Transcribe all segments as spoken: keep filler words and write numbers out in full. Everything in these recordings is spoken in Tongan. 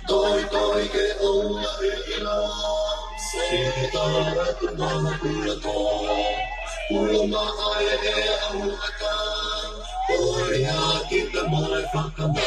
Toi, toi, ke ʻoua ʻe ʻilo, se tala tu mala pula ko. Pula ma ai e au aka, ʻo ia kita mo e fakamā.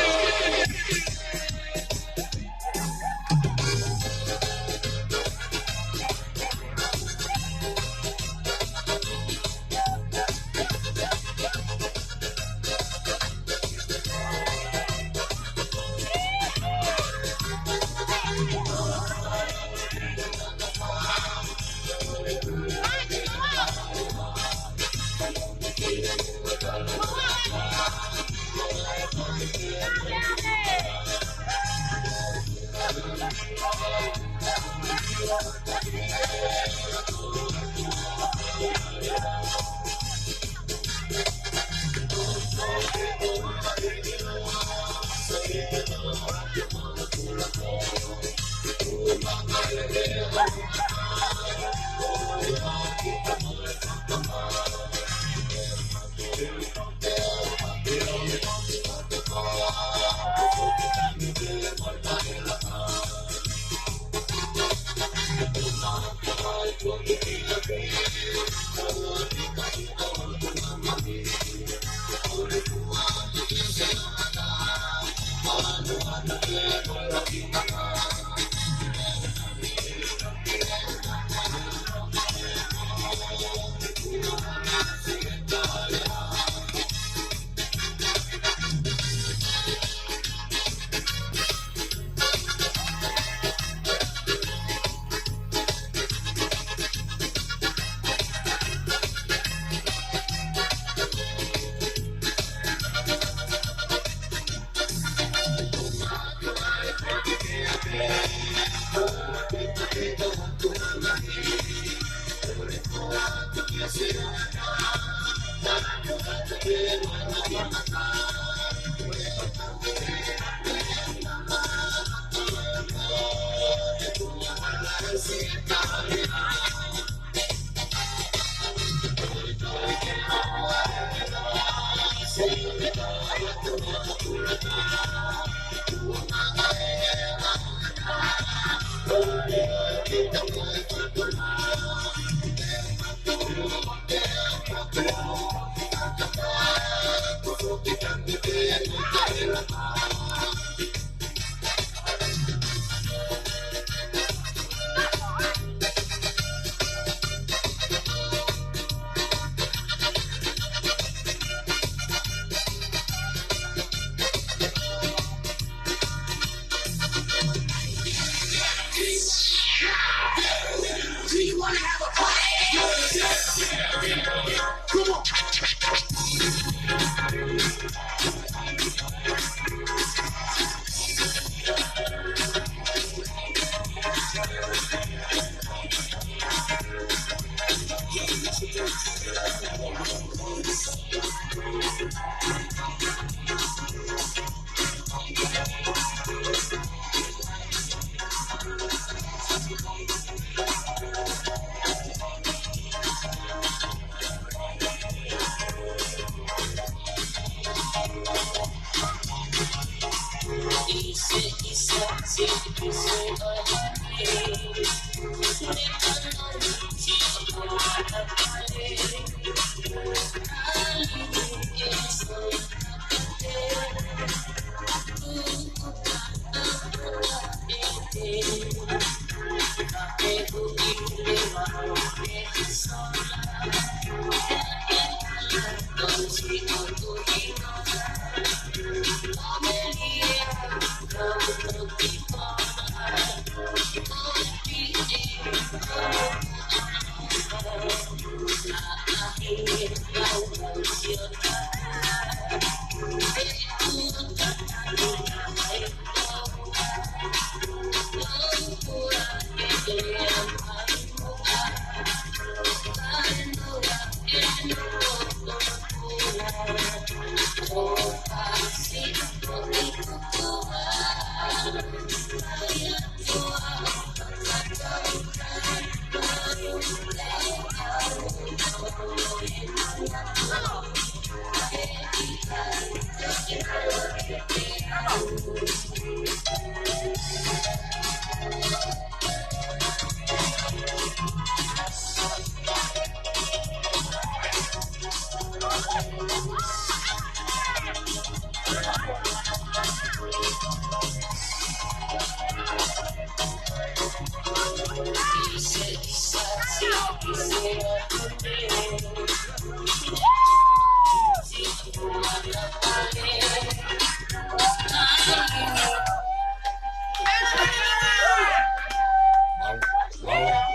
ʻOku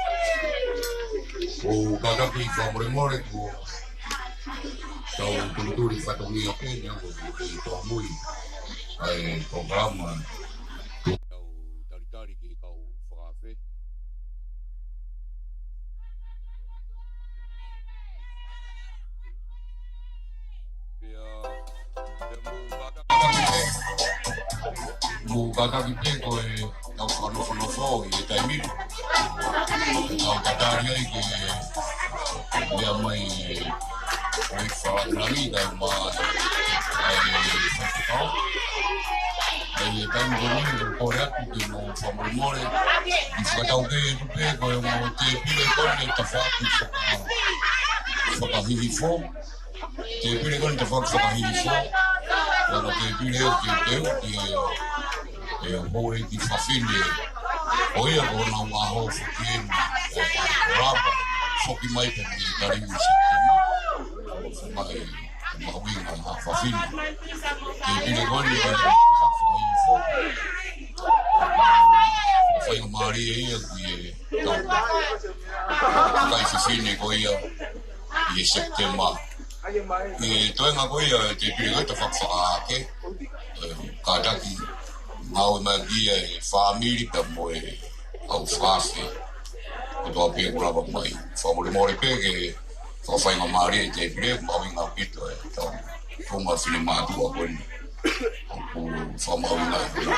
ou kātaki fakamolemole kuo tau tulituli fatongia pē, neongo ʻoku ʻi he toʻa mui ʻa e polokalama. Tau talitali ki he kau fakaafe. Pea, pea mou kātaki pē, mou kātaki pē ko e tau fakanofonofo ʻi he taimi ni. Tau tatali ai ki he meʻa mai ʻo e fakalāngilangi kae ʻumaʻā ʻa e faifekau. ʻI he taimi ko eni, ʻoku ou kole atu ke mou fakamolemole. ʻI he fakataukei atu pē ko e ongo tēpile ko eni ʻe tafaʻaki faka-, fakahihifo. Tēpile ko eni tafaʻaki fakahihifo. Ko e ongo tēpile ʻoku teuteu ki he, ʻe, houʻeiki fafine. Ko ia ko honau ʻaho foki eni, ʻe, lava foki mai pē ki he taha ʻo Sepitema. Mai, mahuʻinga ʻa e fafine. Tēpile ko eni ʻe tafaʻaki fakahihifo. Faingamālie ia ki he tau kakai fefine ko ia ʻi he Sepitema. ʻI he toenga ko ia ʻo e tēpile ko ia tafaʻaki fakaake, ʻe, kātaki ngāue mai ki ai e fāmili pea mo e kau fakaafe. Ko e toʻa pē kuo lava mai. Fakamolemole pē ke fakafaingamālie e tēpile, mahuʻinga ʻaupito e tau tuʻunga finemātuʻa ko eni. ʻOku fakamahuʻinga ʻaupito.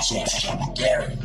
Jam Gary.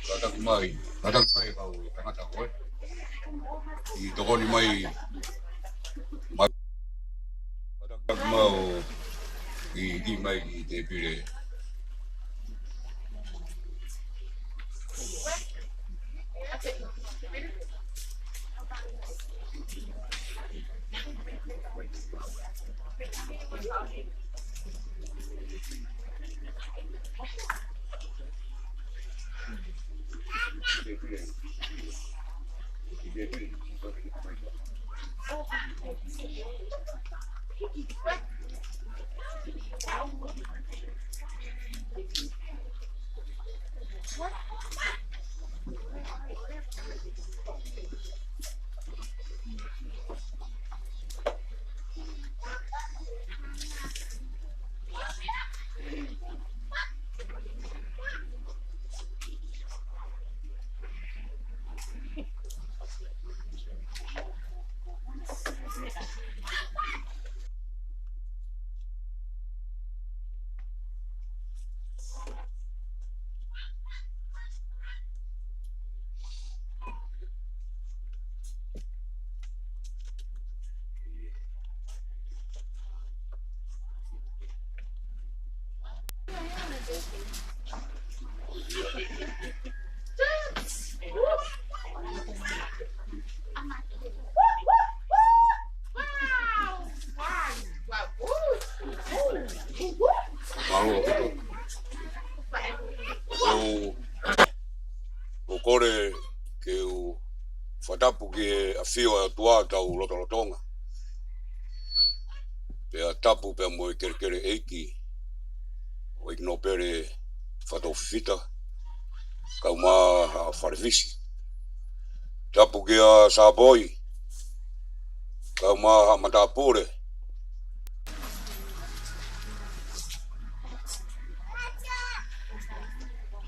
Kātaki mai, kātaki mai kau tangata ko ē. ʻI tokoni mai, mai, kātaki mai ʻo ʻi, ʻi mai ki he tēpile. Mālō. ʻOku ou kole ke u fakatapu ki he ʻafio ʻa e ʻOtua ʻi hotau lotolotonga. Pea tapu pea mo e kelekele ʻeiki ʻo ʻEiki Nōpele Fatou Fifita, kae ʻumaʻā Haʻa Falefisi. Tapu kia Sāpoi, kae ʻumaʻā Haʻa Matāpule.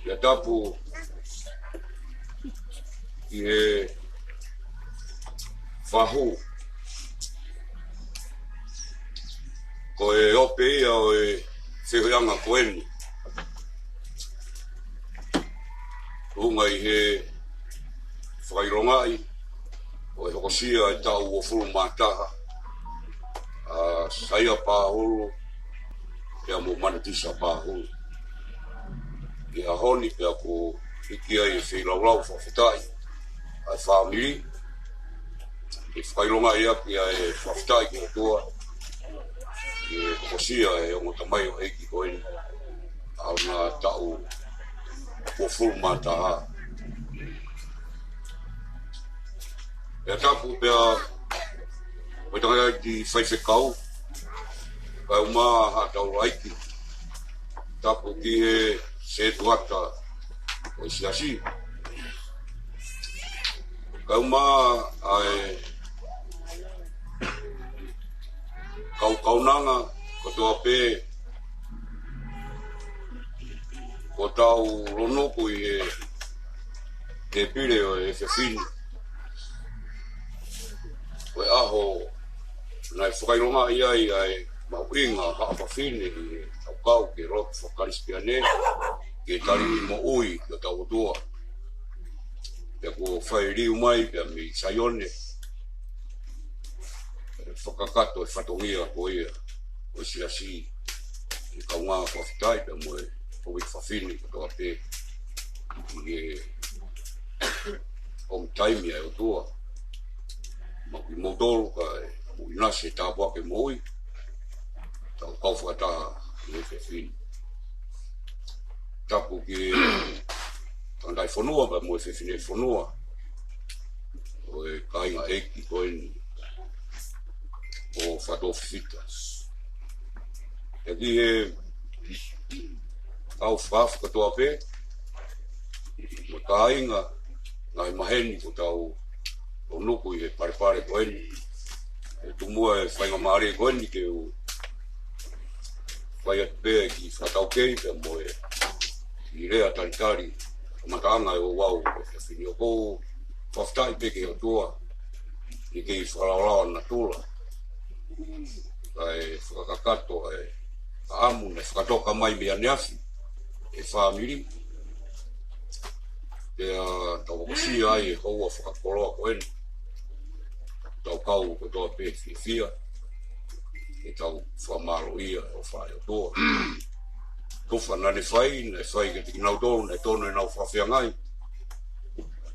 Pea tapu ki he fahu. Ko e ope ia ʻo e feohiʻanga ko eni. Tuʻunga ʻi he fakaʻilongaʻi ʻo e hokosia e taʻu uofulu mā taha ʻa Saia Pahulu pea mo Manitisa Pahulu. ʻI he ʻaho ni pea kuo hiki ai e feilaulau fakafetaʻi ʻa e fāmili. ʻI he fakaʻilongaʻi ʻaki ʻa e fakafetaʻi ki he ʻOtua ʻi he hokosia e ongo tamaioʻeiki ko eni ʻa ʻena taʻu uofulu mā taha. Pea tapu pea mo e tangataʻeiki faifekau, kae ʻumaʻā haʻa taulaʻeiki. Tapu ki he setuata ʻo e siasi. Kae ʻumaʻā ʻa e kau kaunanga kotoa pē kuo tau lonuku ʻi he tēpile ʻo e efiafi ni. Ko e ʻaho naʻe fakaʻilongaʻi ai ʻa e mahuʻinga ʻo haʻa fafine ʻi he ʻaukau ki he lotu fakakalisitiane, ki he tali moʻui ki hotau ʻOtua. Pea kuo fai liliu mai pea mei Saione, fakakakato e fatongia ko ia ʻo e siasi. ʻI he kaungā fakafetaʻi pea mo e kau fafine kotoa pē ʻi he ʻomi taimi ʻa e ʻOtua maʻa kimoutolu kae ʻinasi e tāpuaki moʻui. Tau kau fakataha ʻi he efiafi ni. Tapu ki he tangataʻi fonua pea mo e fefine fonua. Kāinga ʻeiki ko eni ʻo Fatofifita. ʻEiki he kau fakafofonga kotoa pē, mo e kāinga, ngaahi maheni kuo tau ʻunuku ʻi he palepale ko eni. ʻE tomuʻa e faingamālie ko eni ke u fai atu pē e kiʻi fakataukei pea mo e kiʻi lea talitali, kamataʻanga e ouau ʻo e efiafi ni. ʻOku ou fakafetaʻi pē ki he ʻOtua, ʻi he kei fakalaolao natula, kae fakakakato e ʻamu naʻe fakatoka mai mei ʻaneafi ʻe he fāmili. Pea tau hokosia ai e houa fakakoloa ko eni. Tau kau kotoa pē fiefia, ke tau fakamālōʻia e ʻofa ʻa e ʻOtua. Tufa naʻa ne fai, naʻe fai kiate kinautolu naʻe tonu ʻenau fakafeangai.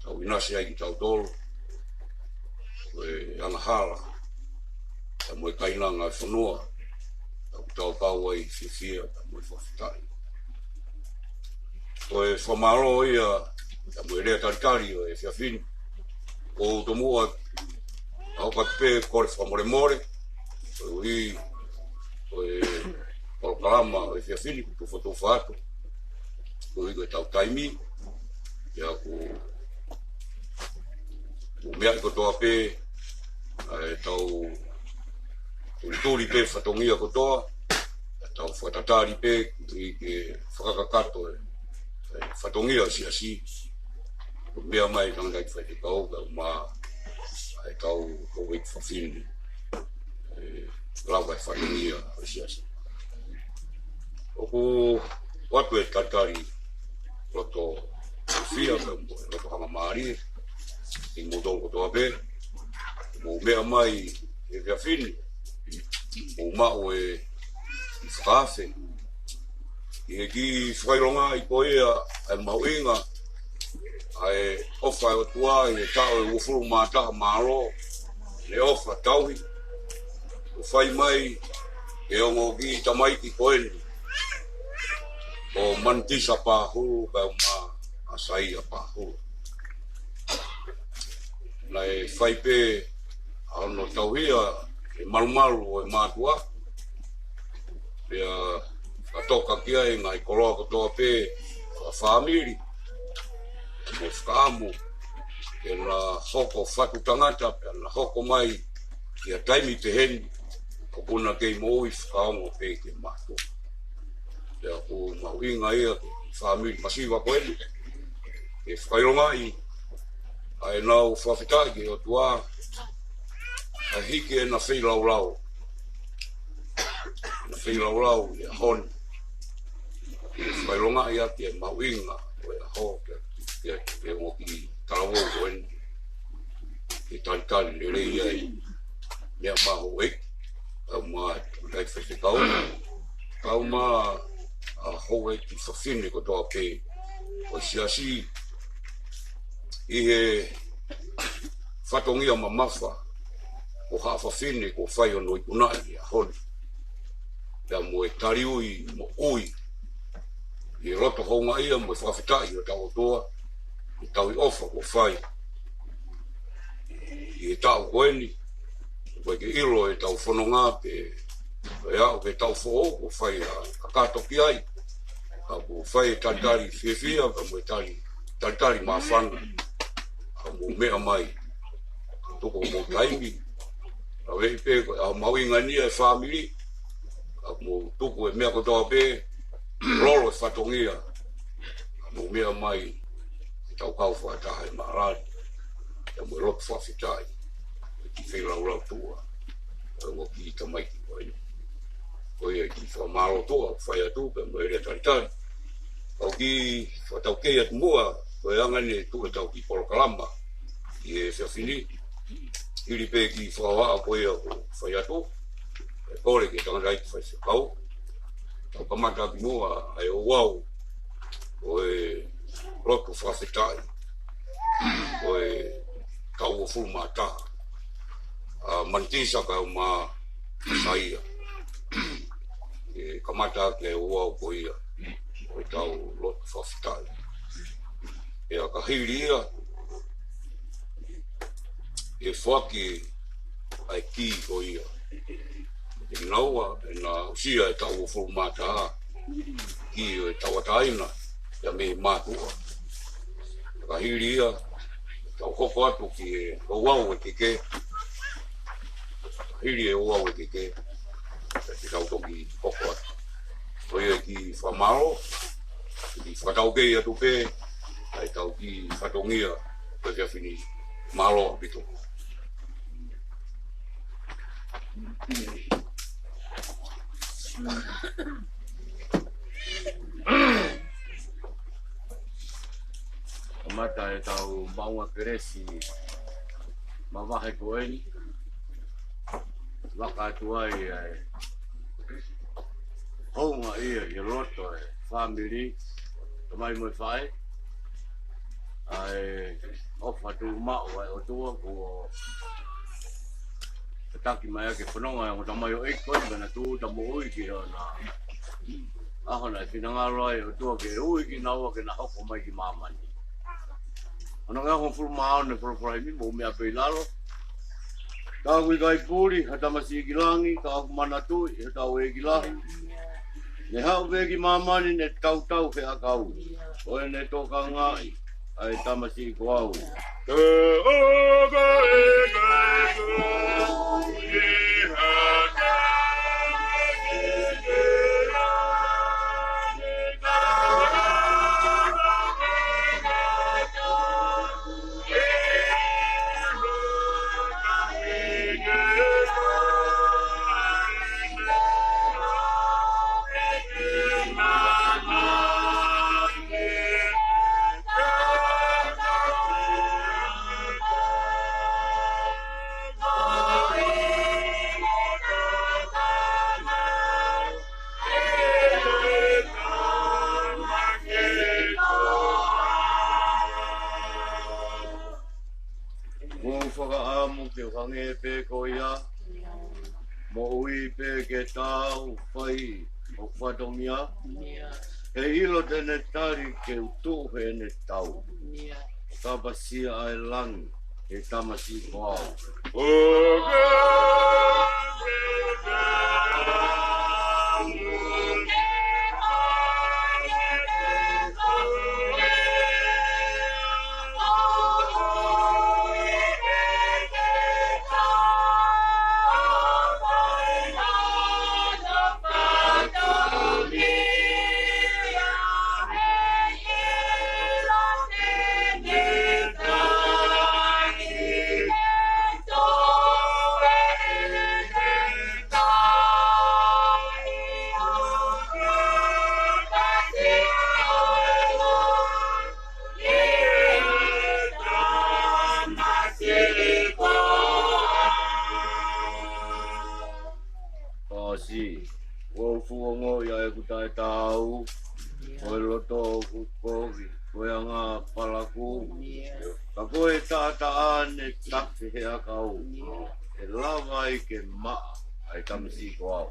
Tau ʻinasi ai kitautolu ko e angahala, pea mo e kainanga e fonua. Tau, tau kau ai fiefia, pea mo e fakafetaʻi. Ko e fakamālō ia, pea mo e lea talitali ʻo e efiafi ni. ʻOku ou tomuʻa ʻalu atu pē kole fakamolemole, koeʻuhi ko e polokalama ʻo e efiafi ni kuo tufotufa atu, koeʻuhi ko ʻetau taimi. Pea ʻoku ou meaʻi kotoa pē ʻa ʻetau tulituli pē fatongia kotoa, ʻetau fakatatali pē, koeʻuhi ke fakakakato e, e fatongia ʻo e siasi. Kuo meʻa mai e tangataʻeiki faifekau, kae ʻumaʻā ʻetau houʻeiki fafine, ʻe lava e fatongia ʻo e siasi. ʻOku ou ʻoatu e talitali loto fiefia, pea mo e loto hangamālie, kimoutolu kotoa pē, mou meʻa mai he efiafi ni, mou maʻu e kiʻi fakaafe, ʻi he kiʻi fakaʻilongaʻi ko ia ʻa e mahuʻinga ʻa e ʻofa ʻa e ʻOtua ʻi he taʻu ʻe uofulu mā taha mālō ne ʻofa tauhi, kuo fai mai ʻe he ongo kiʻi tamaiki ko eni, ko Manitisa Pahulu, kae ʻumaʻā ʻa Saia Pahulu. Naʻe fai pē ʻa hono tauhi ʻi he malumalu ʻo e mātuʻa, pea fakatoka ki ai e ngaahi koloa kotoa pē fakafāmili, mo e fakaʻamu ke na hoko fatu tangata, pea na hoko mai ki ha taimi pehē ni ʻoku na kei moʻui fakaongo pē ki he mātuʻa. Pea ʻoku mahuʻinga ia ki he fāmili masiva ko eni ke fakaʻilongaʻi ʻa ʻenau fakafetaʻi ki he ʻOtua, ʻa e hiki ʻena feilaulau, ʻena feilaulau ʻi he ʻaho ni, ke fakaʻilongaʻi ʻaki e mahuʻinga ʻo e ʻaho ke, ke, ke ongo kiʻi talavou ko eni, ke talitali lelei ai. Meʻa mai houʻeiki, kae ʻumaʻā e tangataʻeiki faifekau, kae ʻumaʻā ʻa e houʻeiki fafine kotoa pē ʻo e siasi, ʻi he fatongia mamafa ʻo haʻa fafine kuo fai hono ikunaʻi he ʻaho ni, pea mo e taliui moʻui ʻi he loto houngaʻia mo e fakafetaʻi ʻi hotau ʻOtua, ʻi he tauhi ʻofa kuo fai ʻi he taʻu ko eni. ʻOku ʻikai ke ʻilo ʻe heʻetau fononga pe ko e aʻu ki he taʻu foʻou kuo fai ha kakato ki ai. Ka kuo fai e talitali fiefia, pea mo e tali, talitali māfana. Ka mou meʻa mai, tuku homou taimi, ka ʻoku pehē ko e ʻaho mahuʻinga eni ʻa e fāmili. Ka mou tuku e meʻa kotoa pē, lolo e fatongia, ka mou meʻa mai ke tau kau fakataha ʻi mālali, pea mo e lotu fakafetaʻi, ʻi he kiʻi feilaulau tuʻa ʻa e ongo kiʻi tamaiki ko eni. Ko ia e kiʻi fakamālō tuʻa ʻoku fai atu, pea mo e lea talitali. Kau kiʻi fakataukei atu muʻa, ko e anga eni e tuʻu ʻetau kiʻi polokalama ʻi he efiafi ni. Hili pē kiʻi fakahohaʻa ko ia kuo fai atu, ʻe kole ki he tangataʻeiki faifekau, tau kamata ʻaki muʻa ʻa e ouau ʻo e lotu fakafetaʻi ʻo e taʻu uofulu mā taha ʻa Manitisa kae ʻumaʻā ʻa Saia. ʻE kamata ʻaki e ouau ko ia ʻo ʻetau lotu fakafetaʻi. Pea ka hili ia, ʻE foaki ʻa e kī ko ia. Te kinaua, ʻe na usia e taʻu ʻo fulu mā taha. Kī ʻo e tauʻatāina, ia mei mātuʻa. Ka hili ia, tau hoko atu ki he ouau ʻe keke. Hili e ouau ʻe keke. Te tau toki hoko atu. Ko ia ki fakamālō, ki fakataukei atu pē, ʻa e tau ki fatongia, ko e kia fini mālō ʻaupito. Kamata e tau maʻunga kelesi mavahe ko eni. Laka atu ai ʻa e hounga ia ʻi loto e fāmili, tamai mo e faʻē. ʻA e ʻofa tuʻumaʻu ʻa e ʻOtua kuo tataki mai ʻaki e fononga ʻa e ongo tamaioʻeiki ko eni, pea na tūʻuta moʻui ki hona ʻaho naʻe finangalo ai e ʻOtua ke ui kinaua ke na hoko mai ki māmani. Hona ngaahi hongofulu mā ono e folofola ʻi muʻa, mei ʻapē ʻi lalo. Ka ʻoku ʻikai puli ha tamasiʻi ki langi, ka ʻoku manatuʻi ʻe hotau ʻEiki lahi. Ne haʻu pē ki māmani ne tautau he ʻakau, ʻo ne tokangaʻi ʻa e tamasiʻi ko au. Kuo u fakaʻamu ke u hangē pē ko ia, moʻui pē ke tau, fai hoku fatongia. He ʻilo te ne tali ke u tuʻu heʻene tau. Kapasia ʻa e langi he tamasiʻi ko au. ʻOsi, kuo u fuʻu ongoʻi ʻa ʻeku taʻetaau, ko e loto ʻoku kovi, ko e anga palaku. Ka ko e taʻataʻa ne taki he ʻakau, ʻe lava ai ke maʻa ʻa e tamasiʻi ko au.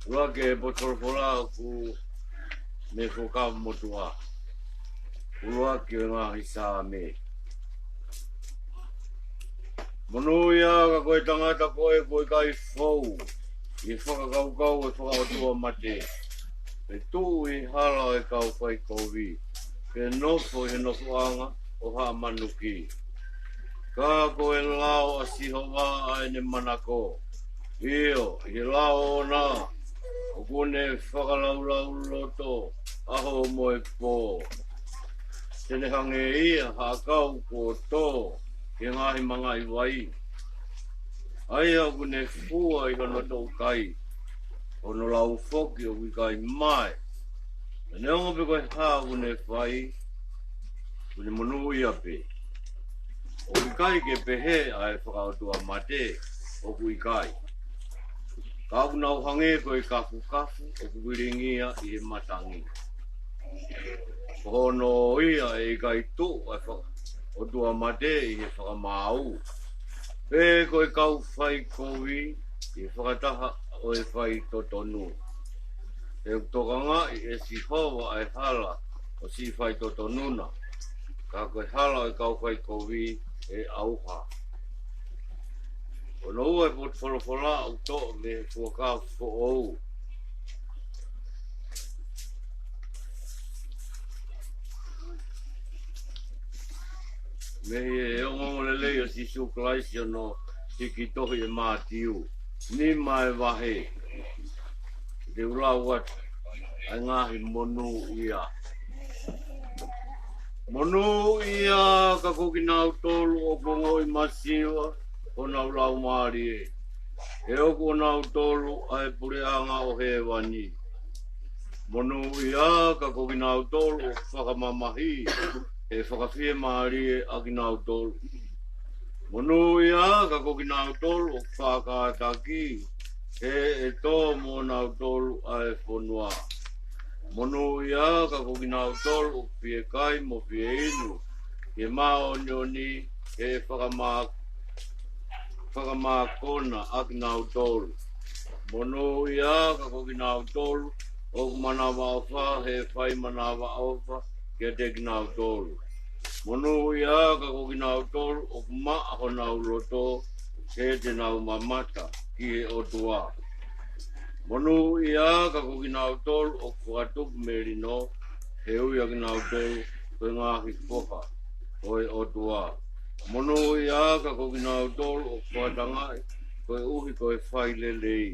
ʻUluaki e potu folofola ʻoku ne fokau motuʻa. ʻUluaki ʻo e ngaahi Saame. Monūʻia ka ko e tangata ko ē ʻoku ʻikai fou ʻi he fakakaukau ʻo e fakaʻotuamate, pe tuʻu ʻi he hala ʻo e kau faikovi, pe nofo ʻi he nofoʻanga ʻo haʻa manuki. Ka ko e lao ʻa Sihova ʻa ʻene manako, ʻio, ʻi he lao ʻoʻona ʻoku ne fakalaulauloto ʻaho mo e pō. Te ne hangē ia ha ʻakau kuo tō ki he ngaahi mangaʻi vai, ʻa ia ʻoku ne fua ʻi hono toʻukai, hono lau foki ʻoku ʻikai mae. Neongo pe ko e hā ʻoku ne fai, ʻoku ne monūʻia pē. ʻOku ʻikai ke pehē ʻa e fakaʻotuamate, ʻoku ʻikai. Ka ʻoku nau hangē ko e kafukafu ʻoku vilingia ʻi he matangi. Ko hono ʻo ia ʻe ʻikai tuʻu ʻa e fakaʻotuamate ʻi he fakamaau, pe ko e kau faikovi ʻi he fakataha ʻo e faitotonu. ʻE tokangaʻi ʻe Sihova ʻa e hala ʻo siʻi faitotonu na, ka ko e hala ʻo e kau faikovi ʻe ʻauha. Ko hono ua e potu folofola ʻoku toʻo mei he Fuakava Foʻou, mei he ongoongolelei ʻo Sīsū Kalaisi ʻi hono hiki tohi ʻe Mātiu, nima e vahe. Te u lau atu ʻa e ngaahi monūʻia. Monūʻia ka ko kinautolu ʻoku ongoʻi masiva honau laumālie, he ʻoku ʻonautolu ʻa e puleʻanga ʻo hēvani. Monūʻia ka ko kinautolu ʻoku fakamamahi, he fakafiemālie ʻa kinautolu. Monūʻia ka ko kinautolu ʻoku faʻa kātaki, he ʻe tō mo kinautolu ʻa e fonua. Monūʻia ka ko kinautolu ʻoku fie kai mo fie inu, he māʻoniʻoni, he fakamā-, fakamākona ʻa kinautolu. Monūʻia ka ko kinautolu ʻoku manavaʻofa, he fai manavaʻofa kiate kinautolu. Monūʻia ka ko kinautolu ʻoku maʻa honau loto, he te nau mamata ki he ʻOtua. Monūʻia ka ko kinautolu ʻoku fakatupu melino, he ui ʻa kinautolu ko e ngaahi foha ʻo e ʻOtua. Monūʻia ka ko kinautolu ʻoku fakatangaʻi koeʻuhi ko e fai lelei,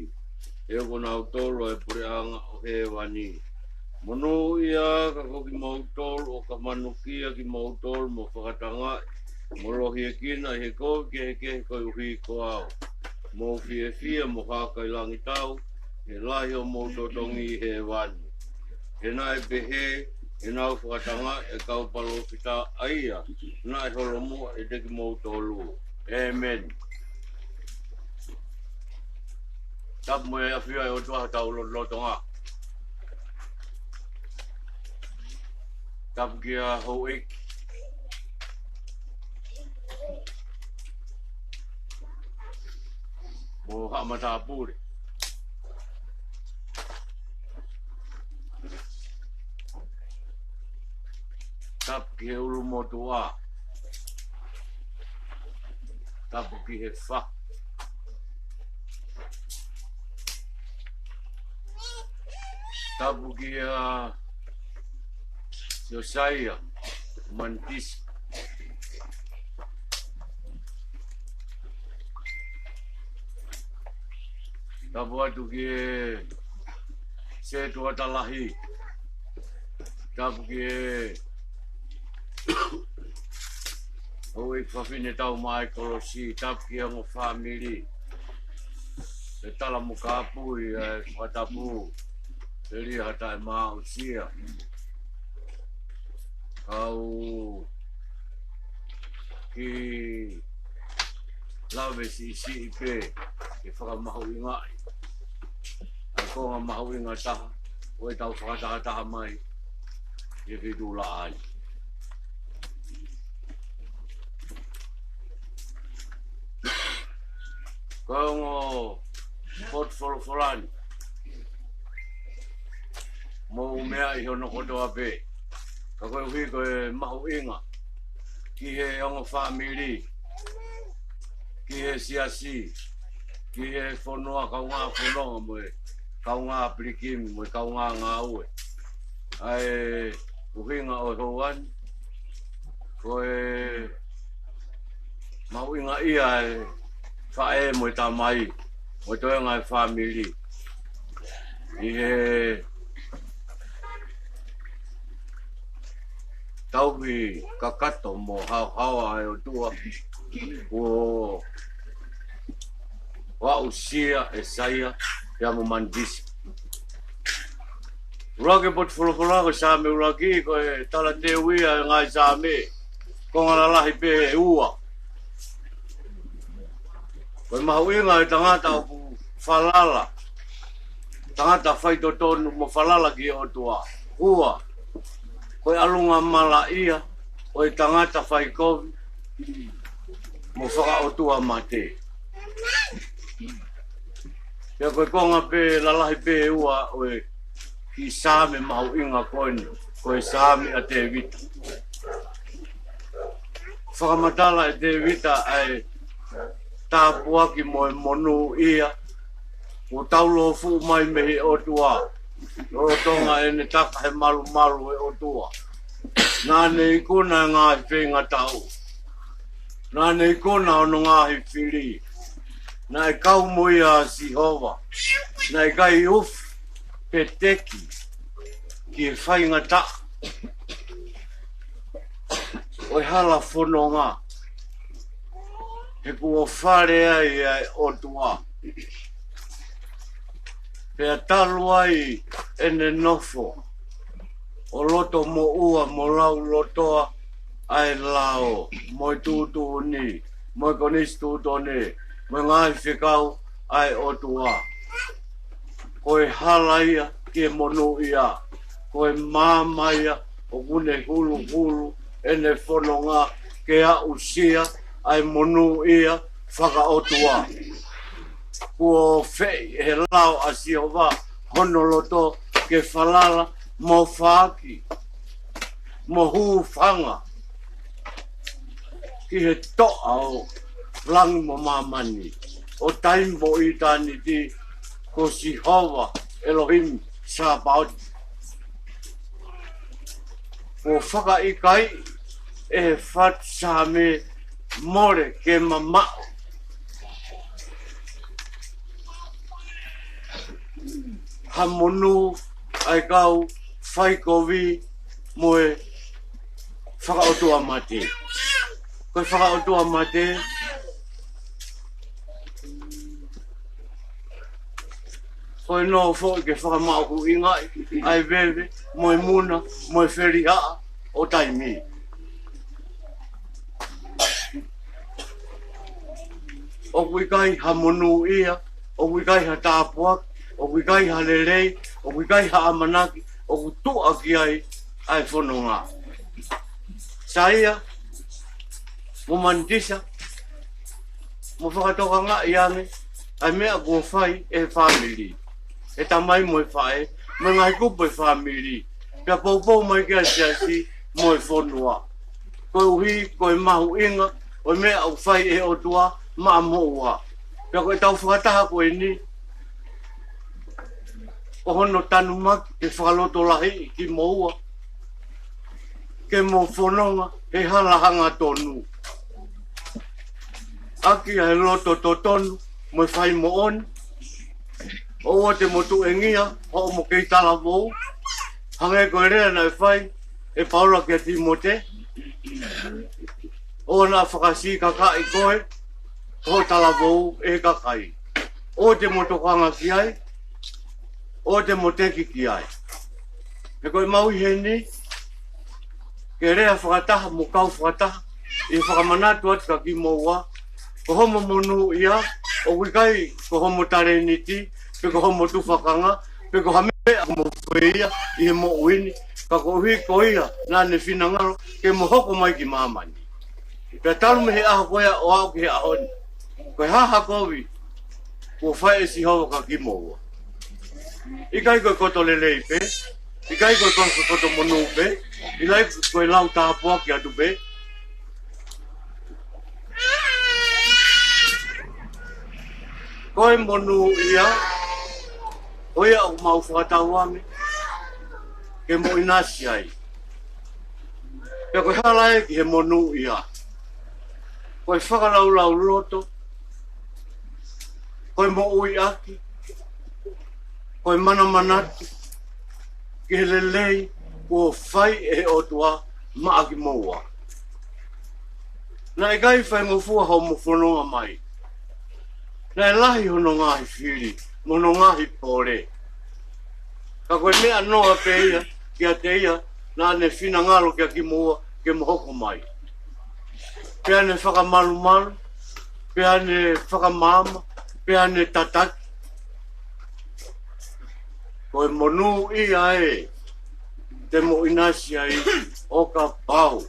he ʻoku ʻonautolu ʻa e puleʻanga ʻo hēvani. Monūʻia ka ko kimoutolu ʻoka manukia kimoutolu mo fakatangaʻi mo lohiekina ʻi he kovi kehekehe koeʻuhi ko au. Mou fiefia mo haka ʻi langi tau, he lahi homou totongi ʻi hēvani. He naʻe pehē, he naʻa nau fakatangaʻi ʻa e kau palōfita ʻa ia naʻe holomua ʻiate kimoutolu. ʻĒmeni. Tapu mo e ʻafio ʻa e ʻOtua ʻi hotau lotolotonga. Tapu kia Houʻeiki mo haʻa matāpule. Tapu ki he ʻulumotuʻa. Tapu ki he fa. Tapu kia Siosaia Manitisi. Tapu atu ki he Setuata Lahi. Tapu ki he Houʻeiki Fafine Taumaʻai Kolosi. Tapu ki he ongo fāmili. Pea tala mo kāpui ʻa e fakatapu. Pea lia ha taʻemaʻusia. Kau kiʻi lave siʻisiʻi pē ke fakamahuʻingaʻi ʻa e konga mahuʻinga taha ʻo ʻetau fakatahataha mai ʻi he feituʻu laʻā ni. Ko e ongo potu folofola ni, mou meaʻi hono kotoa pē. Ka koeʻuhi ko e mahuʻinga ki he ongo fāmili, ki he siasi, ki he fonua, kaungā fononga mo e kaungā pilikimi mo e kaungā ngāue. ʻA e ʻuhinga ʻo e houa ni, ko e Mahuʻinga ia e faʻē mo e tamai, mo e toenga e fāmili. ʻI he tauhi kakato mo haohaoa ʻa e ʻOtua, kuo aʻusia ʻe Saia pea mo Manitisa. ʻUluaki potu folofola ko e Saame ʻuluaki, ko e talateu ia e ngaahi Saame, konga lalahi pē ʻe ua. Ko e mahuʻinga e tangata ʻoku falala, tangata faitotonu mo falala ki he ʻOtua. Ua, ko e ʻalunga malaʻia ʻo e tangata faikovi mo fakaʻotua mate. Pea ko e konga pē lalahi pē ʻe ua ʻo e kiʻi Saame mahuʻinga ko eni, ko e Saame ʻa Tēvita. Fakamatala ʻe Tēvita ʻa e tāpuaki mo e monūʻia kuo tau lōfuʻu mai mei he ʻOtua, lolotonga ʻene taka he malumalu ʻo e ʻOtua. Naʻa ne ikuna e ngaahi feingatau. Naʻa ne ikuna hono ngaahi fili. Naʻe kau mo ia ʻa Sihova. Naʻe ʻikai ʻufi pe teki ki he faingataʻa ʻo e hala fononga, he kuo fale ai ʻa e ʻOtua. Pea talu ai ʻene nofo ʻo loto moʻua mo laulotoa ʻa e lao, mo e tuʻutuʻuni, mo e konisitūtone, mo e ngaahi fekau ʻa e ʻOtua. Ko e hala ia ki he monūʻia, ko e maama ia ʻoku ne huluhulu ʻene fononga ke aʻusia ʻa e monūʻia fakaʻotua. Kuo feʻi ʻe he lao ʻa Sihova hono loto ke falala mo faaki mo hūfanga ki he toʻa ʻo langi mo māmani, ʻo taimi mo ʻitāniti, ko Sihova ʻElohimi Sāpaoti. Kuo fakaʻikaiʻi ʻe he fatu Saame mole ke mamaʻo ha monū ʻa e kau faikovi mo e fakaʻotua mate. Ko e fakaʻotua mate, ko e nofo ke fakamaʻokuʻingaʻi ʻa e veve mo e muna mo e felihaʻa ʻo taimi. ʻOku ʻikai ha monūʻia, ʻoku ʻikai ha tāpuaki, ʻoku ʻikai ha lelei, ʻoku ʻikai ha ʻamanaki ʻoku tuʻa ki ai ʻa e fononga. Saia mo Manitisa, mo fakatokangaʻi ange ʻa e meʻa kuo fai ʻe he fāmili, ʻe he tamai mo e faʻē, mo e ngaahi kupu ʻo e fāmili, pea poupou mai ki ai e siasi mo e fonua. Koeʻuhi ko e mahuʻinga ʻo e meʻa ʻoku fai ʻe he ʻOtua maʻamoua. Pea ko ʻetau fakataha ko eni, ko hono tanumaki ke fakalotolahiʻi kimoua ke mo fononga he hala hangatonu, ʻaki ʻa e loto totonu mo e fai moʻoni. ʻOua te mo tuʻengia hoʻomo kei talavou, hangē ko e lea naʻe fai ʻe Paula kia Tīmote, ʻoua naʻa fakasīkakaʻi koe ko hoʻo talavou ʻe he kakai. ʻOua te mo tokanga ki ai, ʻoua te mo teki ki ai. He ko e maʻu ʻi heni ke lea fakataha mo kau fakataha ʻi he fakamanatu atu kia kimoua, ko homo monūʻia ʻoku ʻikai ko homo talēniti, pe ko homo tufakanga, pe ko ha meʻa ʻoku mo fai ia ʻi he moʻui ni, ka koeʻuhi ko ia naʻa ne finangalo ke mo hoko mai ki māmani. Pea talu mei he ʻaho ko ia ʻo aʻu ki he ʻaho ni, ko e hā ha kovi kuo fai ʻe Sihova kia kimoua? ʻIkai ko e koto lelei pē, ʻikai ko e koto, koto monū pē, ʻikai ko e lau tāpuaki atu pē. Ko e monūʻia, ko ia ʻoku mau fakatauange ke mo ʻinasi ai. Pea ko e hala ē ki he monūʻia. Ko e fakalaulauloto, ko e moʻuiʻaki, ko e manamanatu ki he lelei kuo fai ʻe he ʻOtua maʻa kimoua. Naʻe ʻikai faingofua hoʻomo fononga mai. Naʻe lahi hono ngaahi fili mo hono ngaahi pole. Ka ko e meʻa noa pē ia kiate ia, naʻa ne finangalo kia kimoua ke mo hoko mai. Pea ne fakamalumalu, pea ne fakamaama, pea ne tataki. Ko e monūʻia ē te mo ʻinasi ai, ʻo kapau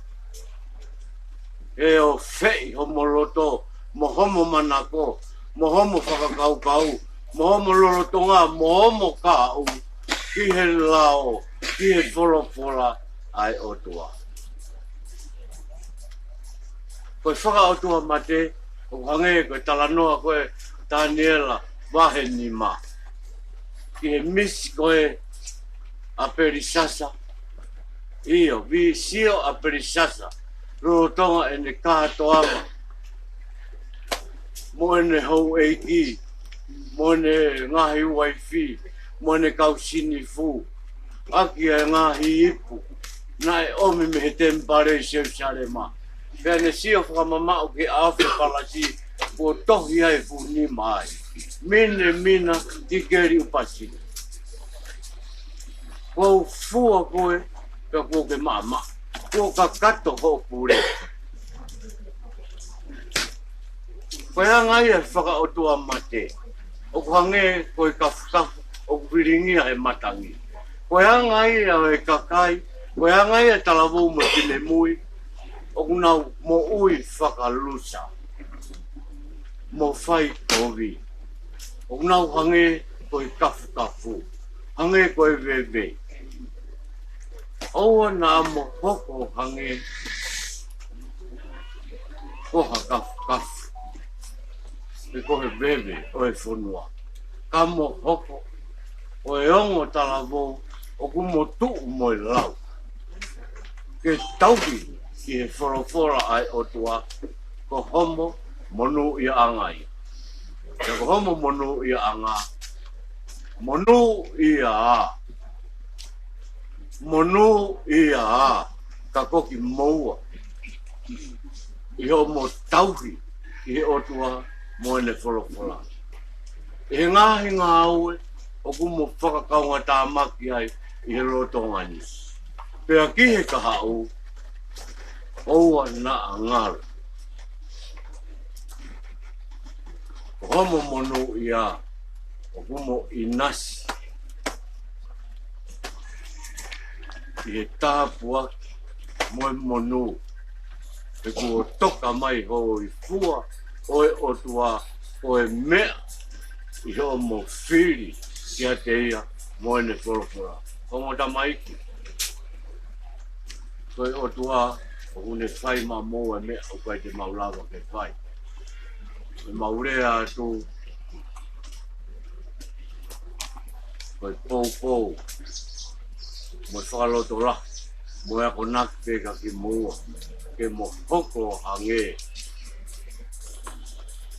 ʻe ʻofeʻi homo loto, mo homo manako, mo homo fakakaukau, mo homo lolotonga, mo homo kahaʻu ki he lao, ki he folofola ʻa e ʻOtua. Ko e fakaʻotuamate, ʻoku hangē ko e talanoa ko ē Taniela vahe nima, ki he misi ko ē ʻa Pelisasa. ʻIo, visio ʻa Pelisasa lolotonga ʻene kātoanga mo ʻene houʻeiki, mo ʻene ngaahi uaifi, mo ʻene kau sinifu, ʻaki ʻa e ngaahi ipu naʻe ʻomi mei he temipale ʻi Selusalema. Pea ne sio fakamamaʻu ki he ʻaofi palasi, kuo tohi ai e fuʻu nima ai: Mine, mina, tikeli, ʻupasili. Kuo u fua koe, pea kuo ke maʻamaʻa. Kuo kakato hoʻo pule. Ko e anga ia e fakaʻotuamate. ʻOku hangē ko e kafukafu ʻoku vilingia he matangi. Ko e anga ia e kakai, ko e anga ia e talavou mo e finemui, ʻoku nau moʻui fakalusa mo fai kovi. ʻOku nau hangē ko e kafukafu, hangē ko e veve. ʻOua naʻa mo hoko hangē ko ha kafukafu, pe ko e veve ʻo e fonua. Ka mo hoko ko e ongo talavou ʻoku mo tuʻu mo e lau ke tauhi ki he folofola ʻa e ʻOtua, ko homo monūʻiaʻanga ia. Pea ko homo monūʻiaʻanga, monūʻia ā. Monūʻia ā, ka ko kimoua, ʻi hoʻomo tauhi ki he ʻOtua mo ʻene folofola ʻi he ngaahi ngāue ʻoku mo fakakaungatāmaki ai ʻi he lolotonga ni. Pea ki he kahaʻu, ʻoua naʻa ngalo. Ko homo monūʻia ʻoku mo ʻinasi ʻi he tāpuaki mo e monū, he kuo toka mai hoʻo ifua ʻo e ʻOtua, ko e meʻa ʻi hoʻomo fili kiate ia mo ʻene folofola. Ko mo tamaiki, ko e ʻOtua ʻoku ne fai maʻamoua e meʻa ʻoku ʻikai te mau lava ke fai. ʻE mau lea atu, ko e poupou mo e fakalotolahi mo e akonaki pē kia kimoua, ke mo hoko hangē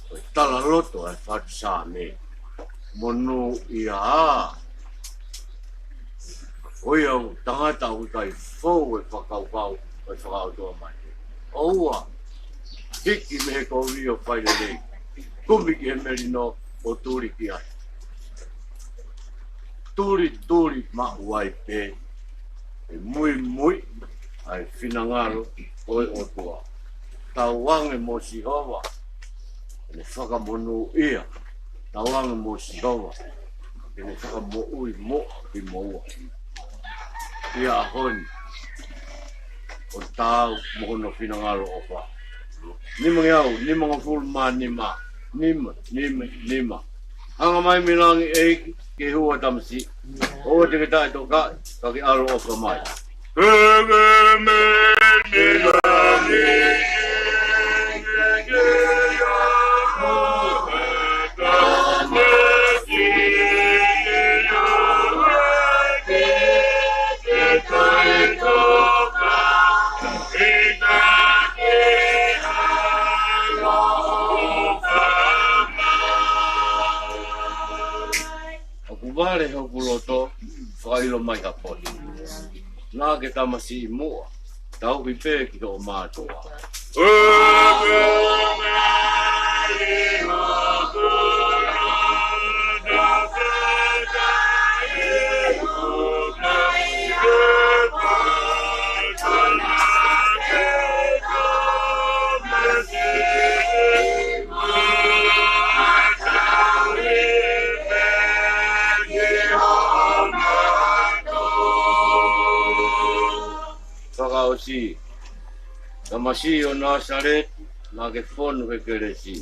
ko e talaloto ʻa e fatu Saame: Monūʻia ā, ʻo ia ʻoku tangata ʻoku ʻikai fou e fakakaukau ʻo e fakaʻotuamate. ʻOua, hiki mei he kovi ʻo fai lelei. Kumi ki he melino ʻo tuli ki ai. Tulituli maʻu ai pē, ʻe muimui ʻa e finangalo ʻo e ʻOtua. Tauange mo Sihova ʻene fakamonūʻia. Tauange mo Sihova ʻene fakamoʻui moʻa kimoua. ʻI he ʻaho ni, ʻo taau mo hono finangalo ʻofa. Nimangeau nimangofulu mā nima. Nima, nima, nima. Hanga mai mei langi, ʻEiki, ke hū ʻa e tamasiʻi. ʻOua te ke taʻetokaʻi, ka ke ʻaloʻofa mai. Hanga mai mei langi, ke hū ʻa e tamasiʻi, ʻoua te ke taʻetokaʻi, ka ke ʻaloʻofa mai. Vale hoku loto, fakaʻilo mai ha potu. Naʻa ke tamasiʻi muʻa, tauhi pē ki hoʻo mātuʻa. Fakaʻosi, tamasiʻi ʻo Nasaleti, naʻa ke fonu he kelesi.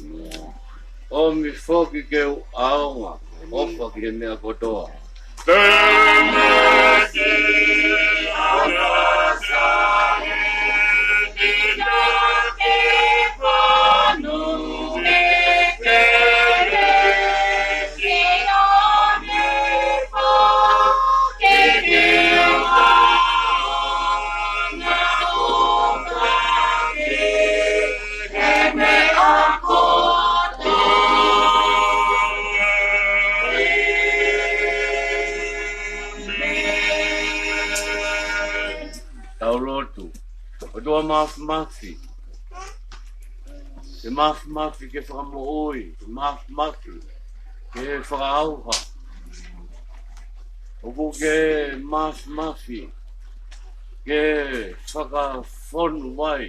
ʻOmi foki ke u ʻaonga, ʻofa ki he meʻa kotoa. Tau lotu. ʻOtua Māfimafi, ke māfimafi ke fakamoʻui, ke māfimafi ke fakaʻauha. ʻOku ke māfimafi ke fakafonu mai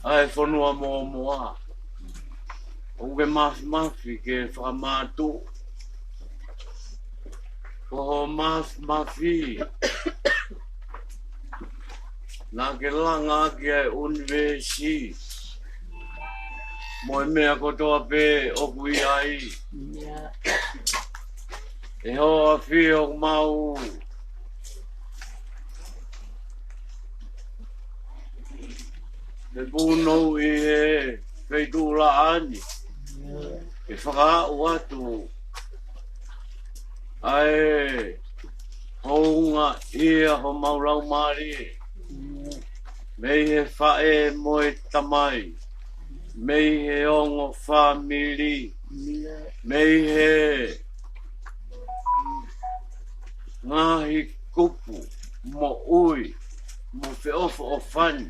ʻa e fonua mōmoa. ʻOku ke māfimafi ke fakamātuʻu. Ko hoʻo māfimafi naʻa ke langa ʻaki ʻa e ʻunivēsi mo e meʻa kotoa pē ʻoku ʻi ai. ʻE hoʻo ʻAfio ʻoku mau fepūnouʻi he feituʻu laʻā ni, ke fakaaʻu atu ʻa e houngaʻia homau laumālie, mei he faʻē mo e tamai, mei he ongo fāmili, mei he ngaahi kupu moʻui mo feʻofoʻofani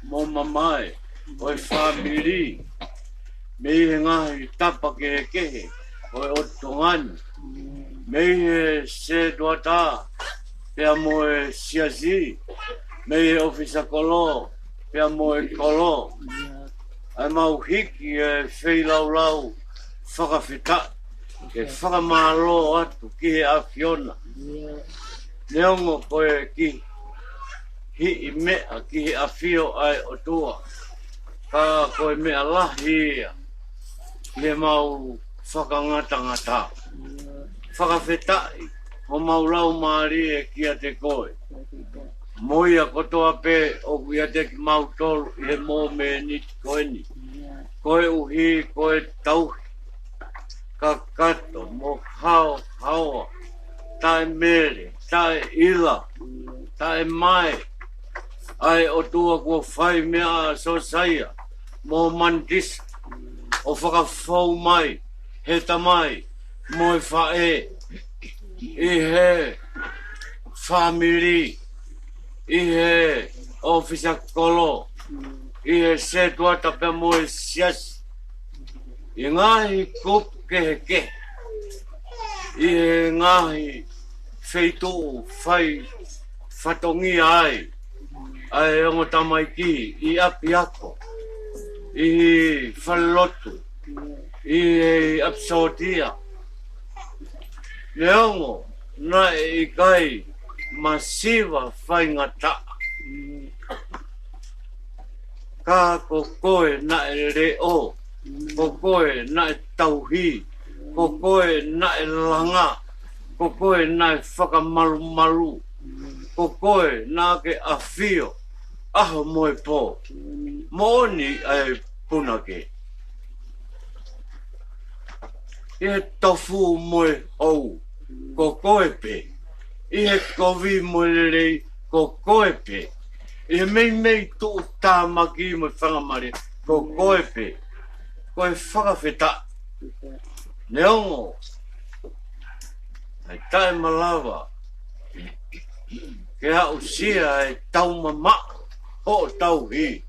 mo mamae ʻo e fāmili, mei he ngaahi tapa kehekehe ʻo e ʻOtu Tonga ni, mei he setuata pea mo e siasi, mei he ʻōfisa kolo pea mo e kolo. ʻA e mau hiki e feilaulau fakafetaʻi, ke fakamālō atu ki he ʻAfiona. Neongo ko e kihiʻi meʻa ki he ʻafio ʻa e ʻOtua, ka ko e meʻa lahi ia ki he mau fakangatangata. Fakafetaʻi homau laumālie kiate koe. Mo ia kotoa pē ʻoku ʻiate kimautolu ʻi he momeniti ko eni. Koeʻuhi ko e tauhi kakato mo haohaoa, taʻemele, taʻeʻila, taʻemae, ʻa e ʻOtua kuo fai meʻa ʻa Siosaia mo Manitisa, ʻo fakafou mai he tamai mo e faʻē, ʻi he fāmili, ʻi he ʻōfisa kolo, ʻi he setuata pea mo e siasi, ʻi he ngaahi kupu kehekehe, ʻi he ngaahi feituʻu fai fatongia ai ʻa e ongo tamaiki, ʻi ʻapiako, ʻi he falelotu, ʻi he ʻapi sōtia. Neongo naʻe ʻikai masiva faingataʻa, ka ko koe naʻe leʻo, ko koe naʻe tauhi, ko koe naʻe langa, ko koe naʻe fakamalumalu, ko koe naʻa ke ʻafio ʻaho mo e pō. Moʻoni ʻa e punake. ʻI he tofu mo e hou, ko koe pē. ʻI he kovi mo e lelei, ko koe pē. ʻI he meimei tuʻutāmaki mo e fanga mali, ko koe pē. Ko e fakafetaʻi. Neongo Taʻemalava ke aʻusia e taumamaʻo hoʻo tauhi.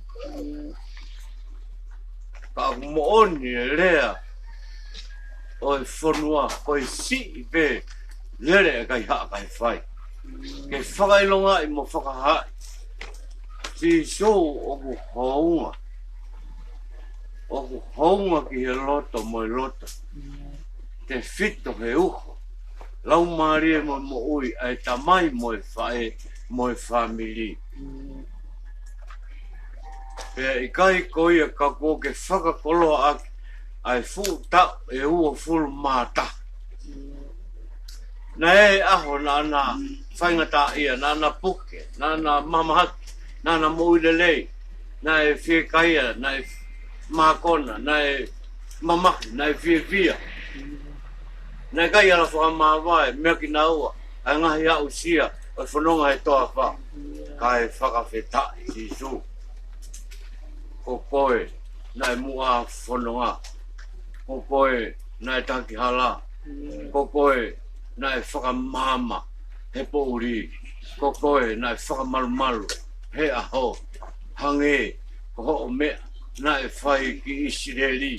Ka ʻoku moʻoni e lea ʻo e fonua, ko e siʻi pē lele ʻe ʻikai haʻa kae fai. Ke fakaʻilongaʻi mo fakahaaʻi Sīsū ʻoku hounga, ʻoku hounga ki he loto mo e loto. Tefito he uho, laumālie mo e moʻui ʻa e tamai mo e faʻē mo e fāmili. Pea ʻikai ko ia ka kuo ke fakakoloaʻaki ʻa e fuʻu taʻu ʻe uofulu mā taha. Naʻe ʻi ai e ʻaho naʻa na faingataʻaʻia, naʻa na puke, naʻa na mamahaki, naʻa na moʻui lelei, naʻe fiekaia, naʻe mākona, naʻe mamahi, naʻe fiefia. Naʻe ʻikai ala fakamāvae meia kinaua ʻa e ngaahi aʻusia ʻo e fononga he toafa. Kae fakafetaʻi Sīsū. Ko koe naʻe muʻa fononga. Ko koe naʻe takihala. Ko koe naʻe fakamaama he poʻuli. Ko koe naʻe fakamalumalu he ʻaho. Hangē ko hoʻo meʻa naʻe fai ki ʻIsileli.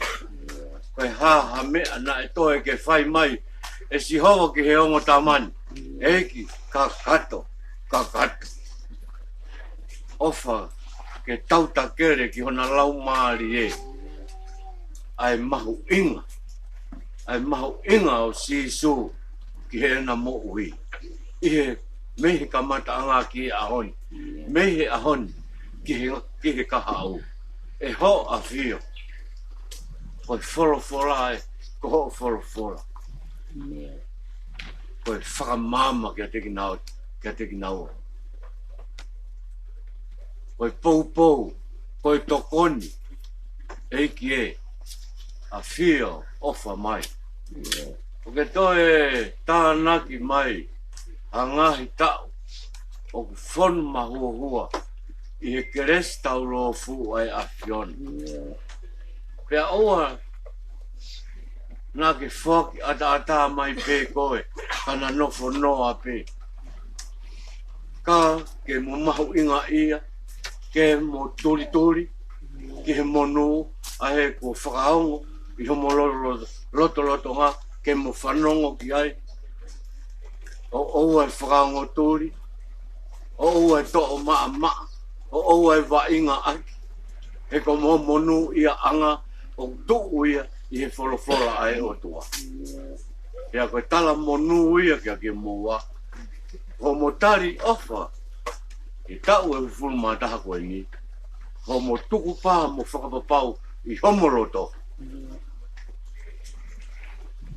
Ko e hā ha meʻa naʻe toe ke fai mai ʻe Sihova ki he ongo tama ni? ʻEiki, kakato, kakato. ʻOfa ke tautakele ki hona laumālie ʻa e mahuʻinga, ʻa e mahuʻinga ʻo Sīsū ki heʻena moʻui. ʻI he, mei he kamataʻanga ki he ʻaho ni, mei he ʻaho ni ki he, ki he kahaʻu. ʻE hoʻo ʻafio, ko e folofola ē, ko hoʻo folofola. Ko e fakamaama kiate kinaua, kiate kinaua. Ko e poupou, ko e tokoni, ʻEiki ē, ʻafio, ʻofa mai. ʻOku ke toe tānaki mai ha ngaahi taʻu ʻoku fonu mahuohua ʻi he kelesi taulōfuʻu ʻa e ʻAfiona. Pea ʻoua naʻa ke foaki ʻataʻatā mai pē koe, ka na nofo noa pē. Ka ke mo mahuʻingaʻia, ke mo tulituli ki he monū ʻa ē kuo fakaongo ʻi homo lo-, lo-, lotolotonga, ke mo fanongo ki ai. ʻO, ʻoua ʻe fakaongo tuli, ʻoua ʻe toʻo maʻamaʻa, ʻoua ʻe vaʻinga ʻaki, he ko mo monūʻiaʻanga ʻoku tuʻu ia ʻi he folofola ʻa e ʻOtua. Pea ko e tala monū ia kiate kimoua, homo tali ʻofa he taʻu ʻe uofulu mā taha ko eni, homo tukupā mo fakapapau ʻi homo loto,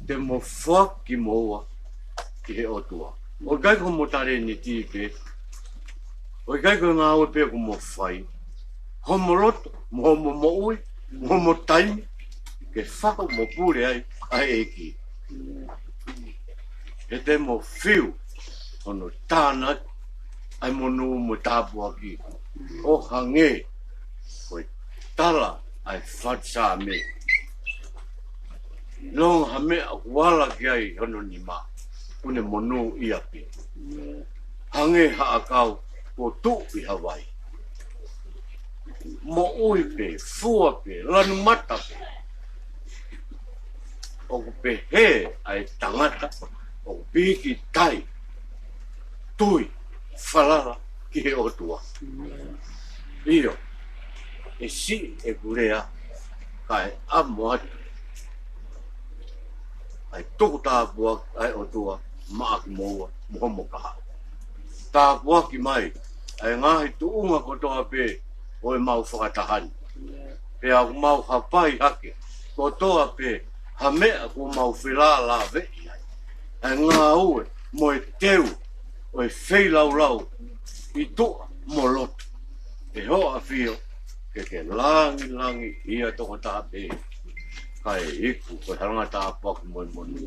te mo foaki kimoua ki he ʻOtua. ʻOku ʻikai ko homo talēniti pē, ʻoku ʻikai ko e ngāue pē ʻoku mo fai, homo loto, mo homo moʻui, mo homo taimi, ke fahu mo pule ai ʻa e ʻEiki. He te mo fiu hono tānaki ʻa e monū mo e tāpuaki, ʻo hangē ko e tala ʻa e fatu Saame. Neongo ha meʻa ʻoku ala ki ai hono nima, ʻoku ne monūʻia pē. Hangē ha ʻakau kuo tuʻu ʻi ha vai. Moʻui pē, fua pē, lanu mata pē. ʻOku pehē ʻa e tangata ʻoku pīkitai, tui, falala ki he ʻOtua. ʻIo, ʻe siʻi ʻeku lea, kae ʻamo atu ʻa e tuku tāpuaki ʻa e ʻOtua maʻa kimoua mo homo kahaʻu. Tāpuaki mai ʻa e ngaahi tuʻunga kotoa pē ʻo ʻemau fakataha ni. Pea ʻoku mau hapai hake kotoa pē ha meʻa kuo mau felālāveʻi ai, ʻa e ngāue mo e teu ʻo e feilaulau ʻi tuʻa mo loto. ʻE hoʻo ʻafio ke ke langilangiʻia tokotaha pē, kae iku ko e halanga tāpuaki mo e monū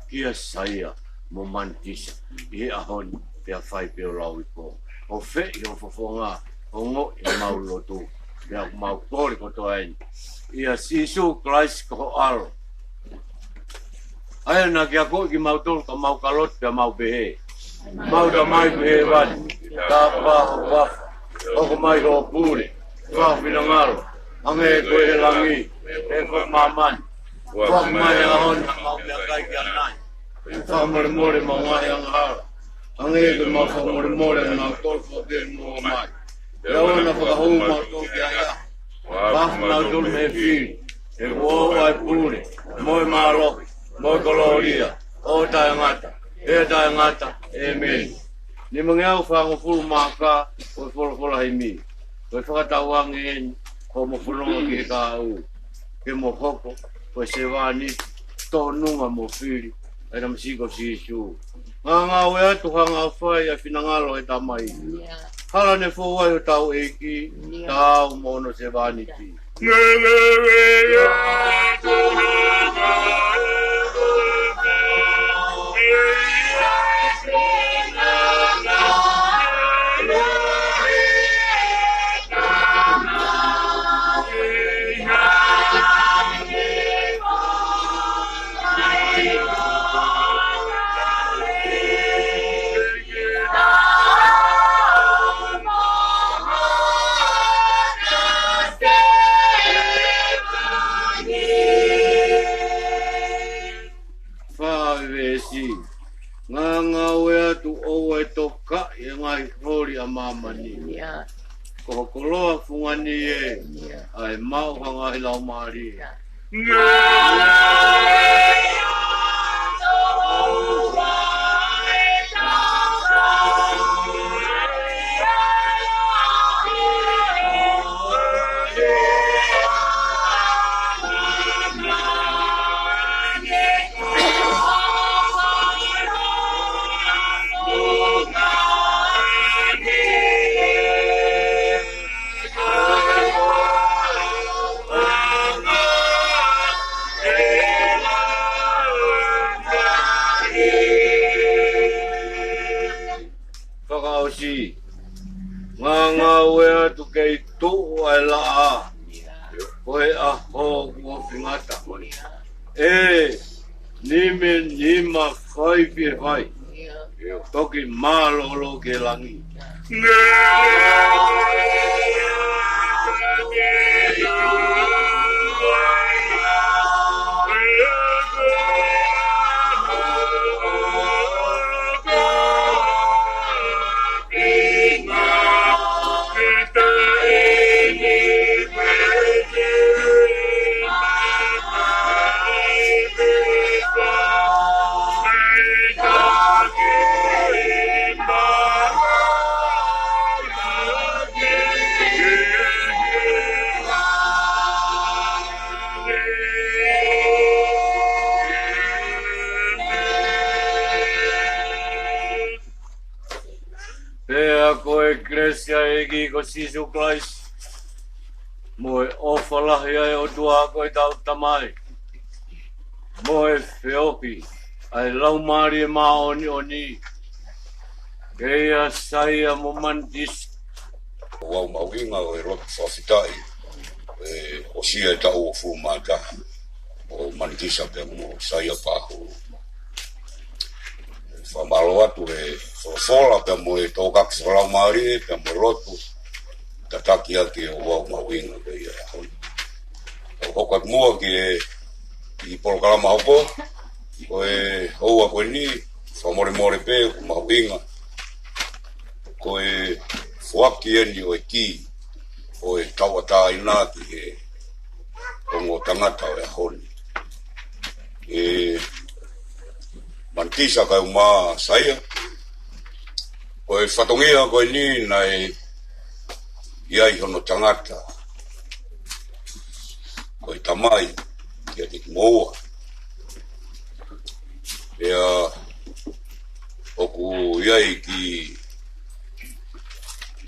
kia Saia mo Manitisa ʻi he ʻaho ni, pea fai pē ʻo lauikuonga. ʻOfeʻi ho fofonga, ongoʻi ʻemau lotu, pea mau kole kotoa eni ʻia Sīsū Kalaisi ko ho ʻAlo. ʻA ia naʻa ke akoʻi kimautolu ka mau ka lotu pea mau pehē: Mau Tamai ʻoku ʻi hēvani, tapuhā ho huafa, hoko mai hoʻo pule, fai ho finangalo, hangē ko ia ʻi he langi, hangē foki ʻi māmani. Foaki mai he ʻaho ni haʻamau meʻakai ki ʻanai. Fakamolemole ʻemau ngaahi angahala, hangē ko ʻemau fakamolemole ʻa kinautolu ʻoku fai meʻa mai. Pea ʻoua naʻa fakahū kimautolu ki he ʻahiʻahi, ka fakahaofi kimautolu mei he fili, he ʻoku ʻoʻou ʻa e pule, mo e mālohi, mo e kolōlia, ʻo taʻengata, pea taʻengata. ʻĒmeni. Nimangeau fāngofulu mā fā, ko e folofola himi. Ko e fakatauange eni, ko hoʻomo fononga ki he kahaʻu, ke mo hoko ko e sevāniti tōnunga mo fili ʻa e tamasiʻi ko Sīsū. Ngāngāue atu, hanga ʻo fai ʻa e finangalo ʻo e Tamai. Hala ne fou ai hotau ʻEiki, taau mo hono sevāniti. Fā veesi. Ngāngāue atu, ʻoua ʻe tokaʻi ʻa e ngaahi holi ʻa māmani. Ko ho koloa fungani ē, ʻa e maʻu ha ngaahi laumālie. Fakaʻosi, ngāngāue atu kei tuʻu ʻa e laʻā, ko e ʻaho kuo ofi ngata. ʻE nima nima fai fie fai, toki mālōlō ki he langi. Pea ko e kelesi ʻa e ʻEiki ko Sīsū Kalaisi, mo e ʻofa lahi ʻa e ʻOtua ko ʻetau Tamai, mo e feohi ʻa e Laumālie Māʻoniʻoni, ke ʻiate Saia mo Manitisa. Ko au mahuʻinga ʻo e lotu fakafetaʻi, ʻe ʻosi ʻa e taʻu hongofulu mā taha, ʻo Manitisa pea mo Saia Pahulu. Fakamālō atu he folofola pea mo e tokāteline fakalaumālie pea mo e lotu tataki ʻaki ʻo au mahuʻinga pē ia he ʻaho ni. ʻO hoko atu muʻa ki he, ki he polokalama hoko, ko e houa ko eni, fakamolemole pē, ʻoku mahuʻinga ko e foaki eni ʻo e kī ʻo e tauʻatāina ki he ongo tangata ʻo e ʻaho ni. ʻE Manitisa kae ʻumaʻā Saia, ko e fatongia ko eni naʻe ʻi ai hono tangata ko e tamai kiate kimoua. Pea ʻoku ʻi ai e kiʻi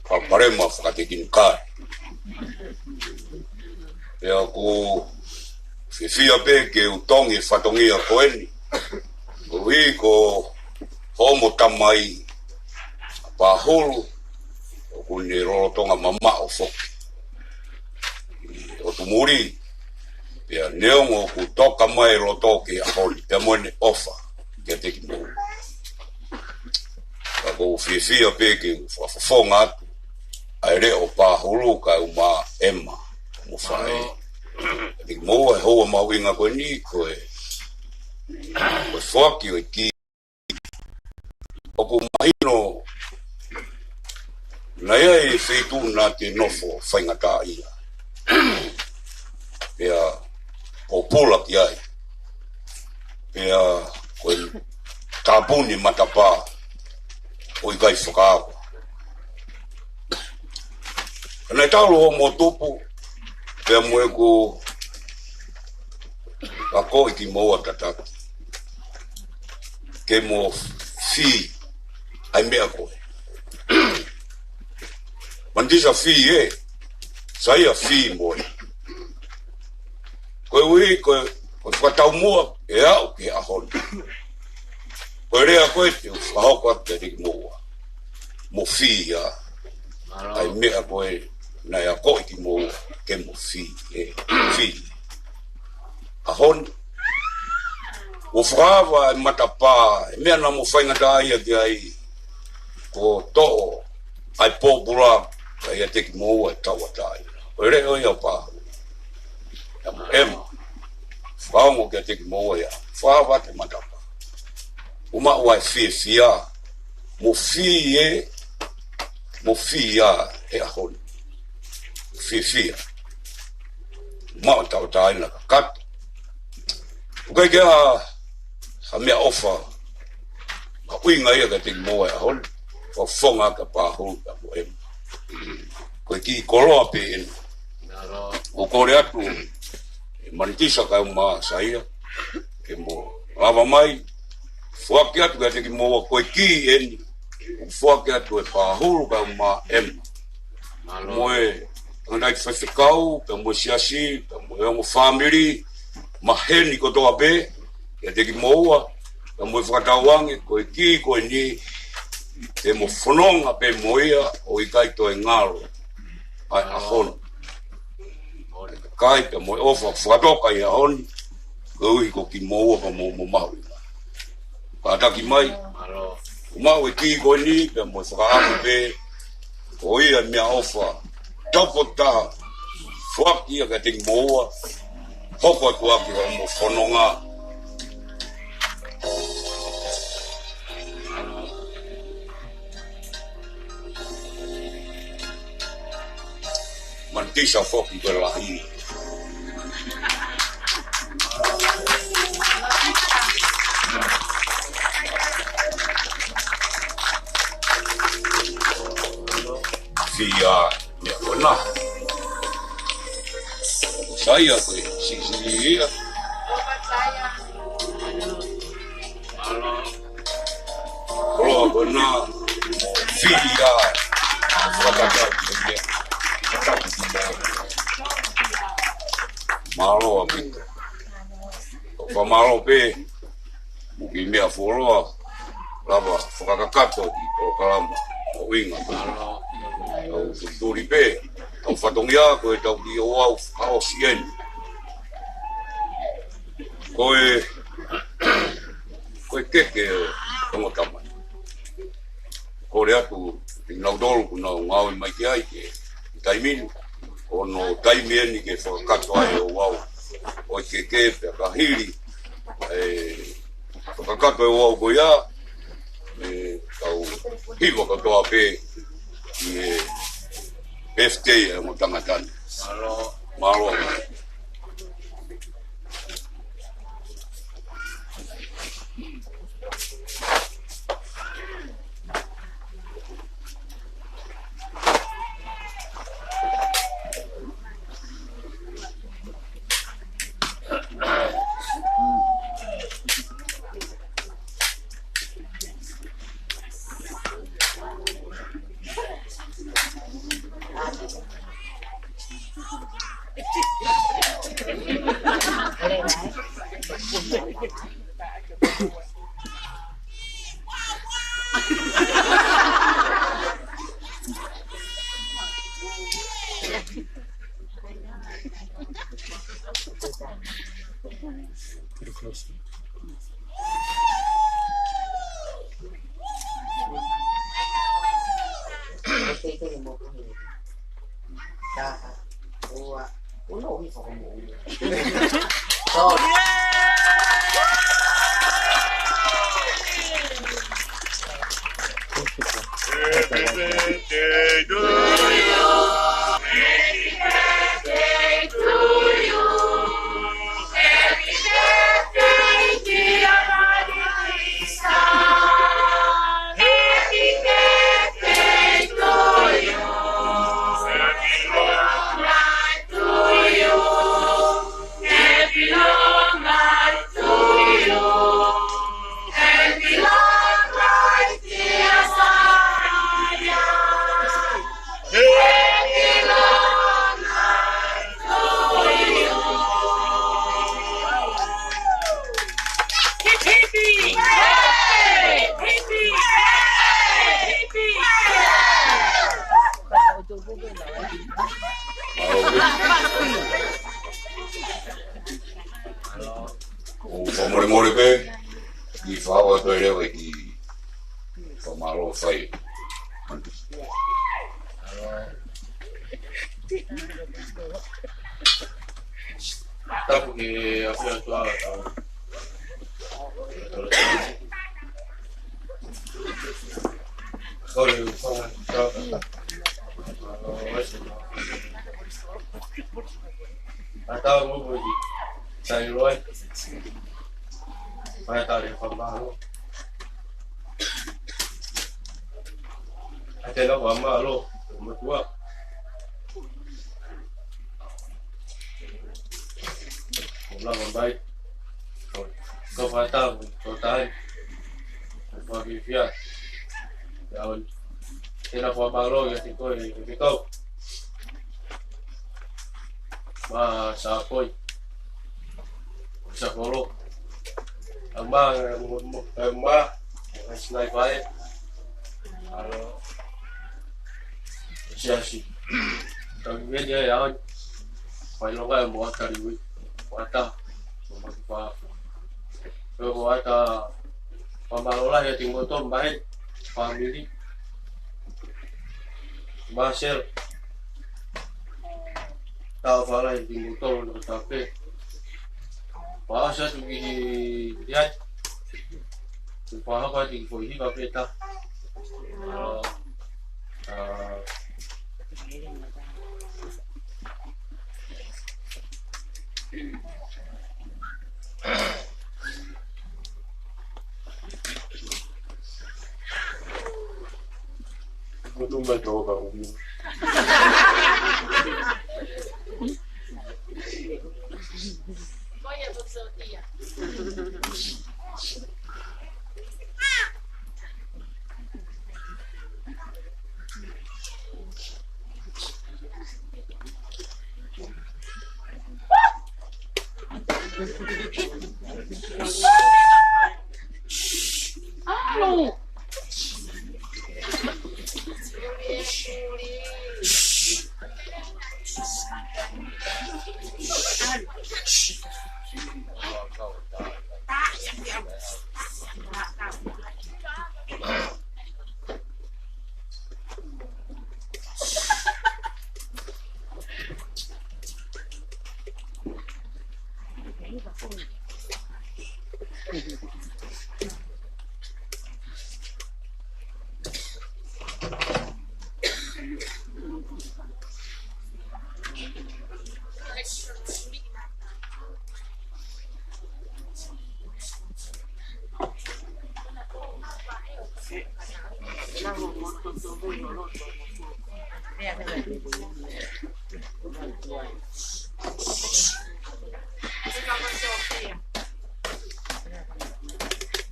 palopalema fakatekinikale. Pea ʻoku fiefia pē ke u tongi e fatongia ko eni, koeʻuhi ko hoʻomo tamai ʻa Pahulu ʻoku ne lolotonga mamaʻo foki ʻi ʻotu muli. Pea neongo ʻoku toka mai e loto ki he ʻaho ni, pea mo ʻene ʻofa kiate kimoua, ka ʻoku ou fiefia pē ke fakafofonga atu ʻa e leʻo ʻo Pāhulu kae ʻumaʻā ʻEma mo Faʻē. Kiate kimoua he houa mahuʻinga ko eni, ko e, ko e foaki ʻo e kī. ʻOku mahino naʻe ʻi ai e feituʻu naʻa te nofo faingataʻaʻia, pea pōpula ki ai, pea ko e tāpuni matapā ʻo ʻikai fakaava. Ka naʻe talu hoʻomo tupu, pea mo ʻeku akoʻi kimoua tataki ke mo fī ʻa e meʻa ko ē. Manitisa, fī ē, Saia, fī mo ē. Koeʻuhi ko e, ko e fakataumuʻa ʻe aʻu ki he ʻaho ni. Ko e lea ko ē te u fakahoko atu kiate kimoua, mo fī ā ʻa e meʻa ko ē naʻe akoʻi kimoua ke mo fī ē, fī. ʻAho ni, ʻoku fakaava e matapā, e meʻa naʻa mo faingataʻaʻia ki ai, kuo toʻo ʻa e pōpula, ka ʻiate kimoua e tauʻatāina. Ko e leʻo ia ʻo Pāhulu, pea mo ʻEma. Fakaongo kiate kimoua ia, fakaava e matapā. ʻO maʻu ʻa e fiefia, mo fī ē, mo fī ā he ʻaho ni. Fiefia. Maʻu e tauʻatāina kakato. ʻOku ʻikai ke ʻi ai ha meʻaʻofa mahuʻinga ia kiate kimoua he ʻaho ni, fakafofonga ʻa Pāhulu pea mo ʻEma. Ko e kiʻi koloa pē eni. ʻOku ou kole atu, ʻe Manitisa kae ʻumaʻā Saia, ke mo lava mai, foaki atu kiate kimoua ko e kī eni, ʻoku foaki atu ʻe Pāhulu kae ʻumaʻā ʻEma. Mo e tangataʻeiki faifekau, pea mo e siasi, pea mo e ongo fāmili, maheni kotoa pē, kiate kimoua, pea mo e fakatauange, ko e kī ko eni, te mo fononga pē mo ia, ʻo ʻikai toe ngalo ʻa e ʻaho ni. Kae pea mo e ʻofa fakatoka ʻi he ʻaho ni, koeʻuhi ko kimoua pea mo hoʻomou mahuʻinga. Kātaki mai, ʻo maʻu e kī ko eni, pea mo e fakaʻamu pē, ko ia e meʻaʻofa taupotu taha, foaki ia kiate kimoua, hoko atu ʻaki hoʻomo fononga. Manitisa foki ko e lahi. Fī ā, meʻa ko ena. Saia ko e, si, si, ia. Koloa ko ena, fī ā. Fakataka, fakataka. Mālō ʻaupito. Fakamālō pē, mo e kiʻi meʻa fuoloa, lava fakakakato e kiʻi polokalama mahuʻinga. Tau tutuli pē, tau fatongia ko e tau kiʻi ouau fakaʻosi eni. Ko e, ko e keke ʻo e ongo tamai. Kole atu kinautolu ʻoku nau ngāue mai ki ai ki he taimi ni, ko hono taimi eni ke fakakakato ai e ouau ʻo e keke, pea ka hili e fakakakato e ouau ko ia, ʻe tau hiva kātoa pē ʻi he birthday ʻa e ongo tangata ni. Mālō. Pretty close. Taha, ua, uno, uno, uno. Sorry. Happy birthday to you. Happy birthday to you. Happy birthday, dear Marisa. Happy birthday to you. Happy long life to you. Happy long life to you. Happy long life, dear Saya. Happy long life to you. Hip, hip, hip. Hip, hip, hip. Hip, hip, hip. ʻOku fakamolemole pē, ʻi he faʻahinga toe leva ʻi he fakamālō fai. Tapu ki he ʻAfiona ʻOtua ʻa e tau. Sorry, sorry. ʻA e tau mo mo i. Sai loa. Mai tali fakamālō. ʻA e tau fakamālō. Motuʻa. Ko lava mai. Ko, ko fata, ko tai. Ko fiefia. ʻIa ʻOtua. Tena fakamālō ʻiate koe, ʻiate koe. Mo Sapoi. Sapolo. ʻAmā, mo, mo, ʻamā. Mo Sinai Pae. ʻAlo. Siasi. Kau veni ai au. Fai longa mo Ataliui. Wata. Mo Makipa. Ko Wata. Fakamālō lahi ʻiate kimoutolu mai. Family. Marcel. Tau fala ʻiate kimoutolu no tape. Pea ʻosi atu ki he liai. Ko e fakahoko atu ki he foʻi hiva pē ta. ʻA, ʻa, Mo tu mai tau ka umi.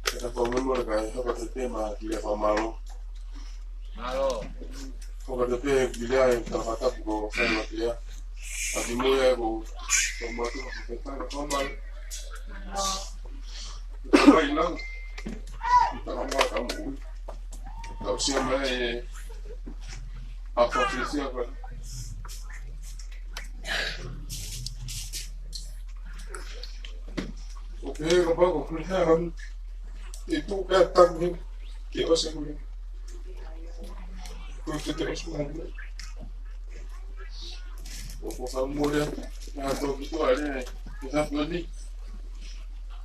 Ka ta fakamolemole kae hoko atu pē mo e kiʻi lea fakamālō. Mālō. Hoko atu pē kiʻi lea ʻi he fakatapu ko fai mo kiʻi lea. ʻAti mo ia ko, ko mātou ko fai fakamālō. Fai nau. Takamua kamu. Tau sio mai e apa fisia ko. He kapau ko Kuliha hanu. Itu ka tang he. Ke ʻosi Kuliha. Ko ke te ʻosi mai. Ko ko sa mole. Nga to ki to ale. Ko sa mole.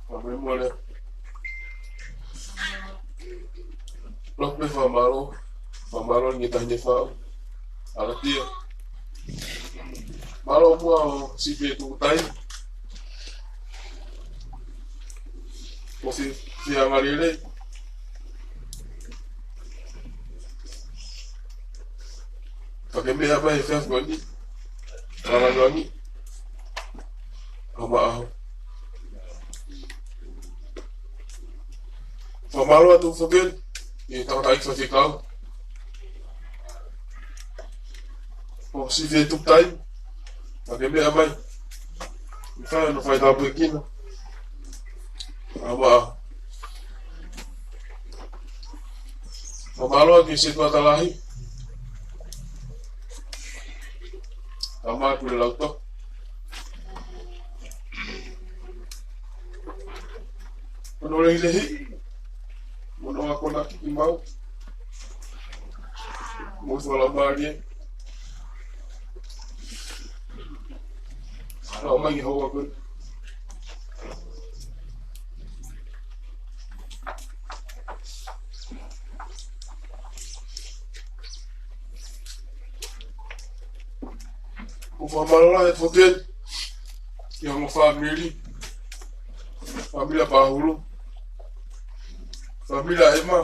Ka me mole. Loku me fakamālō. Fakamālō ni tahi ne fau. Ala tia. Mālō muʻa ʻo sivi e tuku taimi. ʻO fi, fi anga lele. Pea ke meʻa mai he efiafi ni. Ala noa ni. Ama aho. Fakamālō atu foki ʻi he tangataʻeiki faifekau. ʻO sivi e tuku taimi. Pea ke meʻa mai. ʻI fai ʻo fai tāpuekina. Ama aho. Fakamālō atu ki he setuata lahi. Tama Pule Lautohi. Hono lehilehi. Mo hono akonaki ki mau. Mo e faingamālie. Lau mai ki he houa ko eni. ʻOku fakamālō lahi foki ki he ongo fāmili, fāmili ʻa Pahulu, fāmili ʻa ʻEma,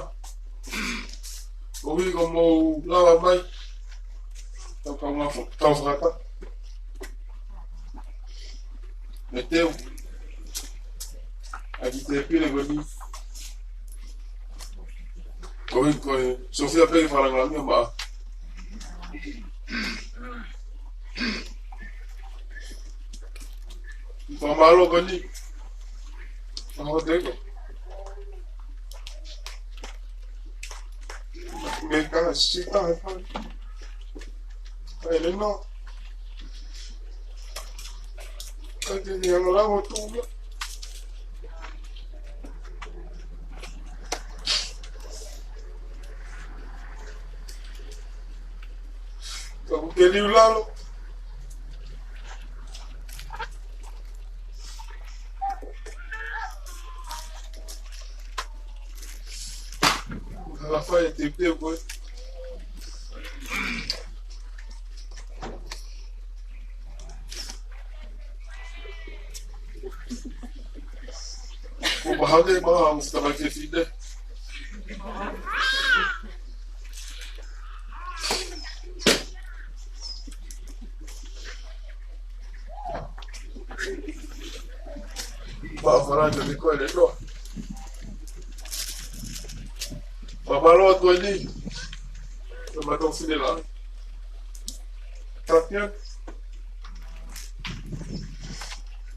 ʻoku ʻi ai ko mou lava mai, tau kau ngā fo-, tau fakata. Mei Teu. ʻAi ki he tēpile ko eni. Ko e, ko e, Sofia pē ke fakalāngilangiʻia maʻa. Fakamālō ko eni. Fakamālō ko eni. Mei ka sita he fai. Fai le no. Ka ke ni anga la mo tu. Ka ku ke liu lalo. Hala fai e teuteu ko ē. Ko mahale maha ʻo fita mai ke fide. Pea fala ke te koe le no. Pea mālō atu eni. Pea mālō fine la. Takia.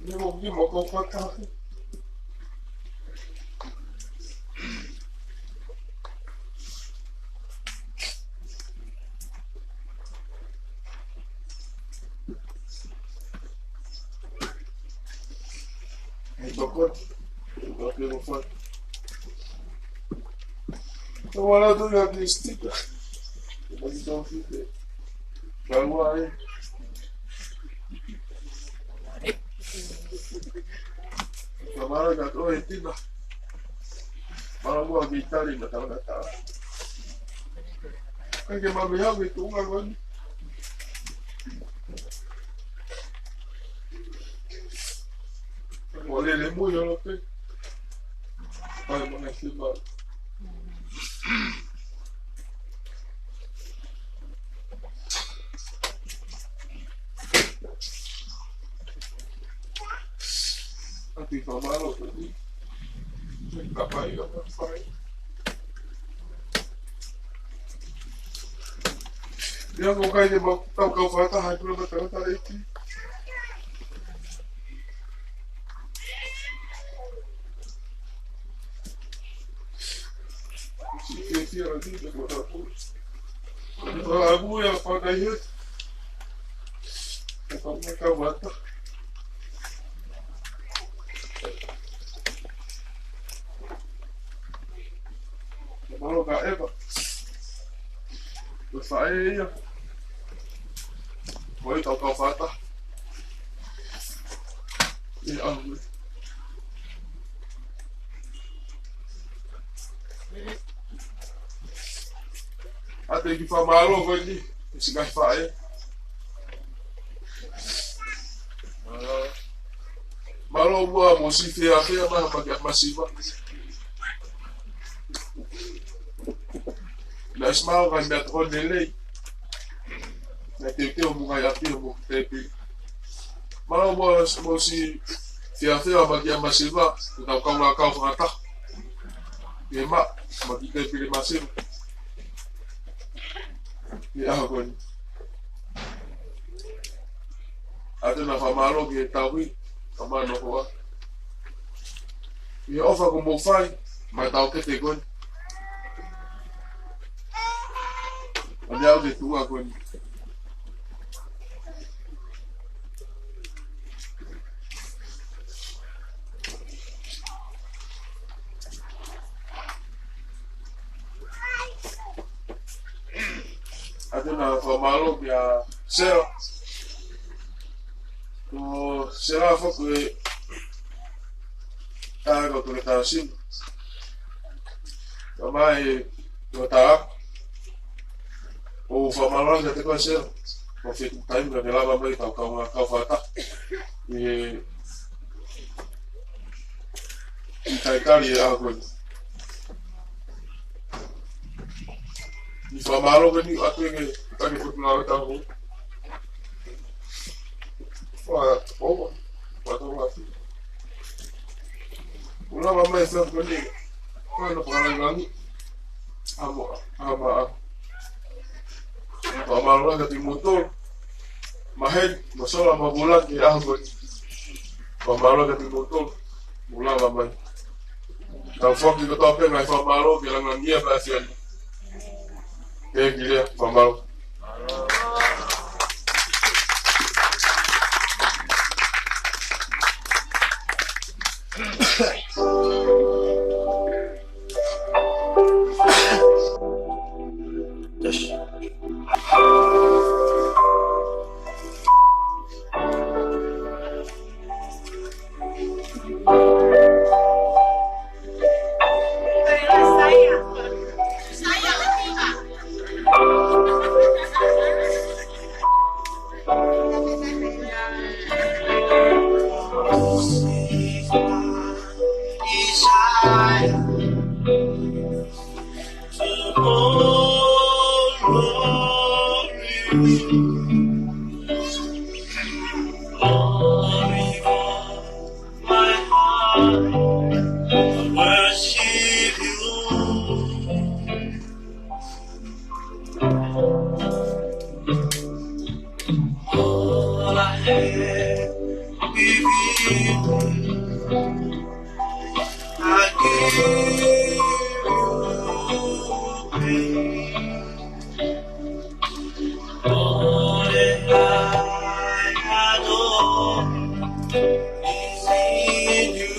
Ni mo ki mo ko fata. Hei, tokoni. Tokoni mo fai. Tau ala tu ia ki stika. Mai tau fite. Kaua e. Kamara ka to e tina. Mālō muʻa ki tali na tala na tala. Kai ke mami hau ki tunga ko eni. Mo lele mui olo pe. Pai mo ngai sima. Ati fakamālō ko eni. Kapai, kapai. Ia ko kai te mau tau kau fakataha, kula matangata iti. Siʻi fia rati, te kua tapu. Ko e abu ia pakai he. Ko e pakai kau ata. Mālō kia ʻEva. Ko e faʻē ia. Ko e tau kau fakataha. ʻIo. ʻA e kiʻi fakamālō ko eni, ʻe siʻi ngaahi faʻē. Mālō muʻa mo siʻi fiefia mai ha maki ʻa masiva. Naʻe ʻosi maʻu ngaahi meʻatokoni lelei. Naʻe teuteu mo ngaahi ʻapi mo tēpile. Mālō muʻa mo siʻi fiefia mai ki ʻa masiva, ko e tau kaungā kau fakataha. ʻI he maʻu, mai ki tēpile masiva. ʻI he ʻaho ko eni. ʻA ia naʻa fakamālō ki he tauhi, ka mano hoa. ʻI he ʻofa kuo mou fai, mai tau kete ko eni. ʻA ia au te tuʻa ko eni. ʻA ia naʻa fakamālō kia Sela. Ko Sela foki e taha ko e toketā sino. Ka mai ko tā. ʻOku fakamālō ange kiate koe Sela. Ko e fetuku taimi naʻa ke lava mai tau kaungā kau fakataha. ʻI he ʻi he talitali e ʻaho ko eni. ʻI he fakamālō ko eni ʻoatu ange ki he Potungāue Tapu. Fua, ʻo, fua tau atu. Ua lava mai sa ko eni. Fua na pakalangilangi. ʻAmo, ʻama, ʻa. Fakamālō ange kiate kimoutolu. Maheni, mo Sola, mo Vula, ki he ʻaho ko eni. Fakamālō ange kiate kimoutolu. Mou lava mai. Tau foki kotoa pē ngaahi fakamālō ki he langilangiʻia pē ʻa e ʻAfiona. Tēpile, fakamālō. My heart worship you. All I have within me, I give you praise. All that I adore is in you.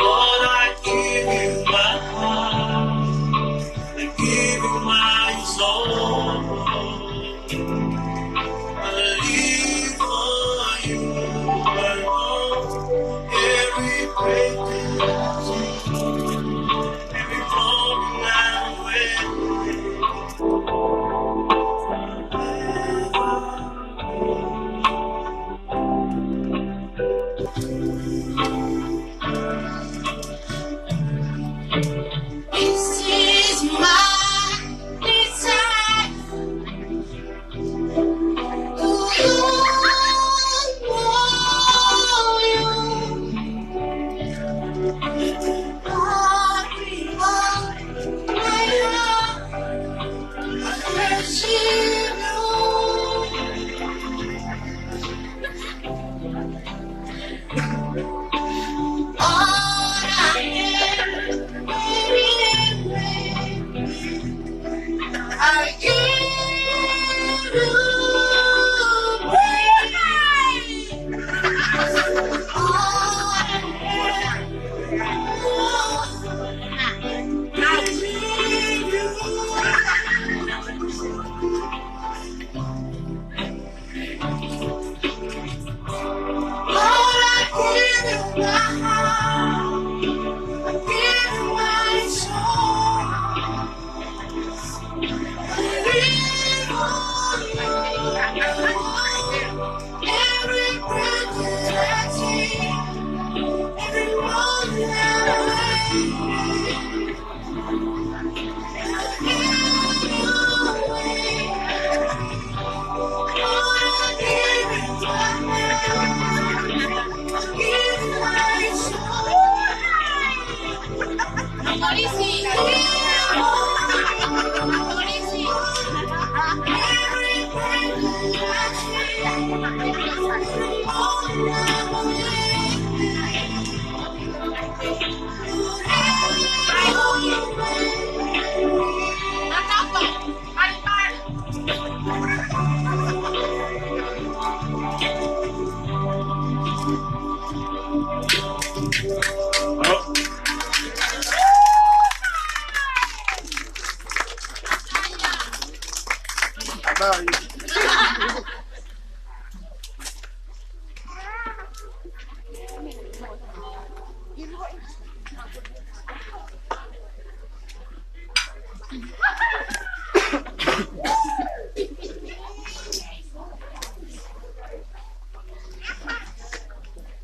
Lord, I give you my heart, I give you my soul. I live for you alone. Every breath, every moment I wake. This is my desire.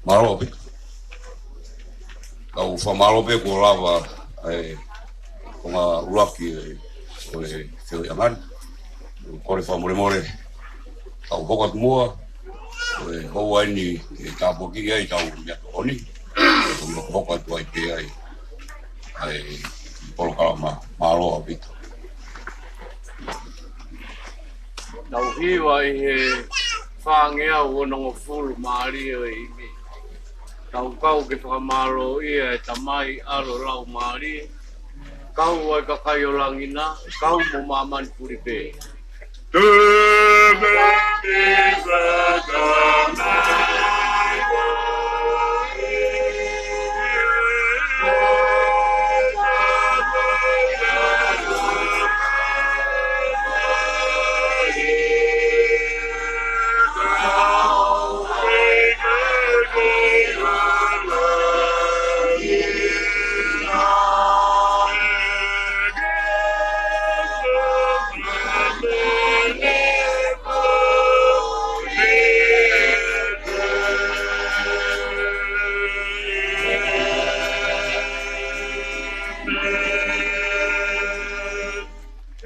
Mālō ʻaupito. Kau fakamālō pē kuo lava ʻa e konga ʻuluaki ʻo e feohiʻanga ni. Kole fakamolemole, kau hoko atu muʻa, ʻo e houa eni ke tāpuakiʻi ai ʻetau meʻatokoni. Ko e hoko atu ai pē ai ʻa e polokalama. Mālō ʻaupito. Tau hiva ʻi he fāngeau onongofulu mālie ʻo e himi. Tau kau ke fakamālōʻia e Tamai, ʻAlo, Laumālie, kau ai kakai ʻo langi na, kau mo māmani puli pē.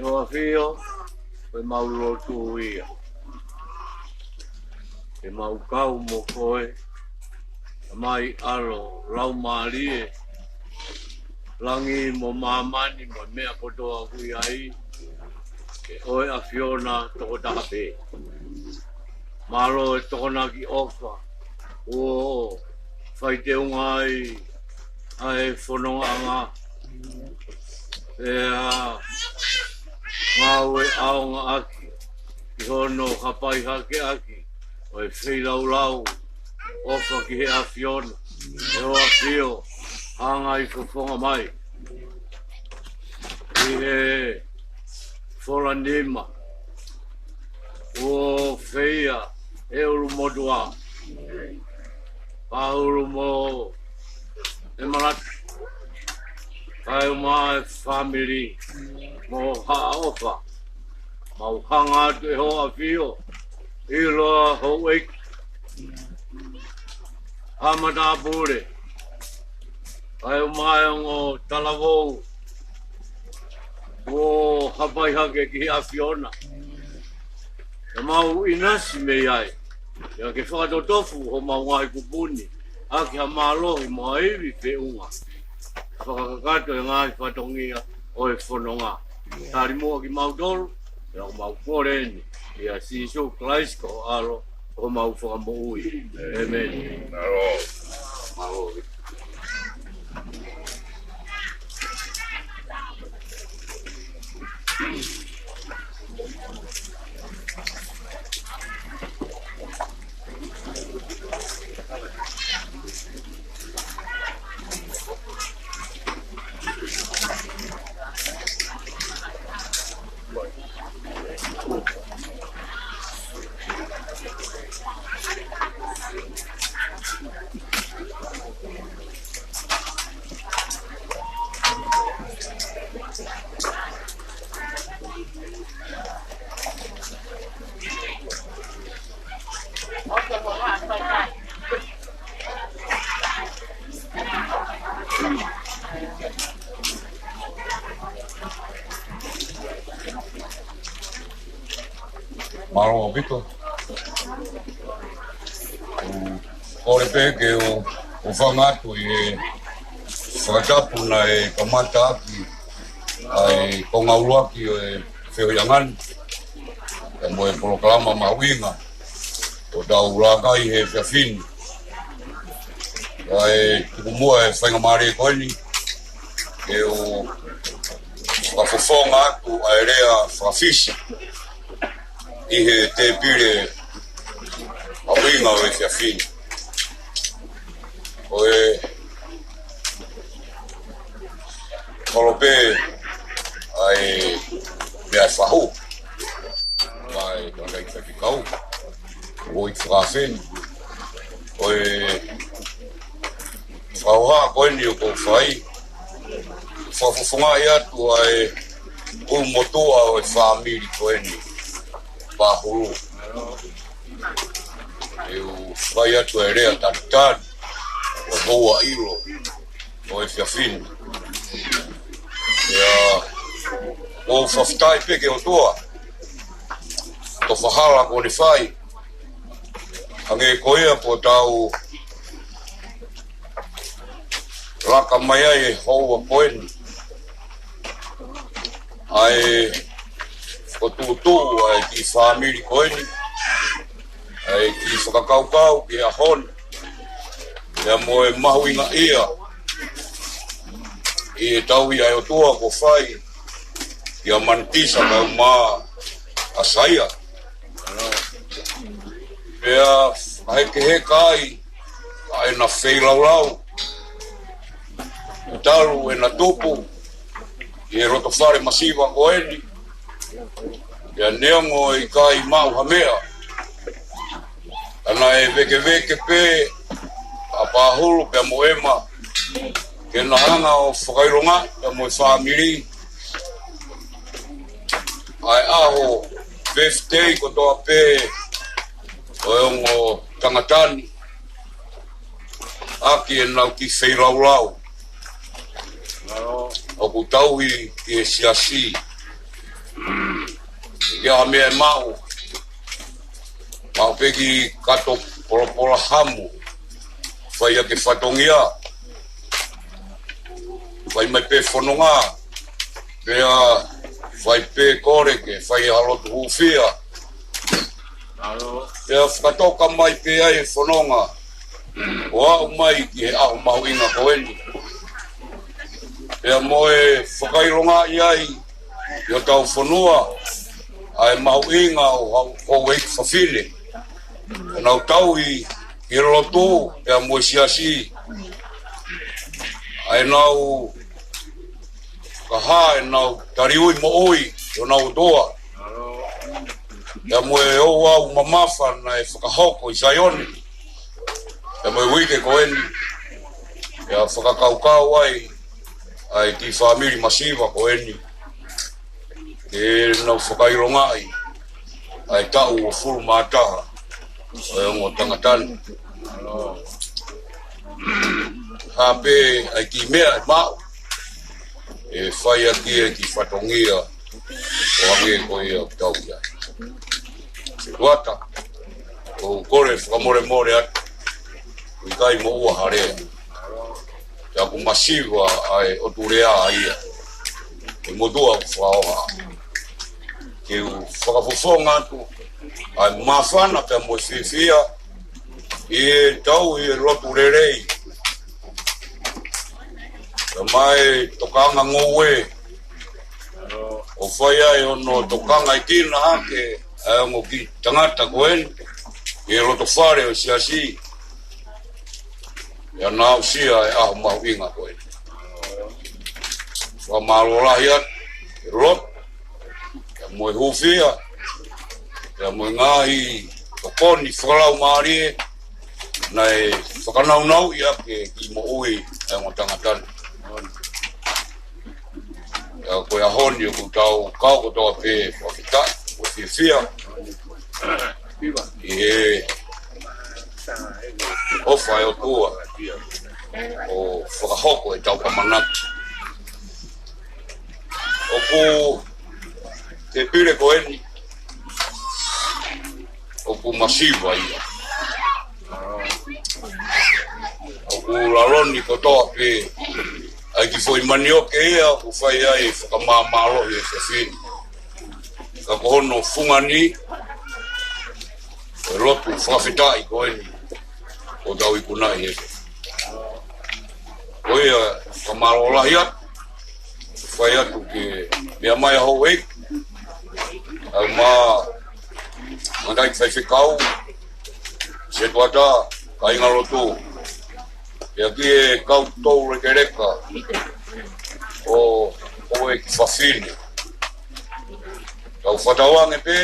ʻE ʻAfio, ko ʻemau lotu ia. Ke mau kau mo koe, Tamai, ʻAlo, Laumālie, langi mo māmani mo e meʻa kotoa ʻoku ʻi ai, ke ʻo e ʻAfiona tokotaha pē. Mālō e Tokonaki ʻofa kuo fai teunga ai ʻa e fonongaʻanga, pea ngāue ʻaongaʻaki ʻi hono hapai hake ʻaki ʻo e feilaulau ʻofa ki he ʻAfiona. ʻE ʻAfio, hanga ʻi fofonga mai ʻi he fola nima kuo feia ʻe ʻUlumotuʻa, Paulu mo ʻEmalaki, kae ʻumaʻā e fāmili mo Haʻaʻofa. Mau hanga atu, ʻe ʻAfio, ʻiloa houʻeiki, haʻa matāpule, kae ʻumaʻā e ongo talavou kuo hapai hake ki he ʻAfiona. Ke mau ʻinasi mei ai, pea ke fakatotofu homau ngaahi kupu ni ʻaki ha mālohi mo ha ivi feʻunga, fakakakato e ngaahi fatongia ʻo e fononga. Tali muʻa kimautolu, pea ʻoku mau kole eni ʻia Sīsū Kalaisi ko ho ʻAlo, ko homau Fakamoʻui. ʻĒmeni. Mālō. Mālō. Mālō ʻaupito. ʻOku ou kole pē ke u, u hūfanga atu ʻi he Fakatapu naʻe kamata ʻaki ʻa e konga ʻuluaki ʻo e feohiʻanga ni, pea mo e polokalama mahuʻinga ʻoku tau laka ai he efiafi ni. Kae tuku muʻa e faingamālie ko eni ke u fakafofonga atu ʻa e lea faka-Fisi ʻi he tēpile mahuʻinga ʻo e efiafi ni. Ko e holo pē ʻa e meʻa fahu mai ʻa e tangataʻeiki faifekau, ʻo e fakafeni. Ko e fakahoha ko eni ʻoku ou fai, fakafofongaʻi atu ʻa e ʻulumotuʻa ʻo e fāmili ko eni, Pahulu. ʻE u fai atu e lea talitali ʻo e houa ʻilo ʻo e efiafi ni. ʻIo, ʻoku ou fakafetaʻi pē ki he ʻOtua, tofa hala kuo ne fai, hangē ko ia kuo tau laka mai ai he houa ko eni, ʻa e fokotuʻutuʻu ʻa e kiʻi fāmili ko eni, ʻa e kiʻi fakakaukau ki he ʻaho ni, pea mo e mahuʻingaʻia ʻi he tauhi ʻa e ʻOtua kuo fai kia Manitisa kae ʻumaʻā ʻa Saia. Pea fakahekeheka ai ʻa ʻena feilaulau talu ʻena tupu ʻi he loto fale masiva ko eni. Pea neongo ʻikai maʻu ha meʻa, ka naʻe vēkeveke pē ʻa Pahulu pea mo ʻEma ke na hanga ʻo fakaʻilongaʻi pea mo e fāmili ʻa e ʻaho birthday kotoa pē ʻo e ongo tangata ni ʻaki ʻenau kiʻi feilaulau ʻoku tauhi ki he siasi. ʻIkai ha meʻa ʻe maʻu, maʻu pē kiʻi kato polopolahamu, fai ʻaki e fatongia, fai mai pē fononga, pea fai pē kole ke fai ha lotu hūfia. Pea fakatoka mai pē ai e fononga ʻo aʻu mai ki he ʻaho mahuʻinga ko eni, pea mo e fakaʻilongaʻi ai ʻi hotau fonua ʻa e mahuʻinga ʻo houʻeiki fafine, ʻenau tauhi ki he lotu pea mo e siasi, ʻa ʻenau fakahā ʻenau taliui moʻui ki honau ʻOtua, pea mo e ouau mamafa naʻe fakahoko ʻi Saione pea mo e uike ko eni. Pea fakakaukau ai ʻa e kiʻi fāmili masiva ko eni ke nau fakaʻilongaʻi ʻa e taʻu uofulu mā taha ʻo e ongo tangata ni. Hā pē ʻa e kiʻi meʻa ʻe maʻu, ʻe fai ʻaki e kiʻi fatongia ʻo hangē ko ia ʻoku tau ʻi ai. Setuata, ʻoku ou kole fakamolemole atu, ʻoku ʻikai moʻua ha lea, pea ʻoku masiva ʻa e ʻotu lea ia, ʻe motuʻa ʻoku fakaʻoha. Ke u fakafofonga atu ʻa e māfana pea mo e fiefia ʻi he tauhi e lotu lelei, pea mo e tokanga ngoue ʻo fai ai hono tokangaʻi kinaua ʻa e ongo kiʻi tangata ko eni ʻi he loto fale ʻo e siasi, ʻi heʻena aʻusia e ʻaho mahuʻinga ko eni. Fakamālō lahi atu e lotu pea mo e hūfia pea mo e ngaahi tokoni fakalaumālie naʻe fakanaunauʻi ʻaki e kiʻi moʻui ʻa e ongo tangata ni. Pea ko e ʻaho ni ʻoku tau kau kotoa pē fakafetaʻi mo fiefia ʻi he ʻofa ʻa e ʻOtua ʻo fakahoko ʻetau ʻamanaki. ʻOku tēpile ko eni, ʻoku masiva ia. ʻOku lalo ni kotoa pē ʻa e kiʻi foʻi manioke ia ʻoku fai ai e fakamāmālohi ʻo e efiafi ni. Ka ko hono fungani, ko e lotu fakafetaʻi ko eni ʻoku tau ikunaʻi he. Ko ia, fakamālō lahi atu, fai atu ke meʻa mai ʻa houʻeiki, ʻa e ma, ma tai faifekau, setuata, kāinga lotu. Pea ki he kau toulekeleka ʻo, ʻo e kiʻi fafine. Tau fakatauange pē,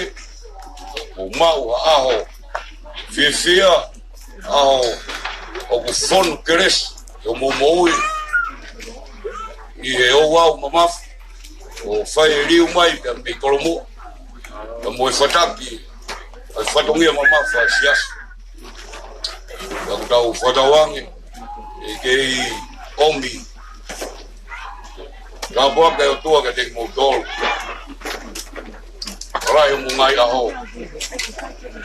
ʻoku maʻu ha ʻaho fiefia, ʻaho ʻoku fonu kelesi, ʻo momoui, ʻi he ouau mamafa, ʻo fai e liu mai pea mei Kolomuʻa. Ka mo e fataki, ʻa e fatongia mamafa ʻa e siasi. Ka ʻoku tau fakatauange, ʻe kei ʻomi. Tāpuaki ʻa e ʻOtua kiate kimoutolu. Hala ʻi hoʻomou ngaahi ʻaho.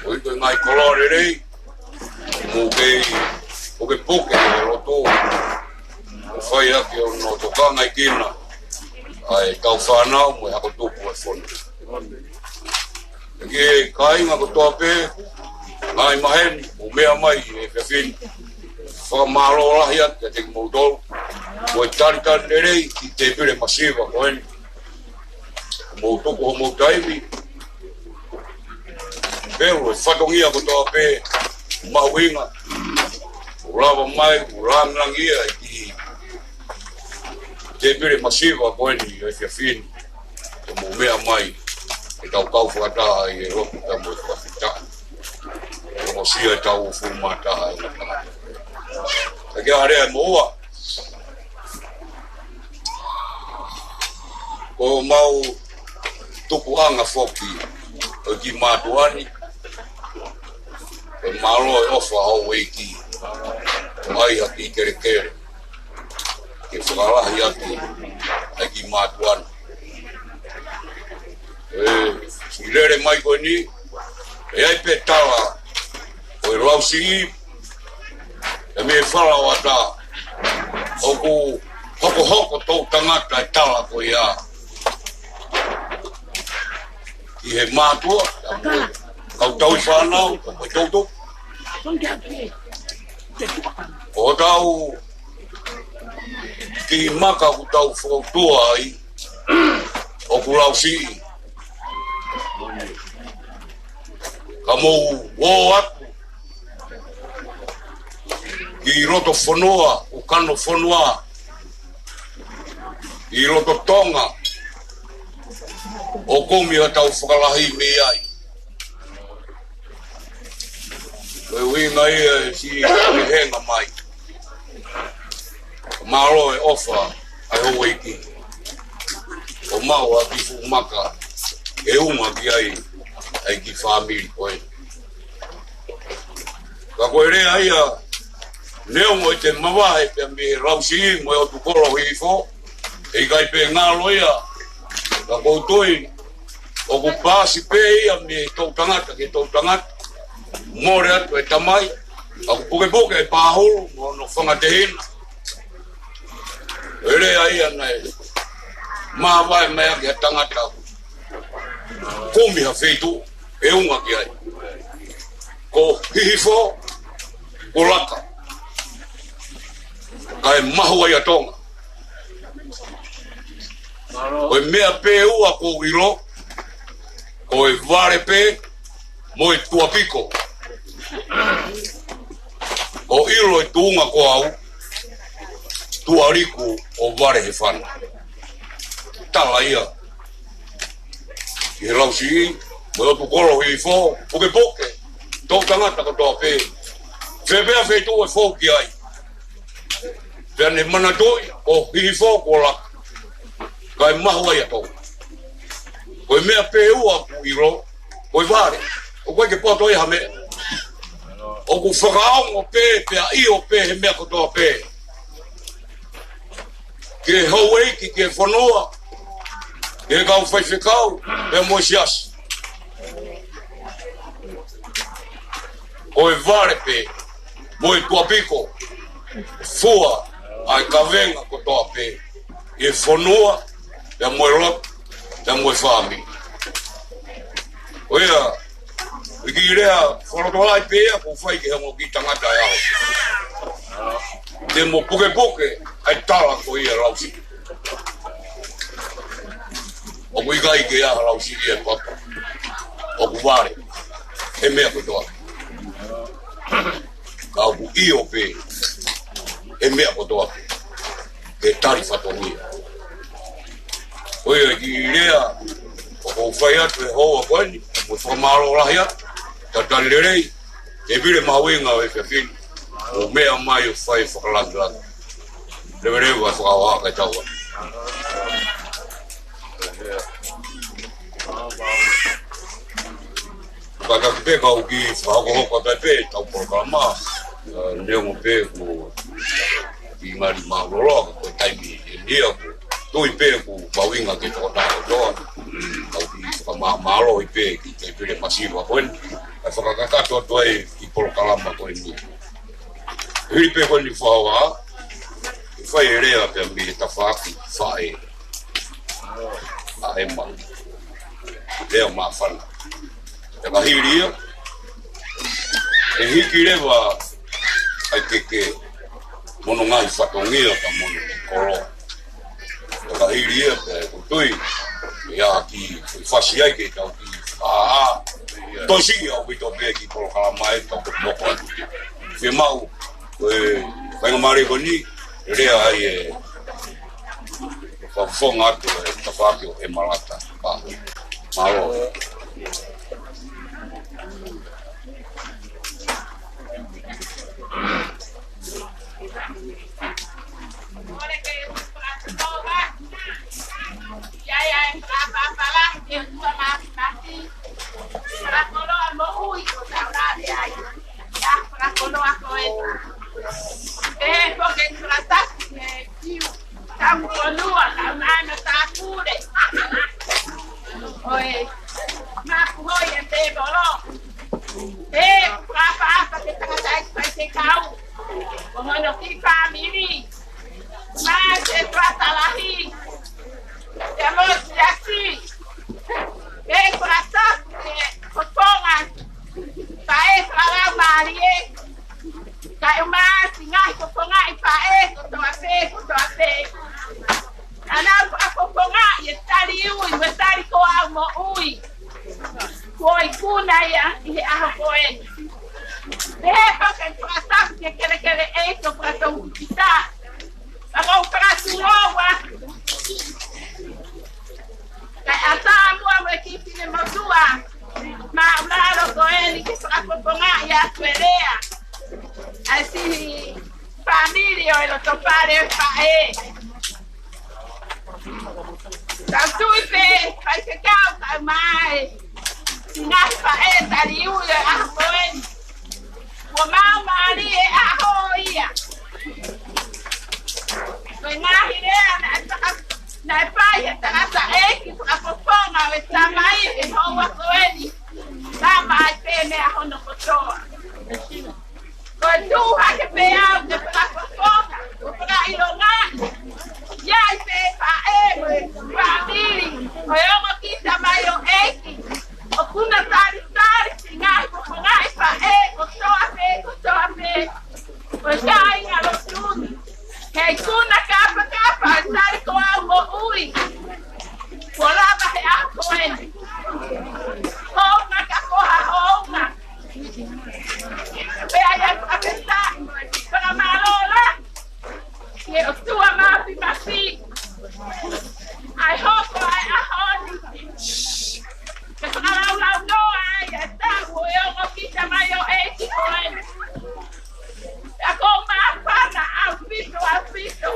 ʻOku ʻi ai e ngaahi koloa lelei. Mou kei, pukepuke ʻa e lotu. ʻO fai ʻaki hono tokangaʻi kina ʻa e kau fānau mo e hako tupu ʻa e fonu. Ki he kāinga kotoa pē, ngaahi maheni, ʻoku meʻa mai he efiafi ni. Fakamālō lahi atu kiate kimoutolu. Mo e talitali lelei ki he tēpile masiva ko eni. Mou tuku hoʻomou taimi. Pea ʻoku fatongia kotoa pē, mahuʻinga. ʻOku lava mai, ʻoku langilangi ia ʻi he tēpile masiva ko eni ʻo e efiafi ni. Ke mou meʻa mai, ke tau kau fakataha ʻi he lotu pea mo e fakafetaʻi. Ko e siʻi ʻetau fuʻu mata ai. Ka ke ʻalu ʻa e moʻua. Ko homau tupuʻanga foki ʻo e kiʻi mātuʻa ni. Ko e mālō e ʻofa ʻa houʻeiki. ʻOku ʻi ai ha kiʻi kelekele. Ke fakalahi atu ʻa e kiʻi mātuʻa ni. ʻE, siʻi lele mai ko eni, ʻe ʻi ai pē tala, ʻo e lausiʻi, ʻe mei Falaoata, ʻoku hokohoko toʻutangata e tala ko ia. ʻI he mātuʻa, kau tauhi fānau, kau tauhi. ʻO tau ki maka ʻoku tau fokoutua ai, ʻoku lausiʻi. Ka mou ō atu ki loto fonua, ʻo kano fonua, ʻi loto Tonga, ʻo kumi ʻa e tau fakalahi mei ai. Ko e ʻuhinga ia ʻe siʻi henga mai. Mālō e ʻofa ʻa e houʻeiki. ʻO maʻu ʻa e kiʻi fuʻu maka ʻe ʻuma ki ai ʻa e kiʻi fāmili ko ē. Ka ko e lea ia, neongo ʻete mavahe pea mei he lausiʻi mo e ʻotu kolo hihifo, ʻe ʻikai pē ngalo ia, ka ʻoku ou tui, ʻoku paasi pē ia mei he toʻutangata ki he toʻutangata, mole atu e tamai, ʻoku pukepuke e pāhulu, mo hono fanga tehina. Ko e lea ia naʻe, mavahe mai ʻaki ʻa e tangata, kumi ha feituʻu, ʻe ʻuma ki ai. Ko hihifo, ko laka. Kae mahu ai ʻa Tonga. Ko e meʻa pē ʻe ua ʻoku ou ʻilo, ko e vale pē, mo e tuʻapiko. ʻOku ou ʻilo e tuʻunga ko au, tuʻa liku ʻo vale he fana. Tala ia. ʻI he lausiʻi, mo e ʻotu kolo hihifo, pukepuke, toʻutangata kotoa pē. Fē pē ʻa e feituʻu ʻe fou ki ai. Pea ne manatuʻi, ko hihifo, ko laka. Kae mahu ai ʻa Tonga. Ko e meʻa pē ʻe ua ʻoku ou ʻilo, ko e vale. ʻOku ʻikai ke poto ia ha meʻa. ʻOku fakaongo pē, pea ʻio pē, he meʻa kotoa pē. Ki he houʻeiki, ki he fonua, ki he kau faifekau, pea mo e siasi. Ko e vale pē, mo e tuʻapiko, fua, ʻa e kavenga kotoa pē ʻi he fonua, pea mo e lotu, pea mo e fāmili. ʻO ia, ʻi he kiʻi lea fakalotolahi pē ia ʻoku ou fai ki he ongo kiʻi tangata ʻo e ʻaho. Te mo pukepuke ʻa e tala ko ia, Lausiʻi. ʻOku ʻikai ke ʻi ai ha Lausiʻi ʻi he papa. ʻOku vale he meʻa kotoa. Ka ʻoku ʻio pē he meʻa kotoa pē ke tali fatongia. Ko ia ʻa e kiʻi lea ʻoku ou fai atu he houa ko eni, mo e fakamālō lahi atu, talitali lelei, Tēvile Mahuʻinga ʻo e efiafi ni, ʻo meʻa mai ʻo fai fakalāngilangi. Leveleva e fakahoha kae tau atu. Kātaki pē kau kiʻi fakahokohoko atu pē ʻetau polokalama, ē, neongo pē kuo kiʻi ngali mālōlō, ka ko e taimi eni ia ʻoku ou tui pē ʻoku mahuʻinga ke tokanga kotoa. Kau kiʻi fakamālō pē ki he Tēvile masiva ko eni, kae fakakakato atu ai e kiʻi polokalama ko eni. Hili pē ko eni fakahoha, fai e lea pē mei he tafaʻaki faʻē. ʻA e ma. Lea māfana. Pea ka hili ia, ʻe hiki leva ʻa e keke mo hono ngaahi fatongia ka mo hono kiʻi koloa. Pea ka hili ia, pea ʻoku ou tui, ʻe ʻi ai ha kiʻi fasi ai ke tau kiʻi, ʻa, ʻa, toe siʻi ʻaupito pē e kiʻi polokalama ʻe tau kotoa atu. Fiemaʻu, ko e faingamālie ko eni, lea ai e fakafofonga atu e tafaʻaki ʻo ʻEmalata. Pā. Mālō. Tau fonua, tau nana tāpule. ʻOi, mapu hoi e tēvolo. ʻE, papa, papa, te tangata e faifekau. Ko hono kiʻi fāmili. Mā te papa lahi. Te mo siasi. ʻE, papa, te kokonga. Pae fakalaumālie. Kae ʻumaʻā siʻi ngaahi kokongaʻi pae kotoa pē, kotoa pē. Naʻa nau fakakokongaʻi e tali ui mo e tali ko au moʻui. Kuo ikuna ia ʻi he ʻaho ko eni. Pehē pē ke fakatapu ki he kelekele ʻeiki ʻo Fakatongikita. Pea ʻoku ou fakatulou atu. Kae ʻatā muʻa mo e kiʻi finemotuʻa māʻulalo ko eni ke fakakokongaʻi atu e lea ʻa e siʻi fāmili ʻo e loto pale ʻo e faʻē. Tau tui pē, faifekau, kau mai. Siʻi ngaahi faʻē tali ui ʻo e ʻaho ko eni. Kuo maumālie e ʻaho ia. Ko e ngaahi lea naʻe faka-, naʻe fai he tangataʻeiki fakafofonga ʻo e Tamai he houa ko eni. Tama ai pē meʻa hono kotoa. Ko e tuʻu hake pē au ke fakafofonga, ko e fakaʻilonga. ʻI ai pē faʻē mo e fāmili ʻo e ongo kiʻi tamaioʻeiki. ʻOku na talitali siʻi ngaahi kokongaʻi faʻē kotoa pē, kotoa pē. Ko e kāinga lotu ni. He ikuna kapakapa e tali ko au moʻui. Kuo lava he ʻaho ko eni. Hounga ka ko ha hounga. Pea ʻi ai ʻa e fakafetaʻi, fakamālō lahi ki he ʻOtua Mafimafi. ʻA e hoko ʻa e ʻaho ni. Ke fakalaulaunoa ai ʻa e taʻu ʻo e ongo kiʻi tamaioʻeiki ko eni. Pea ʻoku ou māfana ʻaupito, ʻaupito.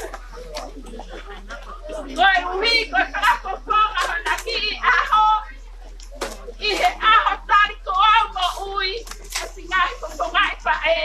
Koeʻuhi ko e fakafofonga hona kiʻi ʻaho. ʻI he ʻaho tali ko au moʻui, ʻa siʻi ngaahi kokongaʻi faʻē.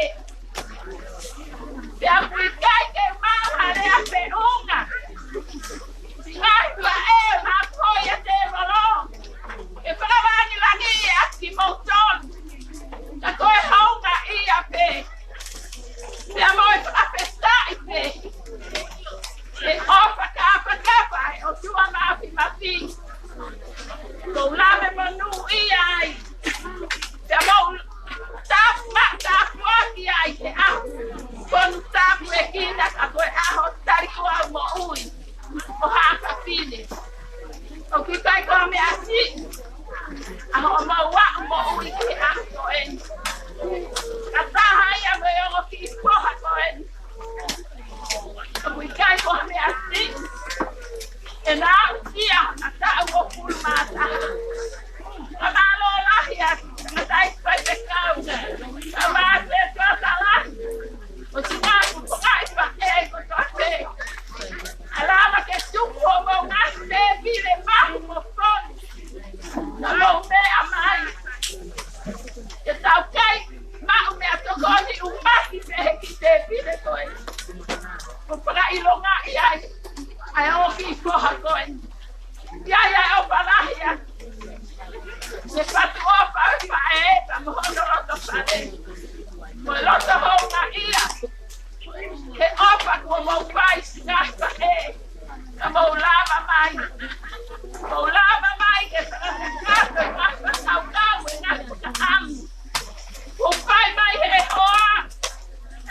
Mo e loto houngaʻia. He ʻofa kuo mou fai siʻi ngaahi faʻē. Ka mou lava mai. Mou lava mai ke fakakakato e ngaahi fakakaukau, e ngaahi fakaʻamu. Mou fai mai he hoa.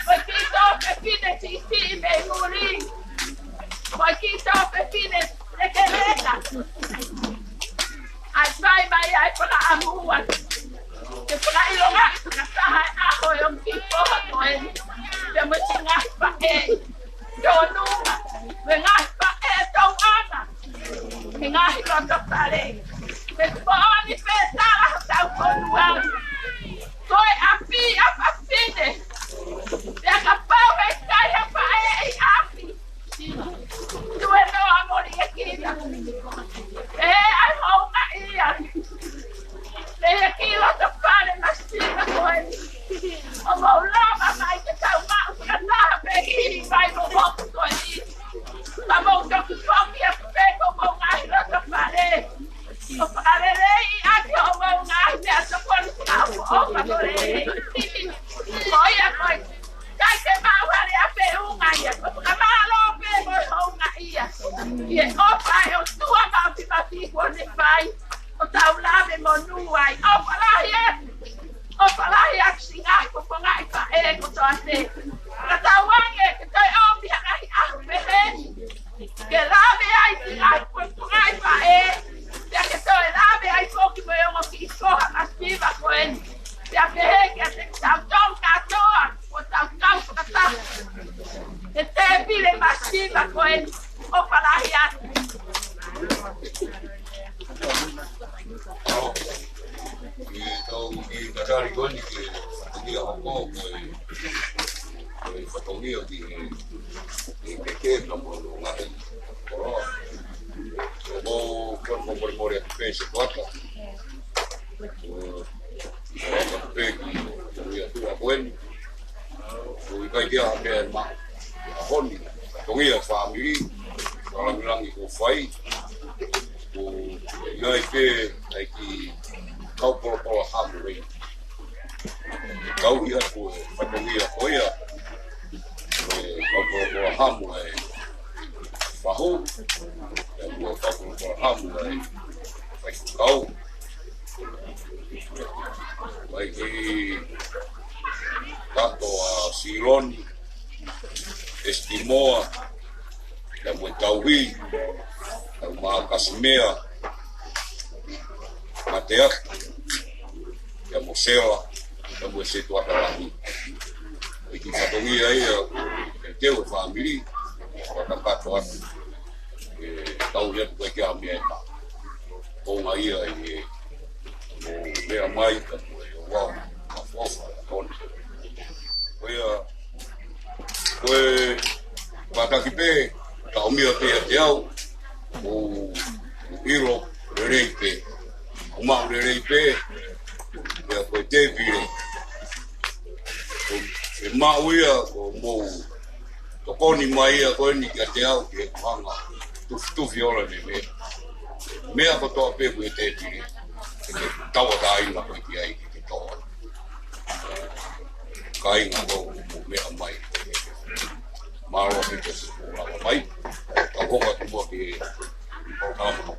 Ko e kiʻi tuofefine siʻisiʻi mei muli. Ko e kiʻi tuofefine lekeleka. ʻAi fai mai ʻa e fakaʻamu ua. Ke fakaʻilongaʻi fakataha e ʻaho ʻo e kiʻi foha ko eni. Pea mo e siʻi ngaahi faʻē. Tōnunga. Mo e ngaahi faʻē tauʻanga. He ngaahi loto fale. He kuo ʻomi pē tala hotau fonua. Ko e ʻapi ʻa fafine. Pea kapau ʻe ʻikai ha faʻē ʻi ʻapi. Tuenoa moli e kina. ʻE ʻai houngaʻia. ʻE he kiʻi loto fale masiva ko eni. ʻO mou lava mai ke tau maʻu fakataha pē ʻi he vai mo moku ko eni. Ka mou toki foki atu pē ko mou ngaahi loto fale. ʻO fakaleleiʻi ʻaki hoʻomou ngaahi meʻatokoni fakaʻofoʻofa mo lelei. Ko ia ko e kai ke maʻu hale a feʻunga ia. Ko e fakamālō pē mo e houngaʻia. ʻI he ʻofa ʻa e ʻOtua mafimafi kuo ne fai. ʻO tau lave monū ai. ʻOfa lahi atu. ʻOfa lahi atu siʻi ngaahi fofongaʻi faʻē kotoa pē. Ka tau ange ke toe ʻomi ha ngaahi ʻaho pehē ni. Ke lave ai siʻi ngaahi fofongaʻi faʻē. Pea ke toe lave ai foki mo e ongo kiʻi foha masiva ko eni. Pea pehē kiate kitautolu kātoa. Kuo tau kau fakataha. He tēpile masiva ko eni. ʻOfa lahi atu. ʻI he tau, ʻi he tatali ko eni ke fatongia hoko, ko e, ko e fatongia ki he, ki he keke ka mo hono ngaahi koloa. Ko e mou, ko e mou molemole atu pē se kuata. Ko e, ko e atu pē ki, ki he tuʻa ko eni. Ko e ʻikai ke ʻi ai ha meʻa ʻe maʻu. ʻAho ni, fatongia fāmili, ko e langilangi kuo fai, ko e ʻi ai pē ʻa e kiʻi kau polopola hamu lei. Kau ia ko e fatongia ko ia, ko e kau polopola hamu ʻa e fahu, ʻa e kau polopola hamu ʻa e faifekau. Mai ki Tato ʻa Siloni, Esitimoa, ia mo e Tauhi, ia mo Kasimea, Mateaki, ia mo Sela, ia mo Setuata Lahi. ʻI he fatongia ia, ʻe teu e fāmili, ʻo kakato atu. ʻE tau ia tu ke kia mea ʻe ma. Ko ngā ia ʻe, ʻo mea mai ka ko e ʻo wau, ka fofa, ka kona. Ko ia, ko e pātaki pē, ka ʻomia pē ʻiate au, ʻo ʻilo lelei pē, ʻo maʻu lelei pē, ia ko e tēpile. Ko e maʻu ia, ko mou tokoni mai ia ko eni kiate au ke hanga tufitufi ola ne me. Meʻa kotoa pē ko e tēpile. Ke tauʻatāina ko e ki ai ke ke toa. Kāinga ko mou meʻa mai. Mālō ʻaupito siʻi lava mai. Tau hoko atu muʻa ki he polokalama.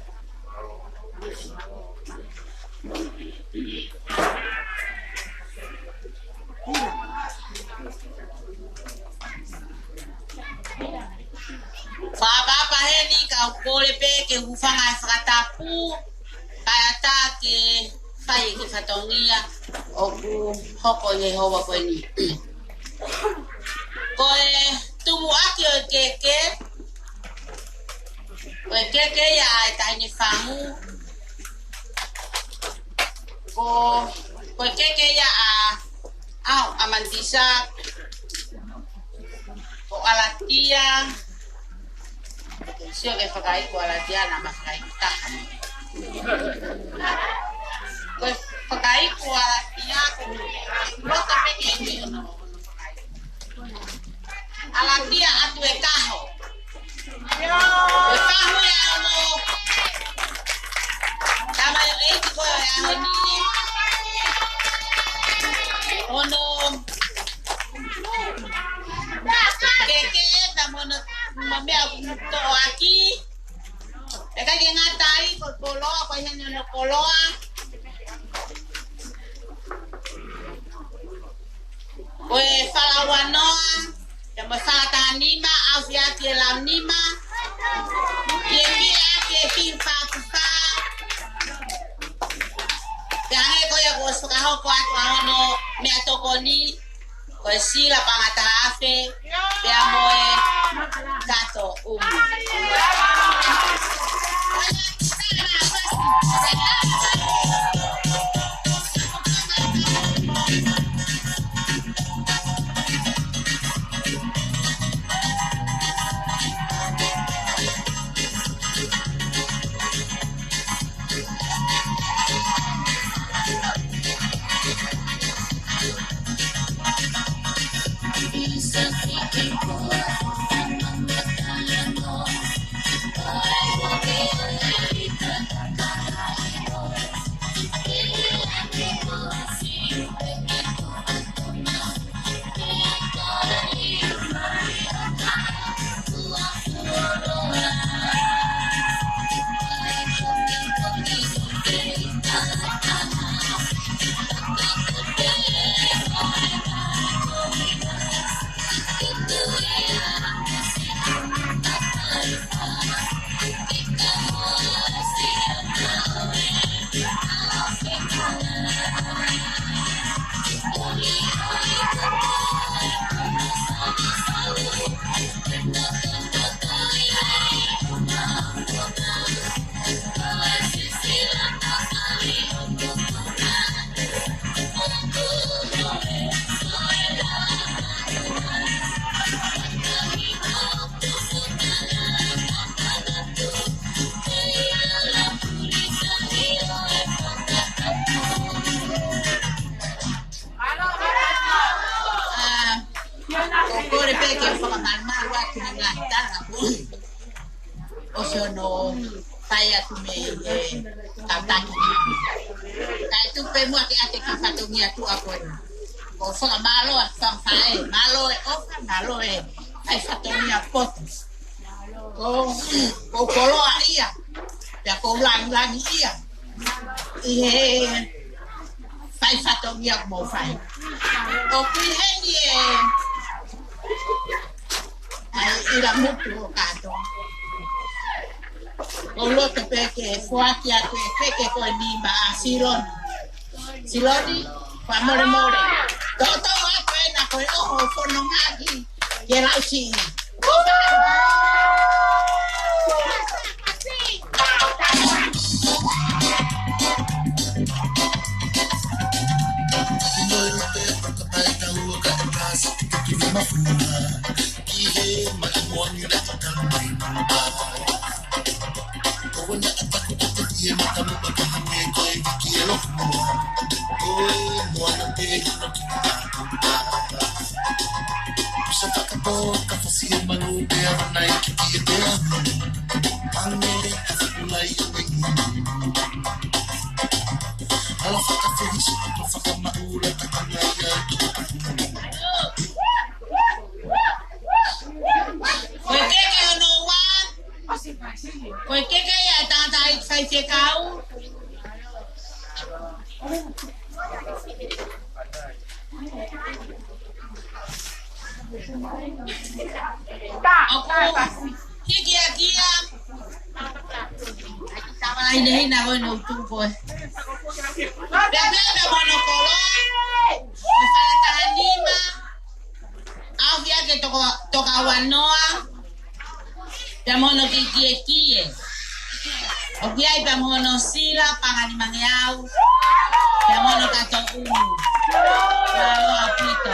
Fakaʻapaʻapa heni, kau kole pē ke hūfanga he fakatapu, kae ʻatā ke fai e kiʻi fatongia ʻoku hoko ʻi he houa ko eni. Ko e tumuʻaki ʻo e keke, ko e keke ia ʻa e Taʻahine Famu, ko, ko e keke ia ʻa, ʻa, ʻa Manitisa, ko ʻAlatia, sio ke fakaiku ʻAlatia naʻa ma fakaiku taha. Ko e fakaiku ʻAlatia, ko e loto pē ke ʻi ai hono fakaiku. ʻAlatia Atuekaho. Ko e fahu ia ʻo mo. Tama ʻo e ʻeiki ko e ʻaho ni. Hono kekeʻi pea mo hono, mo e meʻa ʻoku toʻo ʻaki. ʻIkai ke ngata ai, ko e koloa, ko e heni hono koloa. Ko e fala ua noa, pea mo e fala taha nima, ʻaofia ki he lau nima. Kiʻi, kiʻi, kiʻi, kiʻi, pā, pā. Pea hangē ko ia kuo ʻosi fakahoko atu ʻa hono meʻatokoni, ko e sila paʻanga taha afe, pea mo e kato ʻumu. ʻA, ʻoku ou kole pē ke u fakamālō atu he ngaahi tala ko ē ʻosi hono fai atu mei he kau taki. Kae tuku pē muʻa ke ʻoatu e kiʻi fatongia tuʻa ko ē. ʻOku ou fakamālō atu fanga faʻē, mālō e ʻofa, mālō e fai fatongia poto. ʻOku ou, ʻoku ou koloaʻia, pea ʻoku ou langilangiʻia ʻi he fai fatongia ʻoku mou fai. ʻOku ʻi heni e, ʻa e ʻilamutu ʻo kātoa. ʻOku ou loto pē ke foaki atu e peke ko eni maʻa Siloni. Siloni, fakamolemole. Toto atu ena ko e ʻoho fononga ki he lau siʻi. Ko e keke hono ua. Ko e keke ia ʻa e tangataʻeiki faifekau. ʻOku hiki ʻaki ia. Tama hinehina ko ē ʻoku tuʻu ko ē. Pea pea pea mo hono koloa. Mo e fala taha nima. ʻAofia ki he toka, toka ua noa. Pea mo hono kiʻi kiekie. ʻOku ʻi ai pea mo hono sila paʻanga nimangeau. Pea mo hono kato ʻumu. Mālō ʻaupito.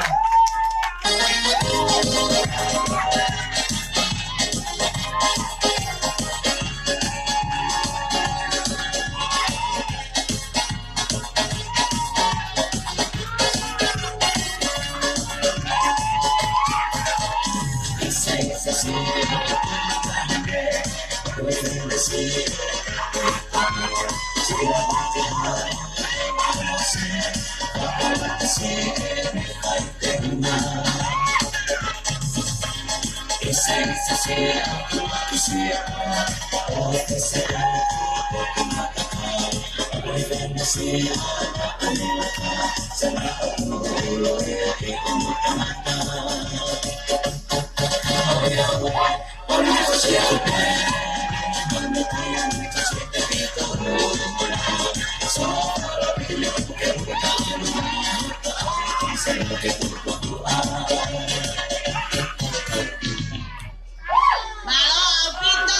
Mālō ʻaupito.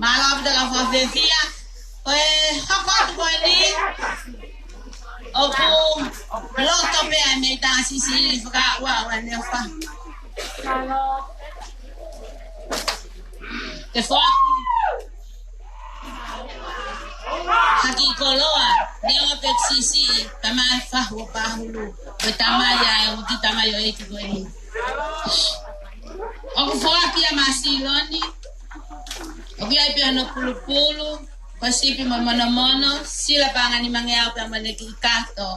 Mālō ʻaupito ka fakafiefia. Ko e hoko atu ko eni, ʻoku loto pē ʻa e meʻa taha siʻisiʻi fakaʻuaʻua ne fa. Ke foaki ha kiʻi koloa, neongo pē siʻisiʻi, tamai fahu ʻo Pahulu. Ko e tamai ia, ʻoku kiʻi tamai ʻo e kiʻi ko eni. ʻOku foaki ia maʻa Siloni, ʻoku ʻi ai pē hono pulupulu, ko e sipi mo e monomono, sila paʻanga nimangeau pea mo ʻene kiʻi kato.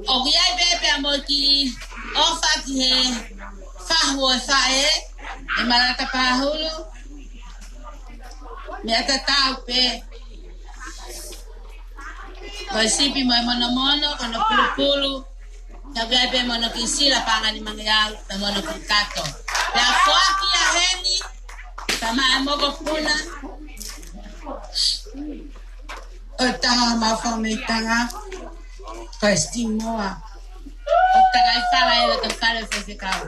ʻOku ʻi ai pē pea mo e kiʻi ʻofa ki he fahu ʻo e faʻē, ʻe Malata Pahulu, meʻa tatau pē. Ko e sipi mo e monomono, ko hono pulupulu, ʻoku ʻi ai pē mo hono kiʻi sila paʻanga nimangeau, pea mo hono kiʻi kato. Pea foaki ia heni, tamai mokopuna ʻo e taha ʻo e maʻu fakameʻitanga, ko e Steve Moa. ʻOku takai fala e loto fale faifekau.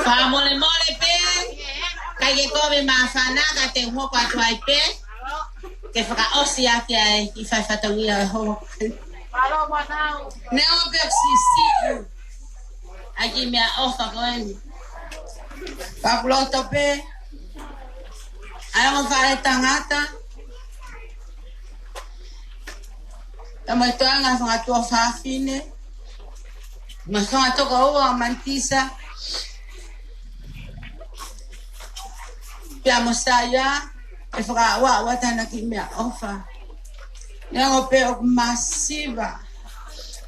Fakamolemole pē, ʻikai ke kovi māfana ka te u hoko atu ai pē ke fakaʻosi ʻaki ʻa e kiʻi fai fatongia ʻo e houa. Neongo pē ʻoku siʻisiʻi ʻa e kiʻi meʻaʻofa ko eni, ka ʻoku loto pē ʻa e ongo faʻētangata, pea mo e toenga fanga tuofāfine, mo e fanga tokoua ʻo Manitisa, pea mo Saia, ʻe fakaʻuaʻua atu ʻena kiʻi meʻaʻofa. Neongo pē ʻoku masiva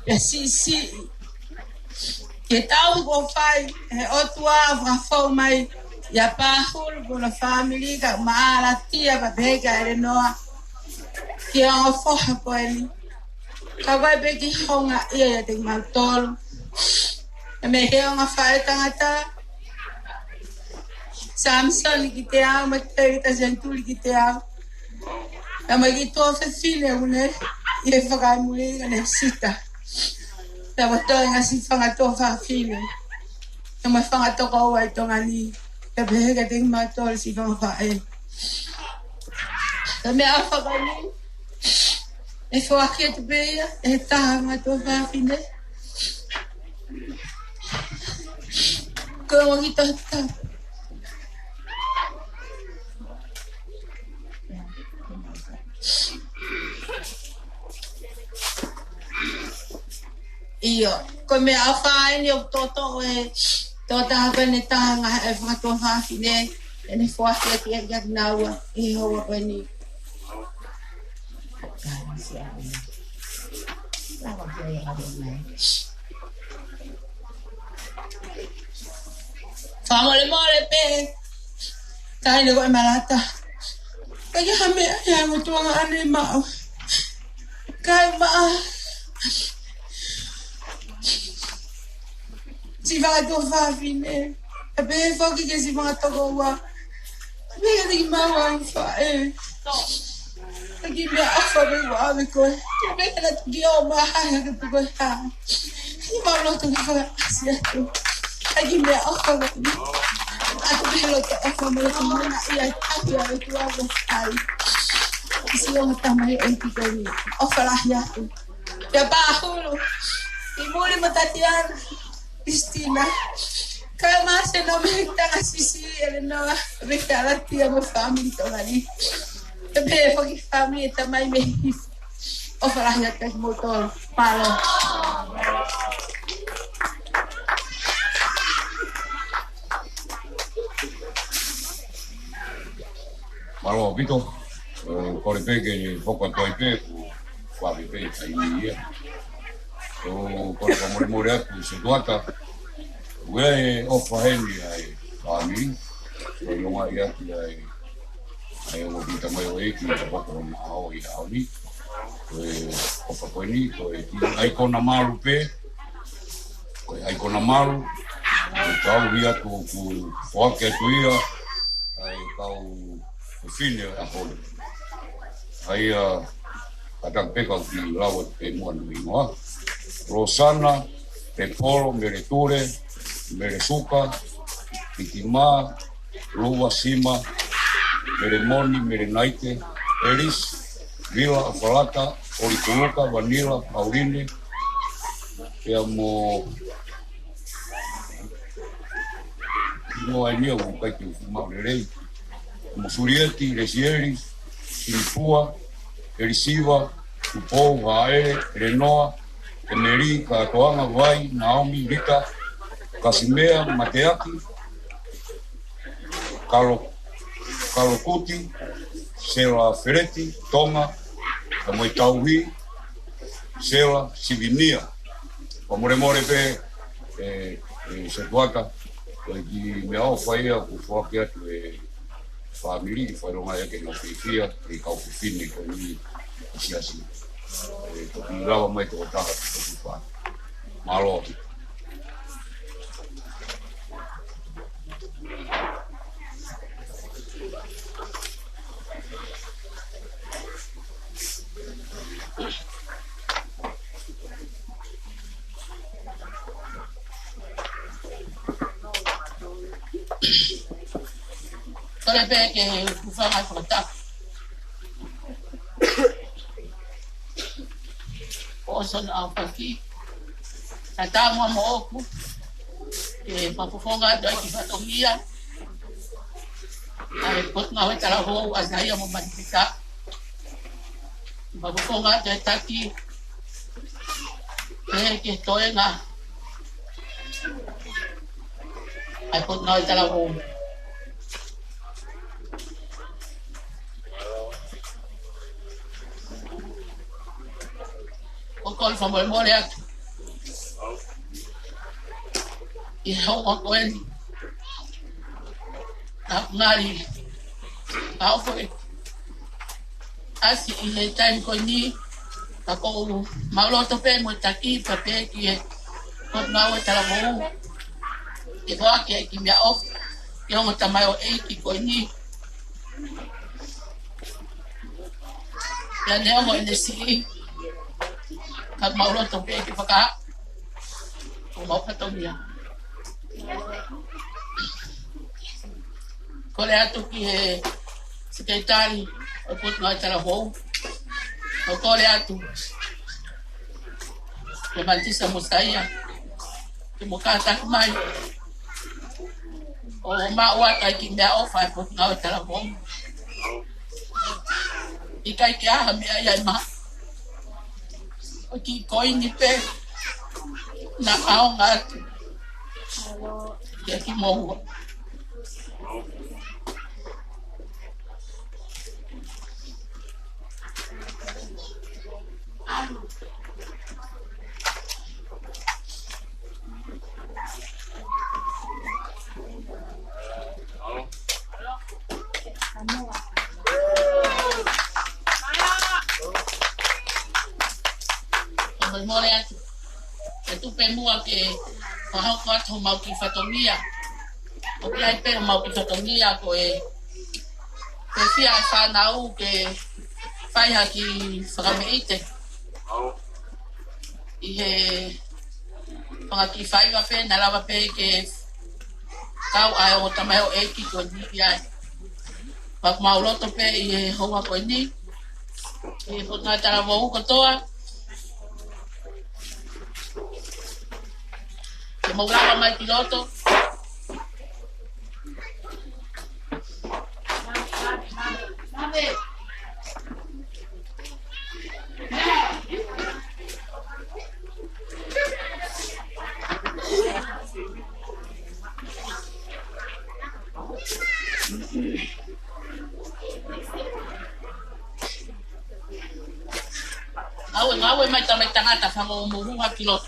pea siʻisiʻi, ke tau ko fai he ʻOtua ʻo fakafou mai ʻia Pahulu mo hono fāmili, kae ʻumaʻā ʻa Latia pea pehē kia ʻElenoa, ki he ongo foha ko eni. Ka ʻoku ʻi ai pē kiʻi houngaʻia ʻiate kimautolu. ʻE mei he ongo faʻētangata, Samisoni ki te au, mo Tēvita Senituli ki te au. Pea mo e kiʻi tuofefine ʻoku ne ʻi he fakaemuli, ko ʻene sita. Pea mo e toenga siʻi fanga tuofāfine, pea mo e fanga tokoua ʻi Tonga ni, pea pehē kiate kimautolu siʻi fanga faʻē. Ko e meʻaʻofa ko eni ʻe foaki atu pē ia ʻe he taha ʻo e fanga tuofāfine. Ko e ongo kiʻi tohi tapu. ʻIo, ko e meʻaʻofa eni ʻoku toʻotoʻo ʻe he tokotaha ko eni, taha ngaahi ʻe fakatuofāfine, ʻene foaki ʻaki ʻa kinaua ʻi he houa ko eni. Fakamolemole pē, taʻahine ko e malata. Ka ʻikai ha meʻa ia ʻoku tuʻunga ʻanai maʻu. Kae maʻa siʻi fakatuofāfine, pea pehē foki ki he siʻi fakatokoua, pea pehē kiate kimaua ʻa e faʻē. ʻA e kiʻi meʻaʻofa pē ʻoku ʻave koe. Pea pehē naʻa tuku ʻo maha he ka tuku ha. ʻOku mau loto ke fakaʻasi atu ʻa e kiʻi meʻaʻofa ko eni. ʻOatu pē loto ʻofa mo loto moʻoni ʻi he ʻaho ʻa e ʻOtua ʻoku fai. Siʻi ongo tamaioʻeiki ko eni. ʻOfa lahi atu. Pea pāhulu ʻi muli mo Tatiana, Kristina, kae ʻumaʻā ʻene meʻa tangata siʻisiʻi, ʻElenoa, Mekalatia mo e fāmili Tonga ni. Pea pehē foki ki he fāmili ʻa e tamai mei Hifo. ʻOfa lahi atu kiate kimoutolu. Mālō. Mālō ʻaupito. ʻOku ou kole pē ke hoko atu ai pē, ʻoku ou fai pē ʻi he taimi ni ia. ʻOku ou kole fakamolemole atu, Setuata. ʻOku ʻi ai e ʻofa heni ʻa e fāmili. ʻOku ou ʻilonga ia ki ai, ʻa e ongo kiʻi tamaioʻeiki, ʻa e poko ʻo e ʻaho ni. Ko e ʻofa ko eni, ko e kiʻi ʻaikona malu pē. Ko e ʻaikona malu, ko e tauhi atu ʻoku foaki atu ia ʻa e kau fefine ʻo e ʻaho ni. ʻA ia, kātaki pē kau kiʻi lau atu pē muʻa hono hingoa. Losana, Pepolo, Meletule, Melesuka, Kitimā, Lua, Sima, Melemoni, Melenaite, Elisi, Vila, ʻAfalata, ʻOlituluka, Vanila, Pauline, pea mo Noa eni ʻoku ʻikai ke u fiemaʻu lelei. Mo Sulieti, Lesieli, Silipua, ʻElisiva, Tupou, Haʻele, ʻElenoa, ʻEmeli, Kātoanga, Vai, Naomi, Lita, Kasimea, Mateaki, Kalo-, Kalokuti, Sela, Feleti, Tonga, ka mo e tauhi, Sela, Sivinia. Fakamolemole pē, ʻe, ʻe Setuata, ko e kiʻi meʻaʻofa ia ʻoku foaki atu ʻe he fāmili, fakaʻilonga ia ki heʻenau fiefia, ʻa e kau fefine ko eni ʻo e siasi. ʻE, toki lava mai tokotaha, toki fā. Mālō. Kole pē ke u fai ha fakatapu. Ko Osana ʻAupaki, kae ʻatā muʻa moʻoku ke fakafofonga atu ai ki he fatongia ʻa e Potungāue Talavou, ʻa Saia mo Matipita. Fakafofonga atu e taki, pehē ki he toenga ʻa e Potungāue Talavou. ʻOku ou kole fakamolemole atu ʻi he houa ko eni. Naʻa ku ngali ʻaofo ʻi he ʻasi ʻi he taimi ko eni, ka ʻoku ou maʻuloto pē mo e taki pea pehē ki he Potungāue Talavou, ke foaki e kiʻi meʻaʻofa ki he ongo tamaioʻeiki ko eni. Pea neongo ʻene siʻi, ka maʻuloto pē ke fakahā ko homau fatongia. Kole atu ki he Sekelitali ʻo e Potungāue Talavou. ʻOku ou kole atu ki he Matisa mo Saia ke mou kātaki mai ʻo maʻu atu ai e kiʻi meʻaʻofa ʻa e Potungāue Talavou. ʻIkai ke ʻi ai ha meʻa ia ʻe maʻu. Ko e kiʻi koini pē. Naʻa ʻaonga atu. Ia ki moua. Kae mole atu. ʻE tuku pē muʻa ke fakahoko atu homau kiʻi fatongia. ʻOku ʻi ai pē homau kiʻi fatongia ko e, ko e fiefia e fānau ke fai ha kiʻi fakameʻite ʻi he fanga kiʻi faiva pē, naʻa lava pē ke kau ʻa e ongo tamaioʻeiki ko eni ki ai. Pea ʻoku mau loto pē ʻi he houa ko eni, ʻi he potungāue talavou kotoa, ke mou lava mai ki loto. Ngāue, ngāue mai tamaiki tangata, fanga mou hū hake ki loto.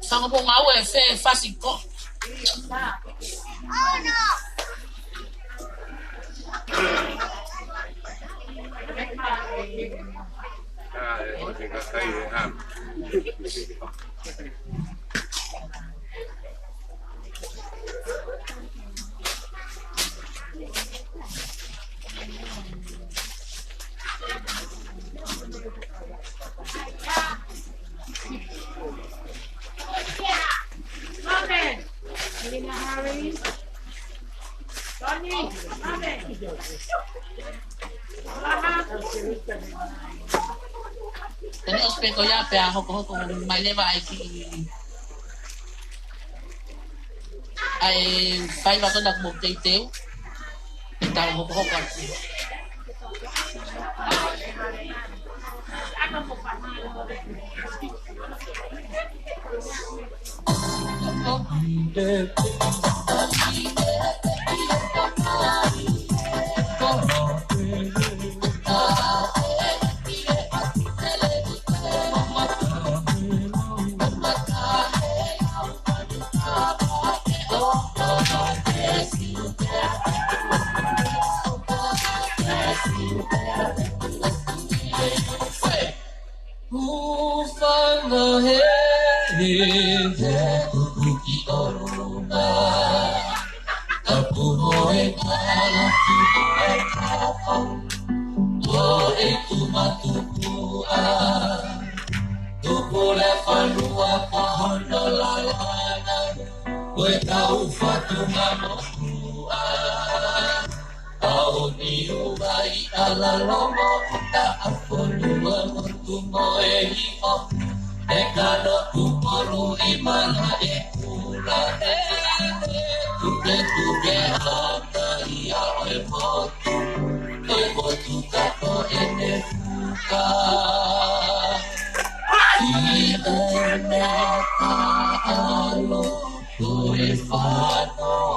Fanga mou ngāue fē fasi ko. Tani ʻosi pē ko ia pea hokohoko mai leva ai ki ʻa e faiva ko ena kuo mou teuteu. Ke tau hokohoko atu. Hūfanga he, he, he kuku ki ʻolunga. Tapu mo e kala ki e kapa. Ko e tuma tupuʻa. Tupu le fanua ka hono lalana. Ko e kau fatunga motuʻa. ʻAoni ua ʻi ʻAlalomo ʻi Taʻafonua motu mo e hiʻo. E kano Tupolu ʻi Malaʻekula. Tuketuke hata ia ʻo e motu. ʻO e motu ka ko ʻene fuka. ʻI ʻene taʻalo. Ko e fānau.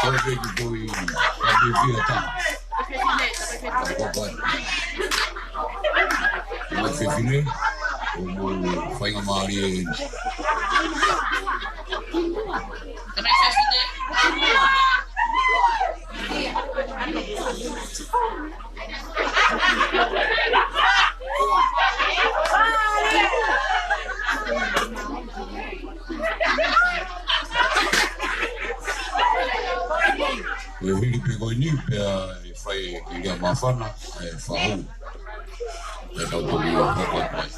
Ko e fefine ko ia, ko e fefine tā. Ko e fefine. Ko e fefine, ʻoku mou faingamālie. Ko e hili pē ko eni pea ʻe fai ki he māfana, ʻe fahu. ʻE tau toki ʻo hoko atu ai.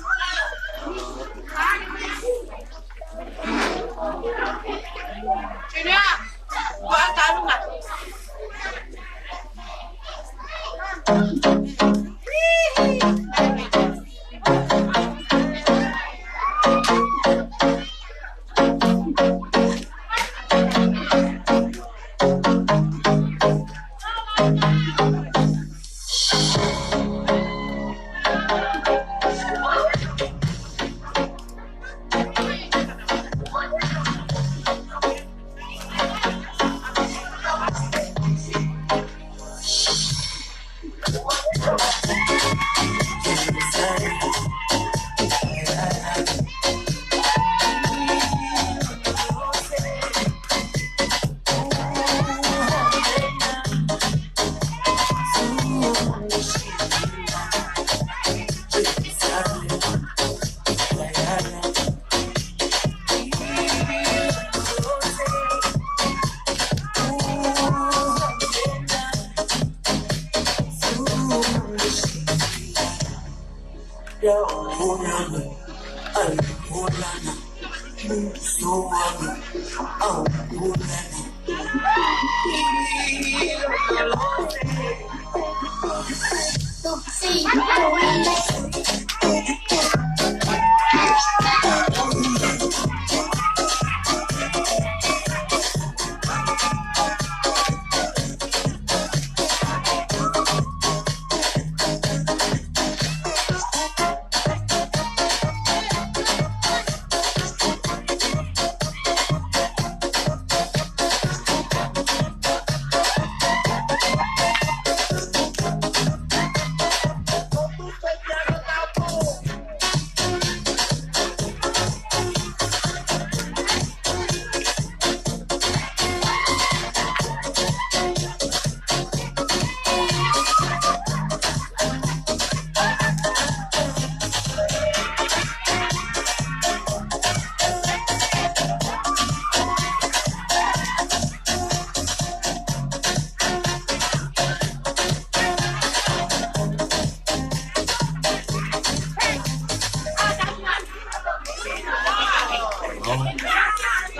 Mālō,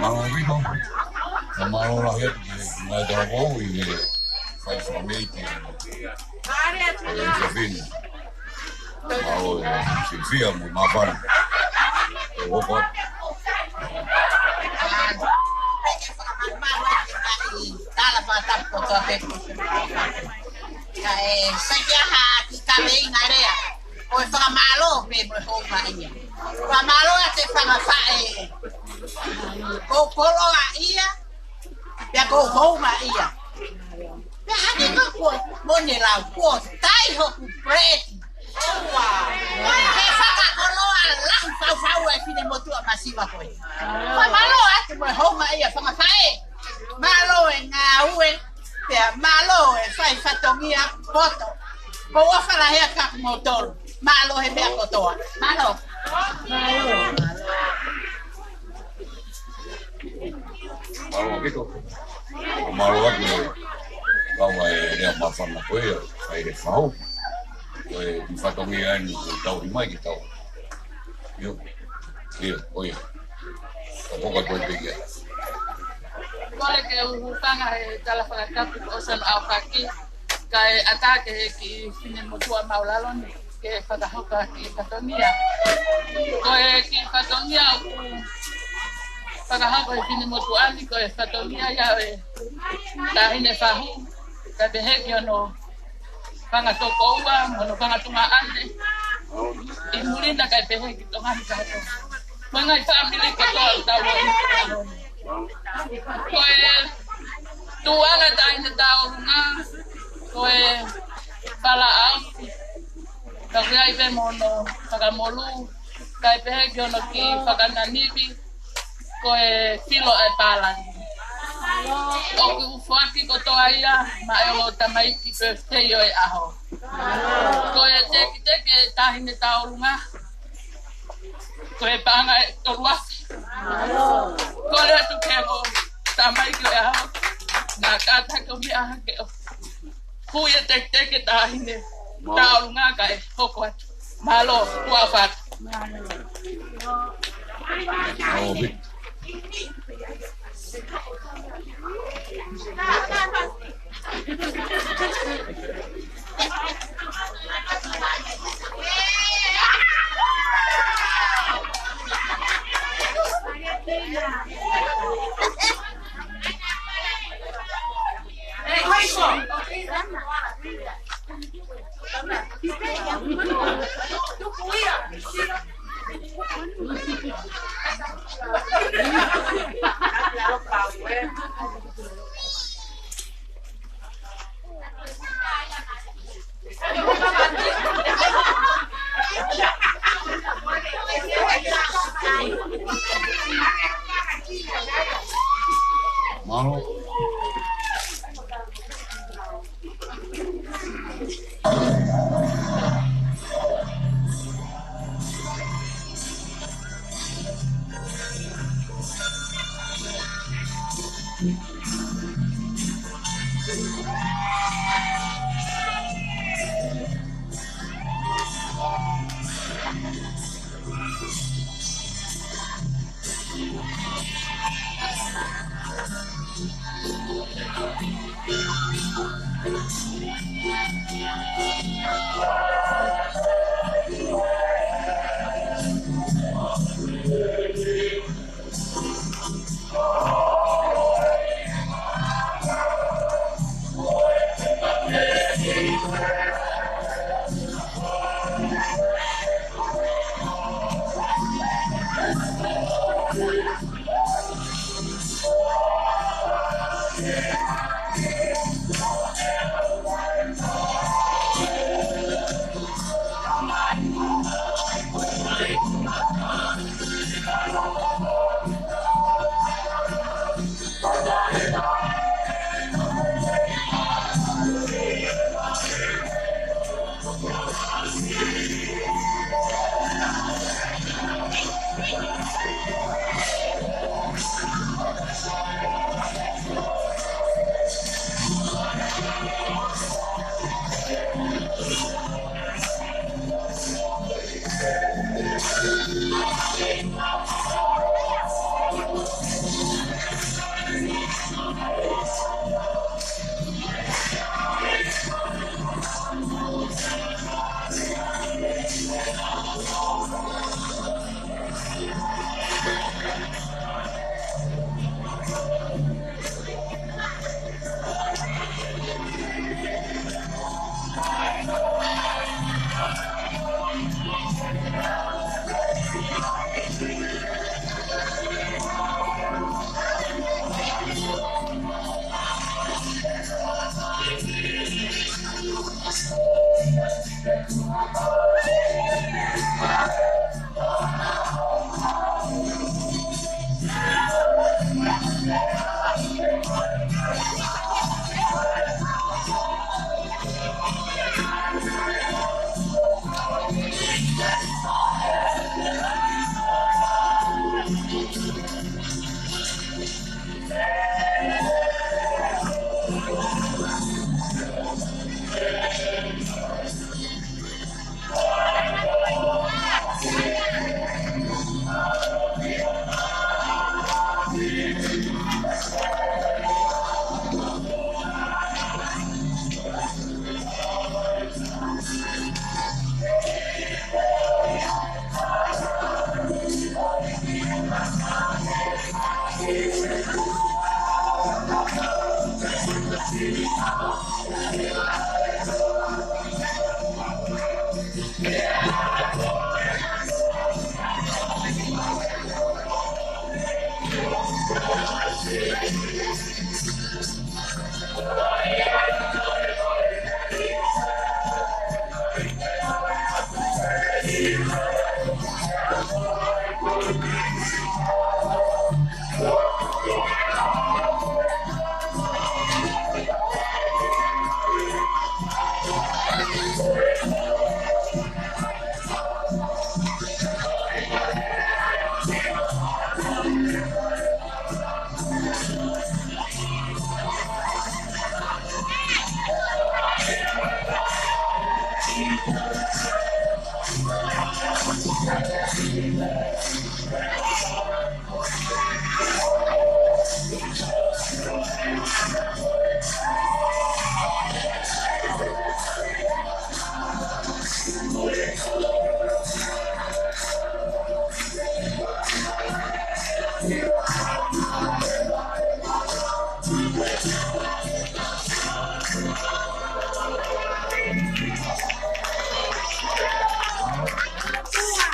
mālō ʻaupito. Mālō lahi atu ki he ngaahi talavou ʻi he fai fakamālō ki he, e, Sefini. Mālō e Sefia mo māfana. E hoko atu. Tala fakatapu kotoa pē. Ka e, sai ke aha ki kaveinga lea. Ko e fakamālō pē mo e houngaʻia. Fakamālō atu e fanga faʻē. Ko e koloa ia, pea ko e houngaʻia. Pea hangē ko e kuo mou lau, kuo tai hoku peleti. He fakakoloa lahi fau fau e finemotuʻa masiva ko ē. Fakamālō atu mo e houngaʻia fanga faʻē. Mālō e ngāue, pea mālō e fai fatongia poto. Ko e ʻofa lahi atu kia kimoutolu. Mālō he meʻa kotoa. Mālō. Mālō ʻaupito. Mālō atu e, kau ai e lea māfana ko ia, fai le fau. Ko e kiʻi fatongia eni, ko e tauhi mai ke tau. ʻIo, ʻio, ʻoia. Ka ko ka ko e pekia. Kole ke u hūfanga he tala fakatapu ko Osano ʻAupaki, kae ʻatā ki he kiʻi finemotuʻa māʻulalo ni ke fakahoko ha kiʻi fatongia. Ko e kiʻi fatongia ʻoku fakahoko he finemotuʻa ni, ko e fatongia ia ʻo e taʻahine fahu, kae pehē ki hono fanga tokoua, mo hono fanga tuongaʻane. ʻI muli na kae pehē ki Tonga ni kātoa. Mo e ngaahi fāmili kotoa ʻoku tau ʻi he ʻaho ni. Ko e tuʻunga taʻahine tauʻolunga, ko e Falaʻaofi. Ka ʻoku ʻi ai pē mo hono fakamolū, kae pehē ki hono kiʻi fakananivi, ko e Filo ʻa e Pālangi. ʻOku foaki kotoa ia maʻa e ongo tamaiki pē fei ʻo e ʻaho. Ko e tekiteki e taʻahine tauʻolunga, ko e paʻanga ʻe tolu afe. Kole atu ki he ongo tamaiki ʻo e ʻaho, na kātaki ʻo meʻa hake ʻo hui e tekiteki e taʻahine tauʻolunga kae hoko atu. Mālō, kuo fatu. Mālō. Mālō.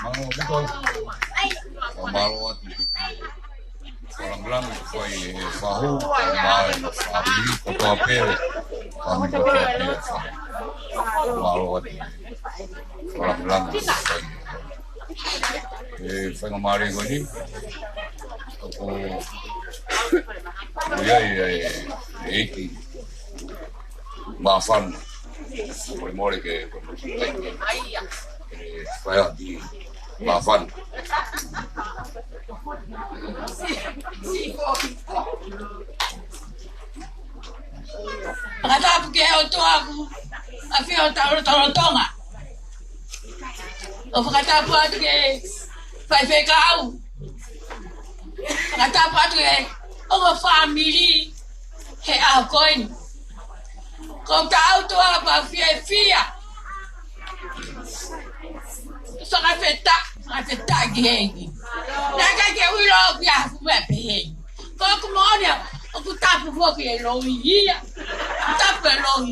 Mālō ʻaupito. Mālō atu. Ko e lāngilangi ko e fahu, ko e mai, fāmili kotoa pē, fāmili kotoa pē, fahu. Mālō atu. Ko e lāngilangi ko e faingamālie ko eni. ʻOku ʻi ai e ʻEiki Māfana. Molemole ke, ke, ke, ke fai ʻaki Māfana. Fakatapu ki he ʻOtua ʻoku ʻafio ʻi hotau Tonga. ʻOku fakatapu atu ki he faifekau. Fakatapu atu ki he ongo fāmili he ʻaho ko eni. Ko ʻetau ʻOtua ʻoku fiefia. Fakafetaʻi, fakafetaʻi ki he ʻEiki. Ka ʻikai ke u ʻilo ʻoku ʻi ai ha fuʻu meʻa pehē. Ko ʻeku moʻoni ʻoku tapu foki e loi ia. Tapu e loi.